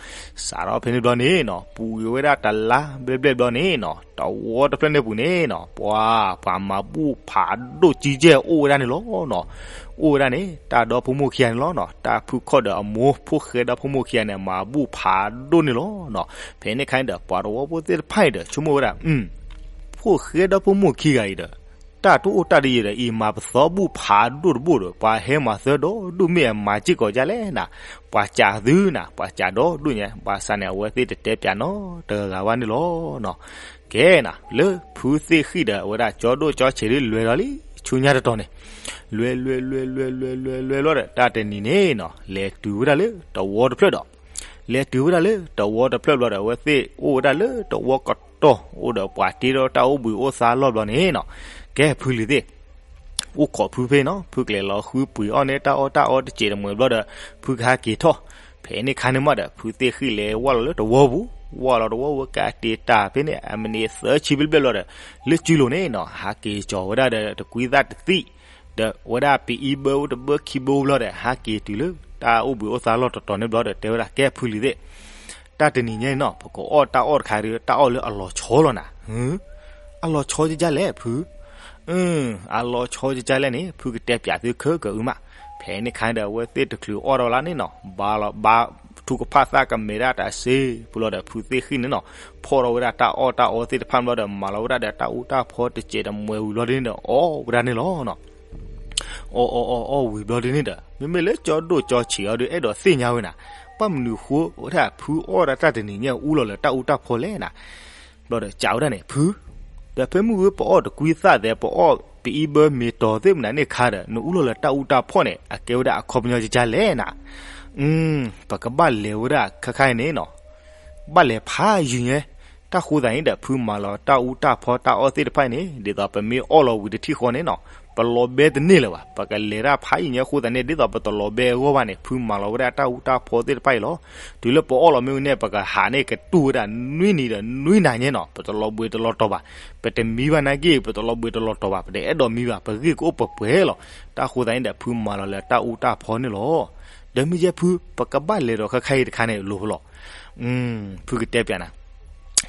စးထီၣ်ဖဲန့ၣ်ဘျီန့ၣ်နီၤ ပူၤကွံာ်ဝဲဒၣ်တလါဘျဲၣ်ဘျဲၣ်ဘျီန့ၣ်နီၤ တဝီတဖျၢၣ်န့ၣ်ပူၤန့ၣ်နီၤ ပှၤ ပှၤမၤဘူၣ်ဖးဒိၣ်ကံကဲအိၣ်ဝဲဒၣ်န့ၣ်လီၤနီၤ. အိၣ်ဝဲဒၣ်န့ၣ် တၢ်ဒီဖိမိၢ်ခံဂၤန့ၣ်လီၤနီၤ. တၢ်ဖုခီၣ်ဒီးအမိၢ် ဖိၣ်ဃဲဒီဖိမိၢ်ခံဂၤန့ၣ် မၤဘူၣ်ဖးဒိၣ်န့ၣ်လီၤနီၤ. ဖဲန့ၣ်ခါန့ၣ်ဒီး ပှၤတဝီဖိသ့ၣ်တဖၣ်အံၤဒီး ဆိကမိၣ်ဝဲဒၣ် ဖိၣ်ဃဲဒီဖိမိၢ်ခံဂၤအံၤဒီး တၢ်တအိၣ်တၢ်တယံာ်ဒီး အံၤမၤပသီဘူၣ်ဖးဒိၣ်တဘိၣ်ဒီး ပှၤဟဲမၤသၢဒီဒူၣ်မ့ၢ်အမၤစ့ၢ်ကီးဒ်လဲၣ်နၤ, ပှၤစံးသုနၤ ပှၤစံးဒီဒူၣ်ညါ ဘၣ်ဆၣ်န့ၣ် အဝဲသ့ၣ်တတဲပျးနီတဂၤဂၤဘၣ်န့ၣ်လီၤနီၤ. ကဲနၤ လၢဖုသ့ၣ်ဃံၣ်ဒီး အဝဲဒၣ်ကၠီဒိၣ်ကၠီဆံးဒုးလွဲၤဒီးလံ ဆူညါတတီၤန့ၣ် လွဲၤလွဲၤလွဲၤလွဲၤလွဲၤလွဲၤလွဲၤလွဲၤဒီး တၢ်တနံၤန့ၣ်နီၤ လဲၤတုၤဝဲဒၣ်လၢတဝီတဖျၢၣ်ဒီး လဲၤတုၤဝဲဒၣ်လၢတဝီတဖျၢၣ်ဘျီဒီး အဝဲသ့ၣ်အိၣ်ဝဲဒၣ်လၢတဝီကတီၢ် အိၣ်ဒီးပှၤတ့ထီၣ်တၢ်အိၣ်ဘှံးအိၣ်သါလီၢ်ဘျီန့ၣ်နီၤ. ကဲဖုလံၤသ့ၣ် အိၣ်ခိးဖုဖဲနီၤ ဖုကလဲၤလီၤဃုပှ့ၤအီၣ်န့ၢ်တၢ်အီၣ်တၢ်အီတစဲးတမှဲၤဘျီဒီး ဖုကဟးက့ၤထီၣ်. ဖဲန့ၣ်ခါန့ၣ်မးဒီး ဖုသ့ၣ်ဃံၣ်လဲၤဝၢ်လီၤလၢတဝီပူၤ ဝၢ်လီၤတဝီပူၤ ကးတ့ၢ်တၢ်ဖဲန့ၣ် အမံးနံးသၢဆံဘျဲၣ်ဘျဲၣ်ဘျီဒီး လၢစုလိၤန့ၣ်နီၤ ဟးက့ၤကၠီၤဝဲဒၣ်ဒီးတကွံသၣ်တသံၣ် ဒီးဝဲဒၣ်ပအံဘၢအိၣ်တဘၢခံဘၢဘျီဒီး ဟးက့ၤတုၤလၢတၢ်အိၣ်ဘှံးအိၣ်သါလီၢ်တတီၤန့ၣ်ဘျီဒီး တဲဝဲဒၣ် ကဲဖုလံၤသ့ၣ် တၢ်တနံၤညါအံၤနီၤ ပကအီၣ်တၢ်အီၣ်တခါဒီး တၢ်အီၣ်လၢအလီၤဆီလီၤနၤ. အလီၤဆီဒ်လဲၣ်ဖု. အၢ အလီၤဆီကကလဲၣ်န့ၣ် ဖုကတဲပၠးသုခဲကၢအုမး. ဖဲန့ၣ်ခါဒီး အဝဲသ့ၣ်တချုးအီၣ်ထီၣ်ဝဲလၢန့ၣ်နီၤ, ဘါလီၤဘါ ထူကဖၣ်သၣ်ကမဲာ်ဒၣ်တၢ်စ့ပူၤလီၤဒီး ဖုသ့ၣ်ဃံၣ်န့ၣ်နီၤ, ဖီၣ်ထီၣ်ဝဲဒၣ်တၢ်အီၣ်တၢ်အီသ့ၣ်တဖၣ်ဘျီဒီး မၤလီၤဝဲဒၣ်ဒီးတၢ်အူတၢ်ဖီတစဲးတမှဲၤဝံၤဘျီဒ်န့ၣ်ဒီး အီၣ်ဝဲဒၣ်န့ၣ်လီၤနီၤ. အီၣ်အီၣ်အီၣ်အီၣ်ဝံၤဘျီဒ်န့ၣ်ဒီး မ့မ့ၢ်လၢကၠီဒိၣ်ကၠီဆံးအီၤဒီး အဲၣ်ဒိးသ့ၣ်ညါဝဲနၤ, ဘၣ်မနုၤဃိဝဲဒၣ်ဖုအီၣ်ဒၣ်တၢ်တနံၤညါအူလီၤလၢတၢ်အူတၢ်ဖီလဲၣ်နၤ. ဘျီဒီးကးဝဲဒၣ်န့ၣ် ဖု, ဒီးဖဲမုၢ်ဝဲပအီၣ်တကွံသၣ်သဲး ပအီၣ်ပအံဘၢမ့ၤတီၤသ့ၣ်မနုၤန့ၣ်ခါဒီး နအူလီၤလၢတၢ်အူတၢ်ဖီန့ၣ် အကဲဝဲဒၣ်အခီပညီကကလဲၣ်နၤ. ပကဘၣ်လဲၤဝဲဒၣ်ခဲခါအံၤန့ၣ်နီၤ, ဘၣ်လဲၤဖးယံၤညါ, တၢ်ဃိသးန့ၣ်ဒီး ဖုမၤလီၤတၢ်အူတၢ်ဖီတၢ်အီၣ်သ့ၣ်တဖၣ်အံၤန့ၣ် ဒ်သိးပမ့ၢ်အီၣ်လီၤဝံၤတထံၣ်ဃီန့ၣ်နီၤ, ပလီၤဘဲတန့ၢ်လၢၤဘၣ်. ပကလဲၤဒၣ်ဖးယံၤညါအဃိသတးန့ၣ် ဒ်သိးပတလီၤဘဲအဂီၢ်ဘၣ်န့ၣ် ဖုမၤလီၤဝဲဒၣ်တၢ်အူတၢ်ဖီသ့ၣ်တဖၣ်အံၤလီၤ. တုၤလၢပအီၣ်လီၤမ့ၢ်ဝံၤန့ၣ် ပကဟးန့ၣ်ကတူၢ်ဝဲဒၣ်နွံနံၤဒီးနွံနၤညါနီၤ, ပတလီၤဘှံးတလီၤတီၤဘၣ်. ပတမံဘၣ်နာ်က့ ပတလီၤဘှံးတလီၤတီၤဘၣ်, ပတအဲၣ်ဒိးမံဘၣ်, ပဂ့ၢ်ကအိၣ်ပှဲၤပှဲၤလီၤ. တၢ်ဃိသတးန့ၣ်ဒီး ဖုမၤလီၤလၢတၢ်အူတၢ်ဖီန့ၣ်လီၤ. ဒီးမ့ၢ်ယဲဖု ပကဘၣ်လဲၤဒီးခဲခါအံၤတခါန့ၣ် လိၤဖဲလီၤ. ဖုကတဲပၠးနၤ,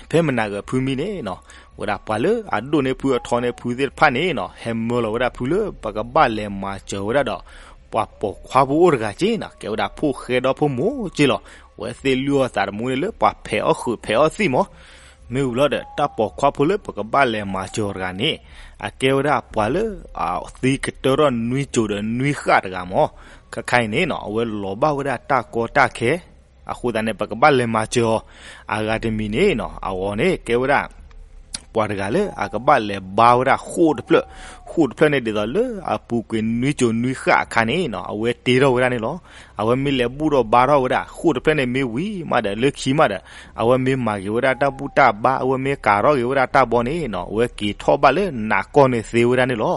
ဖဲမနၤဂ့ၤဖုမံန့ၣ်နီၤ, ဝဲဒၣ်ပှၤလၢအဒိၣ်န့ၢ်ဖုအထီန့ၢ်ဖုသ့ၣ်တဖၣ်န့ၣ်နီၤ ဟဲမၢလီၤဝဲဒၣ်ဖုလၢ ပကဘၣ်လဲၤမၤစၢၤဝဲဒၣ်ဒီး ပှၤပိာ်ခွါဖိအိၣ်တဂၤက့နီၤ, ကဲဝဲဒၣ်ဖိၣ်ဃဲဒီဖိမိၢ်က့လီၤ. ဝဲသ့ၣ်လုၢ်အီၣ်သးတမူန့ၣ်လၢ ပှၤဖဲးအီၣ်ဃုာ်ဖဲးအီၣ်သံၣ်မး. မ့ၢ်ဝံၤဘျီဒီး တၢ်ပိာ်ခွါဖိလၢပကဘၣ်လဲၤမၤစၢၤအီၤတဂၤန့ၣ် အကဲဝဲဒၣ်ပှၤလၢအသံကတၢၢ်ထီၣ်နွံစိၤဒီးနွံဃၣ်တဂၤမး. ခဲခါအံၤန့ၣ်နီၤ အဝဲလီၤဘၣ်ဝဲဒၣ်တၢ်ကီတၢ်ခဲ အဃိသတးန့ၣ် ပကဘၣ်လဲၤမၤစၢၤအီၤ. အဂၤတမံၤန့ၣ်နီၤ အဂီၤန့ၣ် ကဲဝဲဒၣ် ပှၤတဂၤလၢအကဘၣ်လဲၤဘါဝဲဒၣ်ဃိၣ်တဖျၢၣ်, ဃိၣ်တဖျၢၣ်န့ၣ် ဒ်သိးလၢအပူၤကွံာ်နွံစိၤနွံဃၣ်အခါန့ၣ်နီၤ အဝဲတ့ထီၣ်ဝဲဒၣ်န့ၣ်လီၤ. အဝဲမ့ၢ်လဲၤဘူၣ်ထီၣ်ဘါထီၣ်ဝဲဒၣ် ဃိၣ်တဖျၢၣ်န့ၣ်မ့ၢ်ဝံၤမးဒီး လၢခံမးဒီး အဝဲမ့ၢ်မၤက့ၤဝဲဒၣ်တၢ်ဘူၣ်တၢ်ဘါ အဝဲမ့ၢ်ကၤထီၣ်က့ၤဝဲဒၣ်တၢ်ဘီန့ၣ်နီၤ အဝဲက့ၤထီၣ်ဘၣ်လၢနးကီၢ်န့ၣ်သ့ဝဲဒၣ်န့ၣ်လီၤ.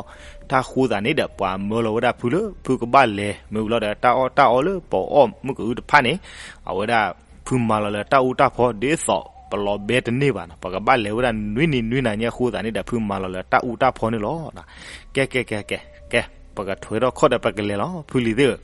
တၢ်ဃိသးန့ၣ်ဒီး ပှၤမၢလီၤဝဲဒၣ်ဖုလၢ ဖုကဘၣ်လဲၤ မ့ၢ်ဝံၤလီၤဒီး တၢ်အီၣ်တၢ်အီလၢပအီၣ်မုၢ်ကအုတဖၣ်န့ၣ် အဝဲဒၣ် ဖုမၤလီၤလၢတၢ်အူတၢ်ဖီဒ်သိး ပလီၤဘဲတန့ၢ်ဘၣ်နီၤ ပကဘၣ်လဲၤဝဲဒၣ်နွံနံၤနွံနၤညါအဃိသတးန့ၣ်ဒီး ဖုမၤလီၤလၢတၢ်အူတၢ်ဖီန့ၣ်လီၤ. ကဲ ကဲ ကဲ ကဲ ကဲ ပကထွဲထီၣ်ခီၣ်ဒီးပကလဲၤလီၤ ဖုလံၤသ့ၣ်ဧၢ.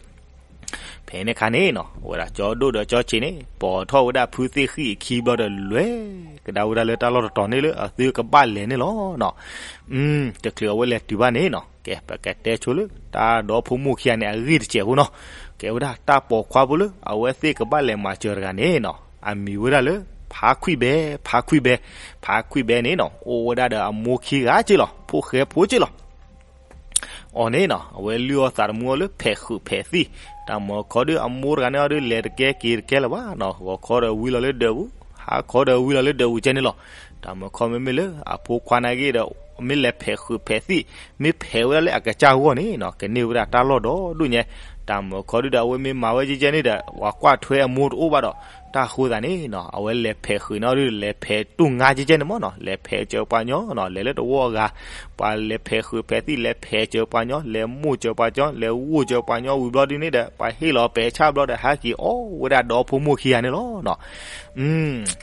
ဖဲန့ၣ်ခါန့ၣ်နီၤ အဝဲဒၣ်ကၠီဒိၣ်ဒီးကၠီဆံးန့ၣ် ပိာ်ထီၣ်ဝဲဒၣ်ဖုသ့ၣ်ဃံၣ်အခံဘျီဒီး လဲၤကဒါဝဲဒၣ်လၢတၢ်လီၢ်တတီၤန့ၣ်လၢအသုကဘၣ်လဲၤန့ၣ်လီၤနီၤ. တချုးအဝဲလဲၤတုၤဘၣ်န့ၣ်နီၤ ကဲ ပကတဲဆိလၢ တၢ်ဒီဖိမိၢ်ခံဂၤန့ၣ် အဂ့ၢ်တစဲးဖိနီၤ. ကဲဝဲဒၣ်တၢ်ပိာ်ခွါဖိလၢ အဝဲသ့ၣ်ကဘၣ်လဲၤမၤစၢၤတဂၤန့ၣ်နီၤ အမံၤဝဲဒၣ်လၢ ဖါခွံၣ်ဘဲ, ဖါခွံၣ်ဘဲ, ဖါခွံၣ်ဘဲန့ၣ်နီၤ အိၣ်ဝဲဒၣ်ဒီးအမိၢ်ခံဂၤက့လီၤ, ဖိၣ်ဃဲဖိက့လီၤ. အီၤန့ၣ်နီၤ အဝဲလုၢ်အီၣ်သးတမူအီၤလၢ ဖဲးဃုာ်ဖဲးသံၣ်, တၢ်မၢခီဒုး အမိၢ်တဂၤန့ၣ်အီၤဒုး လဲၤတကဲက့ၤတကဲလၢၤဘၣ်နီၤ, ဂီၤခီဒီးဝံလီၤလၢဒၢးပူၤ, ဟါခီဒီးဝံလီၤလၢဒၢးပူၤကဲန့ၣ်လီၤ. တၢ်မၢခီမ့မ့ၢ်လၢ အဖိခွါနာ်က့ဒီး မ့ၢ်လဲၤဖဲးဃုာ်ဖဲးသံၣ်, မ့ၢ်ဖဲးဝဲဒၣ်လၢအကစၢ်ဂီၢ်န့ၣ်နီၤ ကန့ၢ်ဝဲဒၣ်တၢ်လီၢ်ဒီဒူၣ်ညါ. တၢ်မၢခီဒုးဒီး အဝဲမ့ၢ်မၤဝဲကဲကဲန့ၣ်ဒီး ပှၤကွၢ်ထွဲအမိၢ်တအိၣ်ဘၣ်ဒီး တၢ်ဃိသးန့ၣ်နီၤ အဝဲလဲၤဖဲးဃုာ်န့ၣ်အီၤဒုး လဲၤဖဲးတူၢ်ငါကဲကဲန့ၣ်မးနီၤ, လဲၤဖဲးစၢၤပှၤညီနီၤ, လဲၤလၢတဝီအဂၤ, ပှၤလဲၤဖဲးဃုာ်ဖဲးသံၣ် လဲၤဖဲးစၢၤပှၤညီ, လဲၤမိၢ်စၢၤပှၤညီ, လဲၤဂိၢ်စၢၤပှၤညီဝံၤဘျီဒုးန့ၣ်ဒီး ပှၤဟ့ၣ်လီၤပဲာ်ဆၣ်ဘျီဒီး ဟဲက့ၤအီၣ်ဝဲဒၣ်ဒီဖိမိၢ်ခံဂၤန့ၣ်လီၤနီၤ.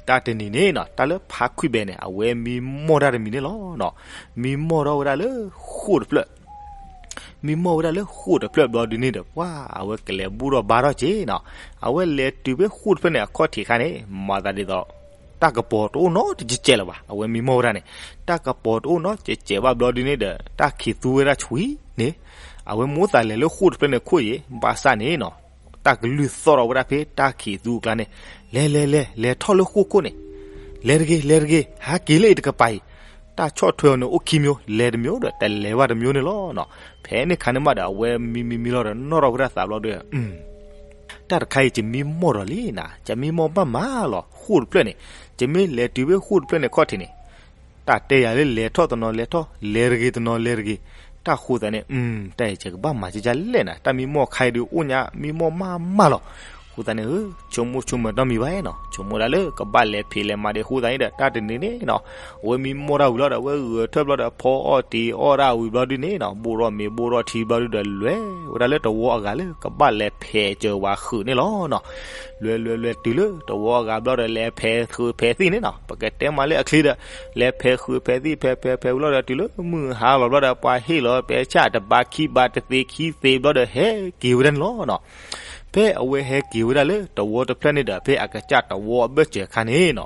တၢ်တနံၤန့ၣ်နီၤ တၢ်လၢဖါခွံၣ်ဘဲန့ၣ် အဝဲမံမီၢ်တၢ်တမံၤန့ၣ်လီၤနီၤ. မံမီၢ်ထီၣ်ဝဲဒၣ်လၢဃိၣ်တဖျၢၣ် မံမီၢ်ဝဲဒၣ်လၢဃိၣ်တဖျၢၣ်ဘျီဒုးန့ၣ်ဒီး ပှၤအဝဲကလဲၤဘူၣ်ထီၣ်ဘါထီၣ်က့ၤနီၤ. အဝဲလဲၤတုၤဖဲဃိၣ်တဖျၢၣ်န့ၣ် အခီၣ်ထံးခါန့ၣ် မၤသးဒ်သိး တၢ်ကပီၤတအိၣ်နီတကဲးလၢၤဘၣ်. အဝဲမံမီၢ်ဝဲဒၣ်န့ၣ် တၢ်ကပီၤတအိၣ်နီတကဲးဘၣ်ဘျီဒုးန့ၣ်ဒီး တၢ်ခံးသူဝဲဒၣ်ဆှံန့ၣ် အဝဲမိၣ်သးလဲၤလၢဃိၣ်တဖျၢၣ်န့ၣ်ခိၣ်ယံၤ ဘၣ်ဆၣ်န့ၣ်နီၤ တၢ်ကလုၢ်သီၣ်ထီၣ်ဝဲဒၣ်ဖဲတၢ်ခံးသူအကျါန့ၣ် လဲၤ လဲၤ လဲၤ လဲၤထီၣ်လၢဃိၣ်ခိၣ်န့ၣ် လဲၤတဂ့ၤ လဲၤတဂ့ၤ ဟးက့ၤလၢအံၤတကပၤအံၤ တၢ်ဆီၣ်ထွဲအီၤန့ၣ်အိၣ်ခံမျိုး လဲၤတမျိုးဒီးတလဲၤဘၣ်တမျိုးန့ၣ်လီၤနီၤ. ဖဲန့ၣ်ခါန့ၣ်မးဒီး အဝဲမံမံမံလီၤဒီး နီၣ်ထီၣ်ဝဲဒၣ်သးဘျီဒီး တၢ်တခါအံၤ ယမံမီၢ်ဒီးလံနၤ, ယမံမီၢ်ဘၣ်မးလီၤ ဃိၣ်တဖျၢၣ်န့ၣ်, ယမ့ၢ်လဲၤတုၤဖဲဃိၣ်တဖျၢၣ်န့ၣ်ခီၣ်ထံးန့ၣ် တၢ်တဲယၤလၢလဲၤထီၣ်တနီၤလဲၤထီၣ် လဲၤတဂ့ၤတနီၤလဲၤတဂ့ၤ, တၢ်ဃိသးန့ၣ် တၢ်အံၤယကဘၣ်မၤကကလဲၣ်နၤ, တၢ်မံမီၢ်ခါအံၤဒုးအိၣ်ညါ မံမီၢ်မးမးလီၤ. ဃိသးန့ၣ် ဆိကမိၣ်ဆိကမးနီတမံၤဘၣ်နီၤ, ဆိကမိၣ်ဒၣ်လၢကဘၣ်လဲၤဖံးလဲၤမၤဒံးဃိသးန့ၣ်ဒီး တၢ်တနံၤန့ၣ်နီၤ အဝဲမံမီၢ်တၢ်ဝံၤလီၤဒီး အဝဲဂဲၤထၢၣ်ဘျီဒီး ဖီအီၣ်တံၤအီၣ်တၢ်ဝံၤဘျီဒုးန့ၣ်နီၤ ဘိၣ်ထီၣ်မ့ၤဘိၣ်ထီၣ်ထံဘျီဒုးဒီး လဲၤဝဲဒၣ်လၢတဝီအဂၤလၢကဘၣ်လဲၤဖဲးစၢၤဝဲဃုာ်န့ၣ်လီၤနီၤ. လဲၤလဲၤလဲၤတုၤလၢတဝီအဂၤဘျီဒီး လဲၤဖဲးဃုာ်ဖဲးသံၣ်န့ၣ်နီၤ, ပကတဲမးလၢအချ့ဒီး လဲၤဖဲးဃုာ်ဖဲးသံၣ် ဖဲးဖဲးဖဲးဝံၤလီၤဒီး တုၤလၢမုၢ်ဟါလီၤဘျီဒီး ပှၤဟ့ၣ်လီၤပဲာ်ဆၣ်တဘးခံဘးတသ့ခံသ့ဘျီဒီး ဟဲက့ၤဝဲဒၣ်န့ၣ်လီၤနီၤ. ဖဲအဝဲဟဲက့ၤဝဲဒၣ်လၢတဝီတဖျၢၣ်န့ၣ်ဒီး ဖဲအကစၢ်တဝီအဘၢၣ်စၢၤခါန့ၣ်နီၤ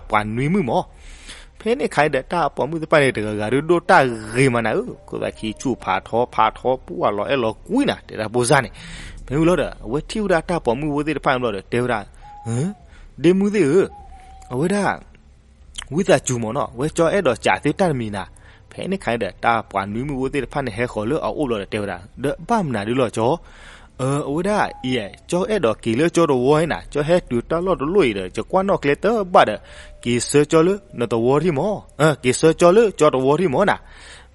အဝဲဒၣ်ပှၤနွံမုၣ်မး. ဖဲန့ၣ်ခါအံၤဒီး တၢ်ပိာ်မုၣ်သ့ၣ်တဖၣ်န့ၣ် တဂၤဂၤဒုးဒိၣ်တၢ်ဂ့ၤမးနၤဧၢ, ခိၣ်သးခံဆူၣ်ဖးထီဖးထီ ပှၢ်လီၤအဲၣ်လီၤကွံနၤ တဲတၢ်ဖိစၢ်န့ၣ်. ဖဲဝံၤလီၤဒီး အဝဲထံၣ်ဝဲဒၣ်တၢ်ပိာ်မုၣ်ဖိသ့ၣ်တဖၣ်န့ၣ်ဘျီဒီး တဲဝဲဒၣ်, ဒ့မုၣ်သ့ၣ်ဧၢ, အဝဲဒၣ် ဝံသးစူၤမးနီၤ, ဝဲကၠီအဲၣ်ဒိးစံးသုတၢ်တမံၤနၤ. ဖဲန့ၣ်ခါအံၤဒီး တၢ်ပှၤနွံမုၣ်ဖိသ့ၣ်တဖၣ်န့ၣ် ဟဲဃီၤလၢအအိၣ်ဘျီဒီး တဲဝဲဒၣ်, ဒီးဘၣ်မနုၤဒုလီၤကၠီ, အဝဲဒၣ်အံၤ ကၠီအဲၣ်ဒိးက့ၤလၢကၠီတဝီအံၤနၤ, ကၠီဟဲတုၤတၢ်လီၢ်တလီၢ်အံၤဒီး ယကွၢ်နီၣ်ကျဲတဘၣ်ဒီး က့ၤဆၢကၠီလၢနတဝီထံၣ်မး, က့ၤဆၢကၠီလၢကၠီတဝီထံၣ်မးနၤ.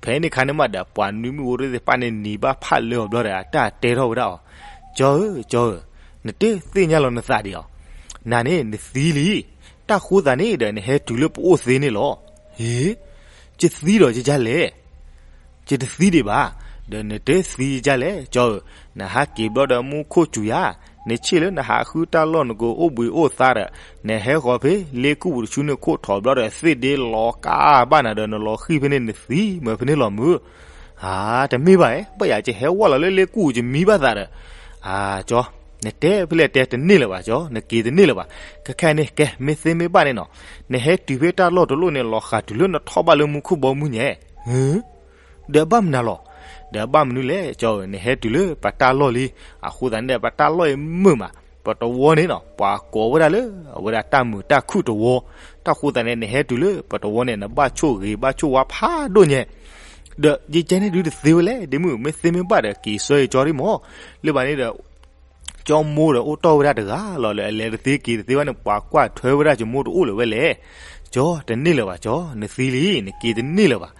ဖဲန့ၣ်ခါန့ၣ်မးဒီး ပှၤနွံမုၣ်ဖိသ့ၣ်တဖၣ်န့ၣ် နံၤဘၣ်ဖးလၢအီၤဘျီဒီး တၢ်တဲထီၣ်ဝဲဒၣ်အီၤ, ကၠီဧၢ, ကၠီဧၢ, နတသ့ၣ်ညါလီၤနသးဒံးဧါ. နၤန့ၣ် နသံလံ, တၢ်ဃိသးန့ၣ်ဒီး နဟဲတုၤလၢပအိၣ်သ့န့ၣ်လီၤ. ဟ့, ယသံဒီးယကလဲၣ်, ယတသံဒံးဘၣ်, ဒီးနတသံယကလဲၣ်, ကၠီဧၢ, နဟးက့ၤဘျီဒီးမူခိၣ်စူၤယၤ, နဆ့ၣ်လၢနဟးဃုတၢ်လီၢ်နကအိၣ်ဘှံးအိၣ်သါဒီး နဟဲဃီၤဖဲလ့ကူၣ်ပူၤတဆူန့ၣ်ခိၣ်ထီၣ်ဘျီဒီး သ့ၣ်ဒ့လီၤကါဘၣ်နၤဒီး နလီၤဃံၢ်ဖဲန့ၣ် နသံမၢဖဲန့ၣ်လီၤမုၢ်. အါ, တမ့ၢ်ဘၣ်ဧဲ, ဘၣ်ယၤ ယဟဲဝဲလီၤလၢလ့ကူၣ် ယမံဘၣ်သးဒီး, အါ, ကၠီ, နတဲဖဲလဲၣ်တဲတန့ၢ်လၢၤဘၣ်ကၠီ, နက့ၤတန့ၢ်လၢၤဘၣ်. ခဲခဲန့ၣ် ကဲ မ့ၢ်သ့မ့ၢ်ဘၣ်န့ၣ်နီၤ, နဟဲတုၤဖဲတၢ်လီၢ်တလီၢ်န့ၣ် လီၤဃာ်တုၤလၢနထီၣ်ဘၣ်လၢမူခိၣ်ဘီမုၢ်ညါ. ဒီးဘၣ်မနုၤလီၤ, ဒီးဘၣ်မနုၤလဲၣ်ကၠီဧၢ, နဟဲတုၤလၢပတၢ်လီၢ်လံ, အဃိသတးန့ၣ်ဒီး ပတၢ်လီၢ်အံၤမုာ်မး, ပတဝီန့ၣ်နီၤ ပှၤကိးဝဲဒၣ်လၢ အဝဲဒၣ်တၢ်မုာ်တၢ်ခုၣ်တဝီ, တၢ်ဃိသတးန့ၣ် နဟဲတုၤလၢပတဝီန့ၣ် နဘၣ်ဆိၣ်ဂ့ၤဘၣ်ဆိၣ်ဝါဖးဒိၣ်ညါ. ဒီးယကဲန့ၣ်ဒုးတသ့ဝဲလဲၣ်, ဒ့မုၣ် မ့ၢ်သ့မ့ၢ်ဘၣ်ဒီး က့ၤဆၢယကၠီဒံးမး, လၢဘၣ်န့ၣ်ဒီး ကၠီမိၢ်ဒီးအိၣ်တီၢ်ဝဲဒၣ်တဂၤလီၤ, လၢအလဲၤတသ့က့ၤတသ့ဘၣ်န့ၣ် ပှၤကွၢ်ထွဲဝဲဒၣ် ယမိၢ်တအိၣ်လၢၤဝဲလဲၣ်. ကၠီတန့ၢ်လၢၤဘၣ်ကၠီ, နသံလံ, နက့ၤတန့ၢ်လၢၤဘၣ်.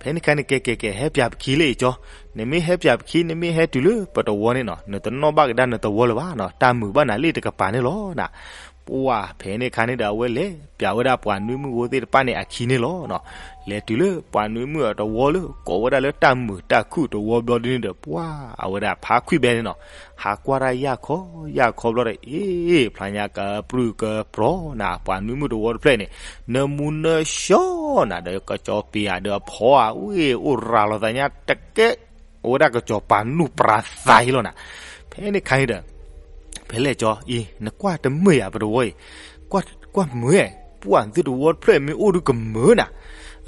ဖဲန့ၣ်ခါန့ၣ် ကဲကဲကဲ ဟဲပၠးပခံလၢအံၤကၠီ, နမ့ၢ်ဟဲပၠးပခံ နမ့ၢ်ဟဲတုၤလၢပတဝီန့ၣ်နီၤ နတနီၣ်ဘၣ်ကဒါနတဝီလၢၤဘၣ်နီၤ, တၢ်မုာ်ဘၣ်နၤလၢတကပၤန့ၣ်လီၤနၤ. ပှၢ်ဖဲန့ၣ်ခါန့ၣ်ဒီး အဝဲလဲၤပၠးဝဲဒၣ်ပှၤနွံမုၣ်ဖိသ့ၣ်တဖၣ်န့ၣ်အခံန့ၣ်လီၤ. လဲၤတုၤလၢပှၤနွံမုၣ်အတဝီလၢ ကိးဝဲဒၣ်လၢတၢ်မုာ်တၢ်ခုၣ်တဝီဘျီဒ်န့ၣ်ဒီး ပှၢ်အဝဲဒၣ်ဖါခွံၣ်ဘဲန့ၣ်နီၤ, ဟးကွၢ်တၢ်ယၢ်ခီယၢ်ခီဘျီဒီး အ့ ဖျါညါကပြုၢ်ကပြီၤနၤ, ပှၤနွံမုၣ်တဝီတဖျၢၣ်န့ၣ် နမူနၢဆှီနၤဒီး ကစီၤပ့ၤဧၤဒီးအဖီဧါ ဝ့ၢ်အိၣ်ရၤလီၤသးညါတကဲ အဝဲဒၣ်ကစီၤပၤနူၢ်ပြၤသးအံၤလီၤနၤ. ဖဲန့ၣ်ခါအံၤဒီး ဖဲလဲၣ်ကၠီအံၤ နကွၢ်တမုာ်ဧါ ပတဝီအံၤ, ကွၢ်မုာ်ဧါ, ပှၢ်သုတဝီတဖျၢၣ်မ့ၢ်အိၣ်ဒုးကမုာ်နၤ.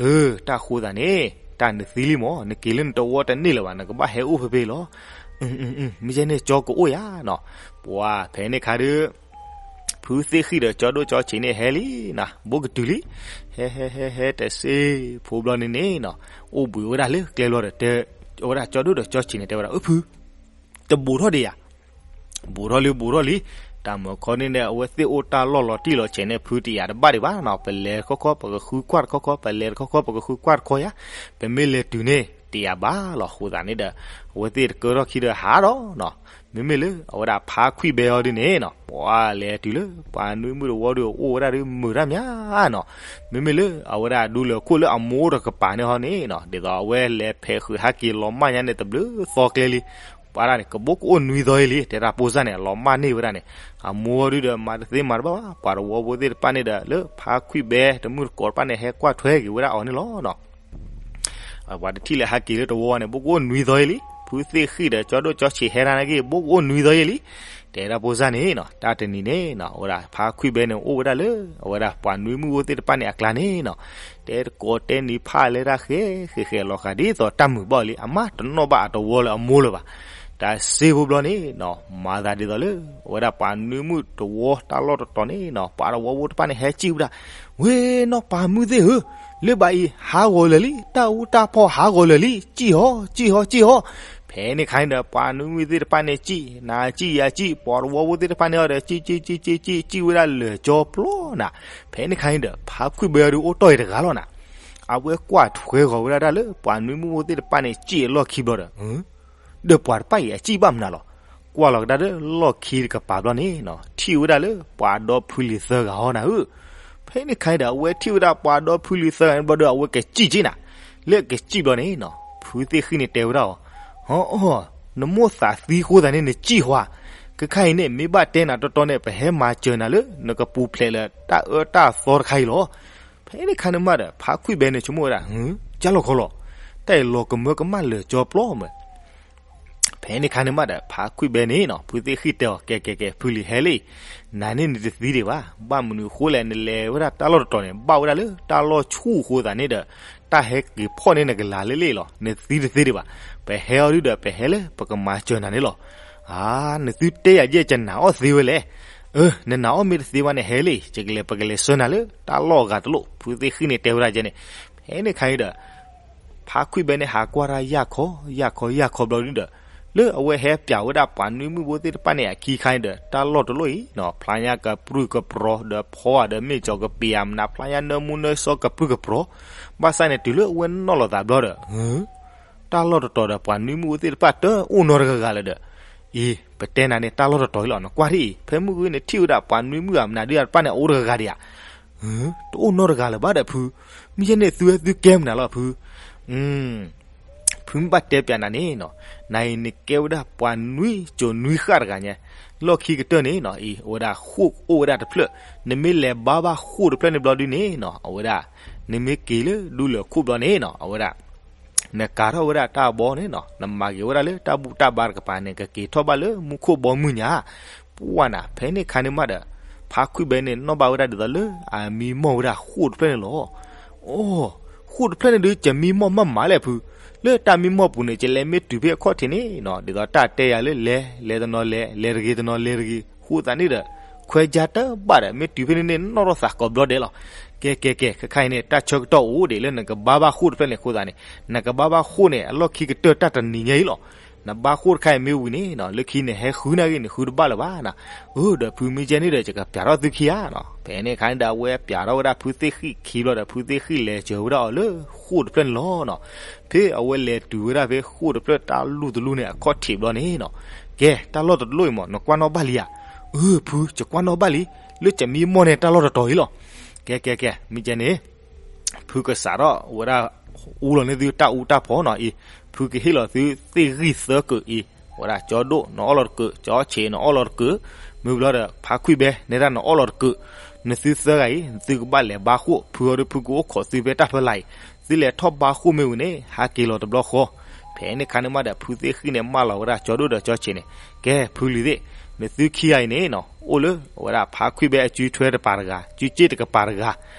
အၢ တၢ်ဃိသးန့ၣ် တၢ်နသံလံမး, နက့ၤလၢနတဝီတန့ၢ်လၢၤဘၣ်, နကဘၣ်ဟဲအိၣ်ဖဲဖဲလီၤ. မ့ၢ်ကဲန့ၣ်ကၠီကအိၣ်ယၤနီၤ. ပှၢ်ဖဲန့ၣ်ခါဒီး ဖုသ့ၣ်ဃံၣ်ဒီးကၠီဒိၣ်ကၠီဆံးန့ၣ်ဟဲလံနၤ, ဘိကတုၤလံ, ဟဲဟဲဟဲဟဲတစ့ဖိဘျီန့ၣ်န့ၣ်နီၤ, အိၣ်ဘှံးဝဲဒၣ်လၢကျဲဘျီဒီးတဲဝဲဒၣ် ကၠီဒိၣ်ဒီးကၠီဆံးန့ၣ် တဲဝဲဒၣ် အၢ ဖု တဘူးထီၣ်ဒံးဧါ. ဘူးထီၣ်လံ ဘူးထီၣ်လံ. တၢ်မုာ်ခီန့ၣ်ဒီး အဝဲသ့ၣ်အိၣ်တၢ်လီၢ်လီၤတံၢ်လီၤဆဲးန့ၣ် ဖုတယာ်တဘၣ်ဒံးဘၣ်နီၤ, ပလဲၤတခီခီ ပကဃုကွၢ်တခီခီ, ပလဲၤတခီခီ ပကဃုကွၢ်တခီယါ, ပမ့ၢ်လဲၤတုၤန့ၣ် တယာ်ဘၣ်လီၤ. အဃိသတးန့ၣ်ဒီး အဝဲသ့ၣ်တကၢထီၣ်ခံဒီးဟးဒီးနီၤ, မ့မ့ၢ်လၢအဝဲဒၣ်ဖါခွံၣ်ဘဲအီၤဒ်န့ၣ်နီၤ, ပှၢ်လဲၤတုၤလၢ ပှၤနွံမုၣ်တဝီဒီး အိၣ်ဝဲဒၣ်ဒုးမုာ်တၢ်မးနီၤ, မ့မ့ၢ်လၢအဝဲဒၣ်ဒူလၢာ်ခိၣ်လၢအမိၢ်အိၣ်တကပၤန့ၣ်ဟီန့ၣ်နီၤ, ဒ်သိးအဝဲလဲၤဖဲးဃုာ်ဟးက့ၤလီၤမၢ်ညါန့ၣ် တဘျုးသီကျဲလံ. ပှၤဒၣ်န့ၣ် ကဘိကအိၣ်နွံသီအံၤလံ, တဲတၢ်ပိစၢ်န့ၣ် အလီၤမၢ်န့ၢ်ဝဲဒၣ်န့ၣ်, အမိၢ်ဒုးဒီးမၤတသ့မၤတဘၣ်ဘၣ်, ပှၤတဝီဖိသ့ၣ်တဖၣ်န့ၣ်ဒီး လၢဖါခွံၣ်ဘဲတမုၢ်တကိးတဖၣ်န့ၣ် ဟဲကွၢ်ထွဲက့ၤဝဲဒၣ်အီၤန့ၣ်လီၤနီၤ. ပှၤတထံၣ်လၢဟးက့ၤလၢတဝီန့ၣ် ဘိကအိၣ်နွံသီအံၤလံ, ဖုသ့ၣ်ဃံၣ်ဒီးကၠီဒိၣ်ကၠီဆံးဟဲဒၣ်နာ်က့ ဘိကအိၣ်နွံသီအံၤလံ. တဲဒၣ်ဖိစၢ်န့ၣ်နီၤ, တၢ်တနံၤန့ၣ်နီၤ အဝဲဒၣ်ဖါခွံၣ်ဘဲန့ၣ် အိၣ်ဝဲဒၣ်လၢ အဝဲဒၣ်ပှၤနွံမုၣ်ဖိသ့ၣ်တဖၣ်န့ၣ်အကျါန့ၣ်နီၤ, တဲတကိးတဲနံၤဖးလဲၣ်တၢ်ဃဲ ဃဲဃဲလီၤဃာ်ဒ်သိးတၢ်မုာ်ဘၣ်လံ အမ့ၢ်တနီၣ်ဘၣ်အတဝီလၢအမိၢ်လၢၤဘၣ်. တၢ်စ့ဖိဘျီန့ၣ်နီၤ မၤသးဒ်သိးလၢ အဝဲဒၣ်ပှၤနွံမုၣ်တဝီတၢ်လီၢ်တတီၤန့ၣ်နီၤ ပှၤတဝီဖိတဖၣ်န့ၣ် ဟဲစံၣ်ဝဲဒၣ်, ဝ့ၢ်နီၢ်ပၤမုၣ်သ့ၣ်ဧၢ, လၢဘၣ်အံၤ ဟးဂီၤလၢာ်လံ, တၢ်အူတၢ်ဖီဟးဂီၤလၢာ်လံ, စံၣ်ဟီ စံၣ်ဟီ စံၣ်ဟီ. ဖဲန့ၣ်ခါန့ၣ်ဒီး ပှၤနွံမုၣ်သ့ၣ်တဖၣ်န့ၣ်စံၣ်, နၤစံၣ်ယၤစံၣ်, ပှၤတဝီဖိသ့ၣ်တဖၣ်န့ၣ်အီၤဒီး စံၣ် စံၣ် စံၣ် စံၣ် စံၣ် စံၣ်ဝဲဒၣ်လၢာ်ကၠီပျီနၤ. ဖဲန့ၣ်ခါန့ၣ်ဒီး ဖါခွံၣ်ဘဲအီၤဒုးအိၣ်တီၢ်အံၤတဂၤလီၤနၤ. အဝဲကွၢ်ထွဲဂီၤဝဲဒၣ်တၢ်လၢပှၤနွံမုၣ်ဖိသ့ၣ်တဖၣ်န့ၣ် စံၣ်အလီၢ်ခံဘျီဒီး ဒီးပှၤတဖၣ်အံၤအစံၣ်ဘၣ်မနုၤလီၤ. ကွၢ်လီၤကဒါဒီးလီၢ်ခံတကပၤဘျီန့ၣ်နီၤ ထံၣ်ဝဲဒၣ်လၢပှၤဒီဖုလံၤသၢဂၤဟီနၤဧၢ. ဖဲန့ၣ်ခါန့ၣ်ဒီး အဝဲထံၣ်ဝဲဒၣ်ပှၤဒီဖုလံၤသၢဂၤန့ၣ်ဘျီဒီး အဝဲကစံၣ်က့နၤ. လၢကစံၣ်ဘျီန့ၣ်နီၤ ဖုသ့ၣ်ဃံၣ်န့ၣ်တဲဝဲဒၣ်အီၤ, အီၣ်အီၣ်, နမိၢ်သးသံဃိသးန့ၣ်နစံၣ်ဟီဧါ. ခဲခါအံၤန့ၣ် မ့ၢ်ဘၣ်တဲနၤတီတီန့ၣ် ပဟဲမၤစၢၤနၤလၢ နကပူၤဖျဲးလၢတၢ်အၢတၢ်သီတခါအံၤလီၤ. ဖဲန့ၣ်ခါန့ၣ်မးဒီး ဖါခွံၣ်ဘဲန့ၣ်ဆိကမိၣ်ဝဲဒၣ်, ကၢ်လီၤခီလီၤ, တၢ်အံၤလီၤကမၢကမၣ်လၢာ်ကၠီပျီမး. ဖဲန့ၣ်ခါန့ၣ်မးဒီး ဖါခွံၣ်ဘဲန့ၣ်နီၤ ဖုသ့ၣ်ဃံၣ်တဲအီၤ, ကဲကဲကဲ ဖုလံၤဟဲလံ, နၤန့ၣ်နတသံဒံးဘၣ်. ဘၣ်မနုၤအဃိလဲၣ် နလဲၤဝဲဒၣ်တၢ်လီၢ်တတီၤန့ၣ် ဘၣ်ဝဲဒၣ်လၢတၢ်လီၢ်ဆူၣ်အဃိသးန့ၣ်ဒီး တၢ်ဟဲက့ၤဖီၣ်န့ၢ်နကလၤလၢလ့ၣ်လီၤ. နသံတသ့ဒံးဘၣ်. ပဟဲအီၤဒုဒီး ပဟဲလၢပကမၤစၢၤနၤန့ၣ်လီၤ. အါ, နသုတဲယၤယဲၢ် ယနာ်အီၣ်သ့ဝဲလဲၣ်. အၢ, နနာ်အီၣ်မ့ၢ်တသ့ဘၣ်န့ၣ် ဟဲလံ, ယကလဲၤ ပကလဲၤဆှၢနၤလၢတၢ်လီၢ်အဂၤတလိၣ်, ဖုသ့ၣ်ဃံၣ်န့ၣ်တဲဝဲဒၣ်ယဲန့ၣ်. ဖဲန့ၣ်ခါအံၤဒီး ဖါခွံၣ်ဘဲန့ၣ်ဟးကွၢ်တၢ်ယၢ်ခီယၢ်ခီယၢ်ခီဘျီဒုဒီး လၢအဝဲဟဲပၠးဝဲဒၣ်ပှၤနွံမုၣ်ဖိသ့ၣ်တဖၣ်န့ၣ်အခံခါအံၤဒီး တၢ်လီၢ်တလိၣ်အံၤနီၤ ဖျါညါကပြုၢ်ကပြီၤဒီးဖီဧါဒီး မ့ၢ်ကၠီၤကပ့ၤဧါမနုၤ ဖျါညါနၢမူနၢဆှီကပြုၢ်ကပြီၤ. ဘၣ်ဆၣ်န့ၣ် တုၤလၢအဝဲနီၣ်လီၤသးဘျီဒီး တၢ်လီၢ်တတီၤဒီးပှၤနွံမုၣ်ဖိသ့ၣ်တဖၣ်တအိၣ်နီတဂၤဂၤလၢၤဒီး အံၤ ပတဲနၤန့ၣ် တၢ်လီၢ်တတီၤအံၤလီၤ. နကွၢ်ထံၣ်အံၤ ဖဲမုၢ်ဂ့ၤန့ၣ် ထံၣ်ဝဲဒၣ်ပှၤနွံမုၣ်ဧါမနုၤဒုးတဖၣ်န့ၣ် အအိၣ်တဂၤဂၤဒံးဧါ. တအိၣ်နီတဂၤလၢၤဘၣ်ဒီးဖု, မ့ၢ်ယဲန့ၣ် သုဝဲသုကဲမနုၤလီၤဖု. ဖုမ့ၢ်ဘၣ်တဲပၠးနၤန့ၣ်နီၤ, နၤအံၤနကဲဝဲဒၣ်ပှၤနွံစိၤနွံဃၣ်တဂၤညါ, လီၢ်ခံကတၢၢ်န့ၣ်နီၤ အံၤ အဝဲဒၣ်ဃိၣ်အိၣ်ဝဲဒၣ်တဖျၢၣ်, နမ့ၢ်လဲၤဘါဘၣ်ဃိၣ်တဖျၢၣ်န့ၣ်ဘျီဒုန့ၣ်နီၤ အဝဲဒၣ် နမ့ၢ်က့ၤလၢဒူလၢာ်ခိၣ်ဘျီန့ၣ်နီၤ အဝဲဒၣ် နကၤထီၣ်ဝဲဒၣ်တၢ်ဘီန့ၣ်နီၤ နမၤက့ၤဝဲဒၣ်လၢတၢ်ဘူၣ်တၢ်ဘါတကပၤန့ၣ် ကက့ၤထီၣ်ဘၣ်လၢမူခိၣ်ဘီမုၢ်ညါ. ပှၢ်နၤ ဖဲန့ၣ်ခါန့ၣ်မးဒီး ဖါခွံၣ်ဘဲန့ၣ် နီၣ်ဘၣ်ဝဲဒၣ်ဒ်သိးလၢအမံမီၢ်ဝဲဒၣ်ဃိၣ်တဖျၢၣ်န့ၣ်လီၤ. အိ, ဃိၣ်တဖျၢၣ်န့ၣ်ဒုး ကမံမီၢ်မးမးလဲၣ်ဖု, လၢတၢ်မံမီၢ်ပူၤန့ၣ် ကလဲၤမ့ၢ်တုၤဖဲအခီၣ်ထံးန့ၣ်နီၤ ဒ်သိးတၢ်တဲယၤလၢလဲၤ လဲၤတနီၤလဲၤ လဲၤတဂ့ၤတနီၤလဲၤတဂ့ၤ ဃိသးန့ၣ်ဒီး ခွဲခြားတဘၣ်ဒီး မ့ၢ်တုၤဖဲန့ၣ်န့ၣ် နီၣ်ထီၣ်သးကိးဘျီဒဲးလီၤ. ကဲကဲကဲ ခဲခါအံၤန့ၣ် တၢ်ဆၢကတီၢ်အိၣ်ဒံးလၢနကဘါဘၣ်ဃိၣ်တဖျၢၣ်န့ၣ်အဃိသးန့ၣ် နကဘါဘၣ်ဃိၣ်န့ၣ် အလီၢ်ခံကတၢၢ်တၢ်တနံၤညါအံၤလီၤ. နဘါဃိၣ်တခါအံၤမ့ၢ်ဝံၤန့ၣ်နီၤ လၢခံန့ၣ် ဟဲဃုနၢ်ဂ့ၤန့ၣ် ဃုတဘၣ်လၢၤဘၣ်နီၤ. အၢ ဒီးဖုမ့ၢ်ကဲန့ၣ်ဒီး ယကပျးထီၣ်သုခံဧါနီၤ. ဖဲန့ၣ်ခါန့ၣ်ဒီး အဝဲပျးထီၣ်ဝဲဒၣ်ဖုသ့ၣ်ဃံၣ်ခံဘျီဒီး ဖုသ့ၣ်ဃံၣ်လဲၤစၢၤဝဲဒၣ်အီၤလၢဃိၣ်တဖျၢၣ်န့ၣ်လီၤနီၤ. ဖဲအဝဲလဲၤတုၤဝဲဒၣ်ဖဲဃိၣ်တဖျၢၣ်တၢ်လူၢ်တလူၢ်န့ၣ် အခီၣ်ထံးဘျီန့ၣ်နီၤ ကဲ တၢ်လီၢ်တလိၣ်အံၤမး နကွၢ်နီၣ်ဘၣ်လံဧါ. အၢ ဖု ယကွၢ်နီၣ်ဘၣ်လံ, လၢကမံမီၢ်န့ၣ် တၢ်လီၢ်တတီၤအံၤလီၤ. ကဲကဲကဲ မ့ၢ်ကဲန့ၣ် ဖုကစးထီၣ်ဝဲဒၣ် အူလီၤန့ၢ်သုတၢ်အူတၢ်ဖီနီၤအံၤ, ဖုကဟ့ၣ်လီၤသုသ့ၣ်ဂံၢ်သၢကုာ်အံၤ, ဝဲဒၣ်ကၠီဒိၣ်နအီၣ်လီၤတကုာ်, ကၠီဆံးနအီၣ်လီၤတကုာ်, မ့ၢ်ဘျီဒီး ဖါခွံၣ်ဘဲ နဲဒၣ်နအီၣ်လီၤတကုာ်, နသုသၢဂၤအံၤ သုကဘၣ်လဲၤဘါဃိၣ်, ဖုအီၤဒီးဖုကအိၣ်ခိးသုဖဲတၢ်ဖီလာ်အံၤ, သုလဲၤထီၣ်ဘါဃိၣ်မ့ၢ်ဝံၤန့ၣ် ဟးက့ၤလီၤတဘျီဃီ. ဖဲန့ၣ်ခါန့ၣ်မးဒီး ဖုသ့ၣ်ဃံၣ်န့ၣ် မၢလီၤဝဲဒၣ်ကၠီဒိၣ်ဒီးကၠီဆံးန့ၣ်, ကဲ ဖုလံၤသ့ၣ်, နသုခံဂၤအံၤန့ၣ်နီၤ အိၣ်လၢအဝဲဒၣ်ဖါခွံၣ်ဘဲအစုထွဲတကပၤတဂၤ, စုစ့ၣ်တကပၤတဂၤ,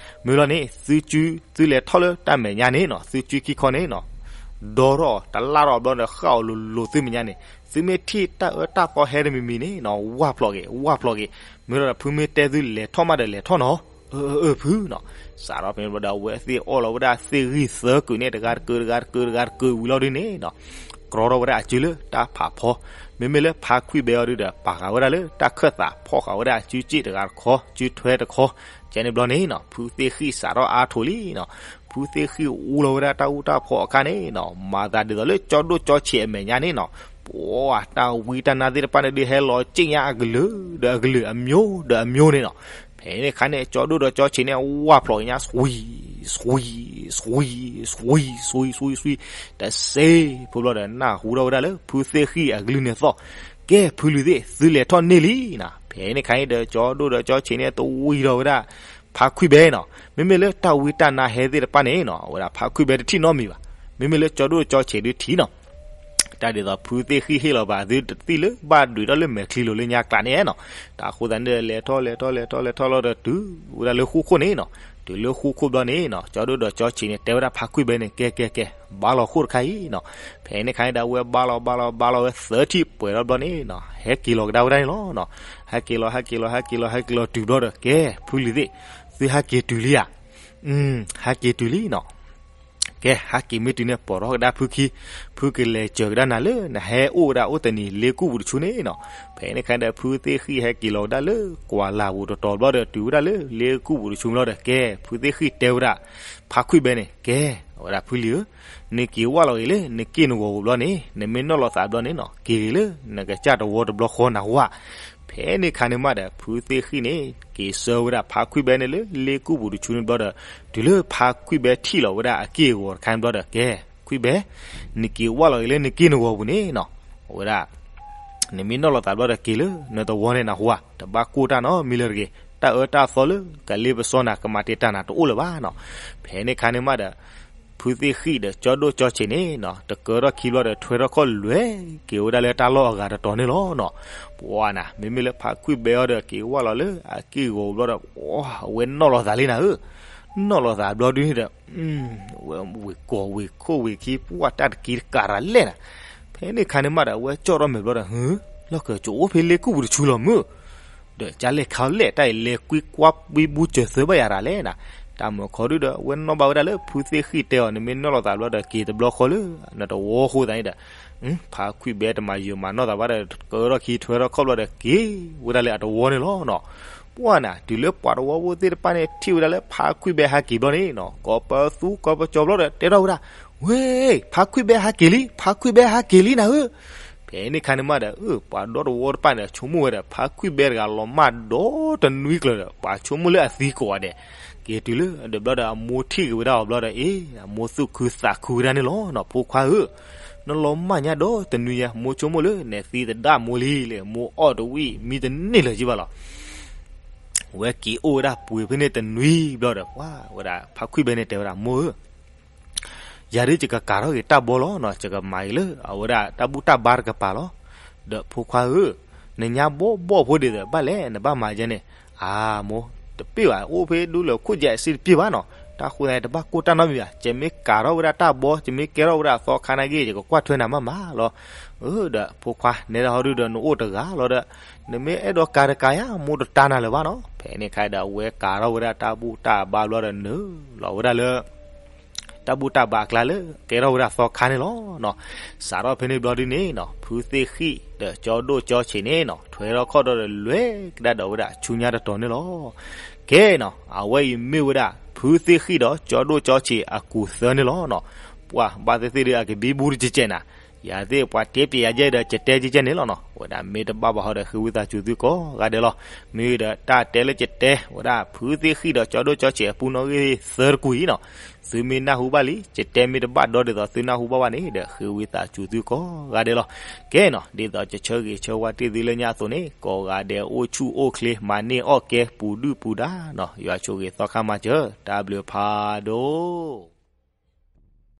မ့ၢ်လီၤန့ၣ် သုစု သုလဲၤထီၣ်လၢတၢ်မဲာ်ညါန့ၣ်နီၤ သုစုခံခီန့ၣ်နီၤ ဒီထီၣ်အီၤ တလၢထီၣ်အီၤဘျီဒီး ဃၣ်အီၤလိၤလိၤသုမဲာ်ညါန့ၣ်, သုမ့ၢ်ထံၣ်တၢ်အၢတၢ်သီဟဲတမံၤမံၤန့ၣ်နီၤ ဝၢ်ဖျိးက့ၤ ဝၢ်ဖျိးက့ၤ, မ့ၢ်လီၤဒီး ဖုမ့ၢ်တဲသုလဲၤထီၣ်မးဒီးလဲၤထီၣ်နီၤ. အၢ အၢ ဖုနီၤ. စးထီၣ်ဖဲန့ၣ်ဘျီဒီး အဝဲသ့ၣ်အီၣ်လီၤဝဲဒၣ်သ့ၣ်ဂံၢ်သၢကုာ်န့ၣ် တဂၤတကုာ် တဂၤတကုာ် တဂၤတကုာ်ဝံၤလီၤဒုန့ၣ်နီၤ ကြီထီၣ်ဝဲဒၣ်အစုလၢတၢ်ဖးဖီ, မ့မ့ၢ်လၢဖါခွံၣ်ဘဲအီၤဒုဒီး ပာ်ဃာ်ဝဲဒၣ်လၢတၢ်ခၢၣ်သး ဖီၣ်ဃာ်ဝဲဒၣ်အစုစ့ၣ်တဂၤတခီ စုထွဲတခီ, ကဲန့ၣ်ဘျီန့ၣ်နီၤ ဖုသ့ၣ်ဃံၣ်စးထီၣ်အါထီၣ်လံနီၤ, ဖုသ့ၣ်ဃံၣ်အူလီၤဝဲဒၣ်တၢ်အူတၢ်ဖီအခါန့ၣ်နီၤ မၤသးဒ်သိးလၢကၠီဒိၣ်ကၠီဆံးအမဲာ်ညါန့ၣ်နီၤ, ပှၤတၢ်ဝံတၢ်နါသ့ၣ်တဖၣ်န့ၣ်ဒုး ဟဲလီၤက့ၣ်ညါအကလုာ်ဒီးအကလုာ် အမျိုးဒီးအမျိုးန့ၣ်နီၤ, ဖဲန့ၣ်ခါန့ၣ် ကၠီဒိၣ်ဒီးကၠီဆံးန့ၣ် ဝၢ်ဖျိးက့ၤညါ စွံ စွံ စွံ စွံ စွံ စွံ စွံ, တစ့ဖိဘျီဒီး နၢ်ဟူထီၣ်ဝဲဒၣ်လၢ ဖုသ့ၣ်ဃံၣ်အကလုၢ်န့ၣ်သီၣ်, ကဲ ဖုလံၤသ့ၣ် သုလဲၤထီၣ်န့ၢ်လံနီၤ. ဖဲန့ၣ်ခါန့ၣ်ဒီး ကၠီဒိၣ်ဒီးကၠီဆံးန့ၣ် တဝံထီၣ်ဝဲဒၣ် ဖါခွံၣ်ဘဲနီၤ, မ့မ့ၢ်လၢတၢ်ဝံတၢ်နါဟဲသ့ၣ်တဖၣ်န့ၣ်နီၤ အဝဲဒၣ်ဖါခွံၣ်ဘဲတထံၣ်နီတမံၤဘၣ်, မ့မ့ၢ်လၢကၠီဒိၣ်ကၠီဆံးဒုးထံၣ်နီၤ. တၢ်ဒ်သိးဖုသ့ၣ်ဃံၣ်ဟ့ၣ်လီၤဘၣ်သုတသံၣ်လၢဘၣ်ဒုးထီၣ်လၢမဲာ်ချံလိၤလၢညါကျးန့ၣ်နီၤ. တၢ်အဃိသတးန့ၣ်ဒီး လဲၤထီၣ်လဲၤထီၣ်လဲၤထီၣ်လဲၤထီၣ်လီၤဒီးတုၤဝဲဒၣ်လၢဃူခိၣ်န့ၣ်နီၤ. တုၤလၢဃူခိၣ်ဘျီန့ၣ်နီၤ ကၠီဒိၣ်ဒီးကၠီဆံးန့ၣ် တဲဝဲဒၣ်ဖါခွံၣ်ဘဲန့ၣ် ကဲကဲကဲ ဘါလီၤဃိၣ်တခါအံၤနီၤ. ဖဲန့ၣ်ခါန့ၣ်ဒီး အဝဲဘါလီၤဘါလီၤဘါလီၤဝဲသၢထံၣ်ပှဲၤထီၣ်ဘျီန့ၣ်နီၤ ဟဲက့ၤလီၤကဒါဝဲဒၣ်န့ၣ်လီၤနီၤ. ဟဲက့ၤလီၤ ဟဲက့ၤလီၤ ဟဲက့ၤလီၤ ဟဲက့ၤလီၤတုၤဘျီဒီး ကဲ ဖုလံၤသ့ၣ် သုဟဲက့ၤတုၤလံဧါ. ဟဲက့ၤတုၤလံနီၤ. ကဲ ဟဲက့ၤမ့ၢ်တုၤန့ၣ် ပိာ်ထီၣ်ကဒါဖုခံ, ဖုကလဲၤစၢၤကဒါနၤလၢနဟဲအိၣ်ဝဲဒၣ်အိၣ်တနံၤလ့ကူၣ်ပူၤတဆူန့ၣ်နီၤ. ဖဲန့ၣ်ခါဒီး ဖုသ့ၣ်ဃံၣ်ဟဲက့ၤလီၤကဒါလၢကွၢ်လၢ်ပူၤတတီၤဘျီဒီး တုၤဝဲဒၣ်လၢလ့ကူၣ်ပူၤတဆူဘျီဒီး ကဲ ဖုသ့ၣ်ဃံၣ်တဲဝဲဒၣ် ဖါခွံၣ်ဘဲန့ၣ် ကဲ အဝဲဒၣ်ဖုလံၤဧၢ, နက့ၤဝးလီၤဂ့ၤလၢနက့ၢ်နဂီၤပူၤဘျီန့ၣ် နမ့ၢ်နီၣ်လီၤသးဘျီန့ၣ်နီၤ က့ၤဂ့ၤလၢနကစၢ်တဝီတဘျီဃီနၢ်ဟူဧါ. ဖဲန့ၣ်ခါန့ၣ်မးဒီး ဖုသ့ၣ်ဃံၣ်န့ၣ် က့ၤဆှၢဝဲဒၣ်ဖါခွံၣ်ဘဲန့ၣ်လၢလ့ကူၣ်ပူၤတဆူန့ၣ်ဘျီဒီး တုၤလၢဖါခွံၣ်ဘဲထံၣ်လီၤဝဲဒၣ်အက့ၢ်အဂီၤတခါန့ၣ်ဘျီဒီး ကဲ ခွံၣ်ဘဲ နက့ၤဝးလီၤဂ့ၤလၢနက့ၢ်နဂီၤပူၤန့ၣ်နီၤ အဝဲဒၣ် နမ့ၢ်နီၣ်လီၤသးဘျီဒီးက့ၤလၢနတဝီန့ၣ်နၢ်ဟူဧါ, တဘၣ်ကိၢ်တၢ်နီတမံၤလၢၤတဂ့ၤ, တၢ်အၢတၢ်သီလၢကလ့ပစီနၤ ကမၤတ့ၢ်တၢ်နၤတအိၣ်လၢၤဘၣ်နီၤ. ဖဲန့ၣ်ခါန့ၣ်မးဒီး ဖုသ့ၣ်ဃံၣ်ဒီးကၠီဒိၣ်ကၠီဆံးန့ၣ်နီၤ တကၢထီၣ်ခံဘျီဒီး ထွဲထီၣ်ခီၣ်လွဲၤက့ၤဝဲဒၣ်လၢတၢ်လီၢ်အဂၤတတီၤန့ၣ်လီၤနီၤ. ပှၤနၤ မ့မ့ၢ်လၢဖါခွံၣ်ဘဲအံၤဒီး က့ၤဝးလီၤလၢအက့ၢ်ဂီၤပူၤဘျီဒီး ပှၤအဝဲနီၣ်လီၤသးလံနၤဧၢ, နီၣ်လီၤသးဘျီဒုန့ၣ်ဒီး ဝဲဝ့ၤကီၢ်ဝ့ၤခိၣ်ဝ့ၤခံ ပှၤတၢ်တက့ၤတကးရၤလဲၣ်နၤ. ဖဲန့ၣ်ခါန့ၣ်မးဒီး အဝဲကၠီၣ်ထီၣ်မဲာ်ဘျီဒီး ဟၢ လီၢ်ခၢၣ်ကအိၣ်ဖဲလ့ကူၣ်ပူၤတဆူလီၤမုၢ်, ဒီးကလဲၤခီလဲၣ် တၢ်အံၤလဲၤကွံကွၢ်ပှံဘူစၢၤသၢဘၣ်ယၤရၤလဲၣ်နၤ. တၢ်မုာ်ခီဒုဒီး အဝဲနီၣ်ဘၣ်ဝဲဒၣ်လၢဖုသ့ၣ်ဃံၣ်တဲအီၤ နမ့ၢ်နီၣ်လီၤသးဘျီဒီး က့ၤတဘျီဃီလၢနတဝီအဃိသတးန့ၣ်ဒီး ဖါခွံၣ်ဘဲတမၤယုာ်မၤနီၢ်သးဘၣ်ဒီး တကၢထီၣ်ခံထွဲထီၣ်ခီၣ်ဘျီဒီး က့ၤဝဲဒၣ်လၢအတဝီန့ၣ်လီၤနီၤ. ပှၤနၤ တုၤလၢပှၤတဝီဖိသ့ၣ်တဖၣ်န့ၣ် ထံၣ်ဝဲဒၣ်လၢဖါခွံၣ်ဘဲဟဲက့ၤဘျီန့ၣ်နီၤ ကိးပသူကိးပကၠီဘျီဒီး တဲထီၣ်ဝဲဒၣ်, ဝ့ၢ် ဖါခွံၣ်ဘဲဟဲက့ၤလံ ဖါခွံၣ်ဘဲဟဲက့ၤလံနၤဧၢ. ဖဲန့ၣ်ခါန့ၣ်မးဒီး ပှၤဒီတဝီတဖၣ်န့ၣ် ဆိကမိၣ်ဝဲဒီး ဖါခွံၣ်ဘဲတဂၤလီၤမၢ်ဒီတနွံကျၢၤဒီး ပှၤဆိကမိၣ်လၢအသံကိးဂၤဒဲး, က့ၤတုၤလၢအဒၢးဘျီဒီး အမိၢ်ထံၣ်က့ၤဝဲဒၣ်အီၤဘျီဒီး အ့ အမိၢ်သူၣ်ခုသးခုဝဲဒၣ်န့ၣ်လီၤနီၤ. ဖိခွါဧၢ, နလီၤမၢ်ညါဒီတနွံညါ မိၢ်ဆိကမိၣ်လၢနသံသဒၣ်မိၢ်လံလၢ မိၢ်အီၣ်တဝံၣ်မံတန့ၢ်လၢၤက့ဘၣ်လီၤ. ဝဲက့ၤအိၣ်ဝဲဒၣ်ပှဲၤဖဲန့ၣ်တနွံဘျီဒီး ပှၤဝဲဒၣ်ဖါခွံၣ်ဘဲန့ၣ်တဲဝဲဒၣ် မိၢ်ဧၢ, ယၤဒ်ယကကၤထီၣ်က့ၤတၢ်ဘီလီၤနီၤ ယကမၤက့ၤလၢအဝဲဒၣ်တၢ်ဘူၣ်တၢ်ဘါတကပၤလီၤ. ဒီးဖိခွါဧၢ, နညါဘီဘီဖိဒ်သိးဘၣ်လဲၣ် နဘၣ်မၤယဲန့ၣ်, အမိၢ်, တပ့ၢ်ဘၣ် အိၣ်ဖဲဒူလၢခိၣ်ယဲၢ်စ့တပ့ၢ်ဘၣ်နီၤ. တၢ်ဃိသတးန့ၣ် တဘၣ်ကိၢ်တၢ်နီတမံၤဘၣ်, ယမ့ၢ်ကၤထီၣ်ဝဲဒၣ်တၢ်ဘီ ယမ့ၢ်ကဲထီၣ်ဝဲဒၣ်အသီခါနာ်က့ ယကကွၢ်ထွဲနၤမးမးလီၤ. ဒီးဖိခွါ နဲဒၣ်ဟီဒုဒီးနအိၣ်တဂၤလီၤဒီး နမ့ၢ်အဲၣ်ဒိးကၤတကၤယါ မိၢ်တတါနၤလၢၤဘၣ်နီၤ. ဖဲန့ၣ်ခါဒီးအဝဲကၤထီၣ်ဝဲဒၣ်တၢ်ဘူၣ်တၢ်ဘါဘျီဒီးနုာ်လီၤဝဲဒၣ်လၢ တၢ်ဘူၣ်တၢ်ဘါအကျါလၢကဲထီၣ်ဝဲဒၣ်သီခါန့ၣ်လီၤနီၤ. စးထီၣ်ဖဲန့ၣ်ဘျီဒ်န့ၣ်နီၤ ဖုသ့ၣ်ဃံၣ်ဒီးကၠီဒိၣ်ကၠီဆံးန့ၣ်နီၤ ထွဲထီၣ်ခီၣ်ဒီးလွဲကဒါဒီးဝဲဒၣ်ဆူညါတတီၤန့ၣ်လီၤ. ကဲနီၤ အဝဲအံၤမ့ၢ်ဝဲဒၣ် ဖုသ့ၣ်ဃံၣ်ဒီးကၠီဒိၣ်ကၠီဆံးအကူာ်သၢန့ၣ်လီၤနီၤ. ပှၤဘၣ်သ့ၣ်သ့ၣ်ဒီးအကဘံဘူတကဲကဲနၤ ယၤသ့ၣ်ပှၤတဲပျဲယၤယဲဒီး ကတဲကဲကဲန့ၣ်လီၤနီၤ. ဝဲဒၣ်မ့ၢ်တဘၣ်ဘၣ်ဟီဒီး ဃ့ဝံသးစူၤသုကိးဂၤဒဲးလီၤ. မ့ၢ်ဒီးတၢ်တဲလၢကတဲ ဝဲဒၣ်ဖုသ့ၣ်ဃံၣ်ဒီးကၠီဒိၣ်ကၠီဆံးအပူနီၣ်ဂံၢ်သၢတကူာ်အံၤနီၤ သုမ့ၢ်နၢ်ဟူဘၣ်လံ ကတဲမ့ၢ်တဘၣ်ဒီဒ်သိးသုနၢ်ဟူဘၣ်ဘၣ်န့ၣ်ဒီး ဃ့ဝံသးစူၤသုကိးဂၤဒဲးလီၤ. ကဲနီၤ ဒ်သိးကဆၢဂ့ၤဆၢဝါတ့ၢ်သုလၢညါအသိးန့ၣ် ကိးဂၤဒဲးအိၣ်ဆူၣ်အိၣ်ချ့ မၤန့ၢ်အီၣ်ကဲပူၤဒုၣ်ပူၤဒါနီၤ ယွၤဆိၣ်ဂ့ၤသီခါမၤစၢၤ တၢ်ဘျုးဖးဒိၣ်.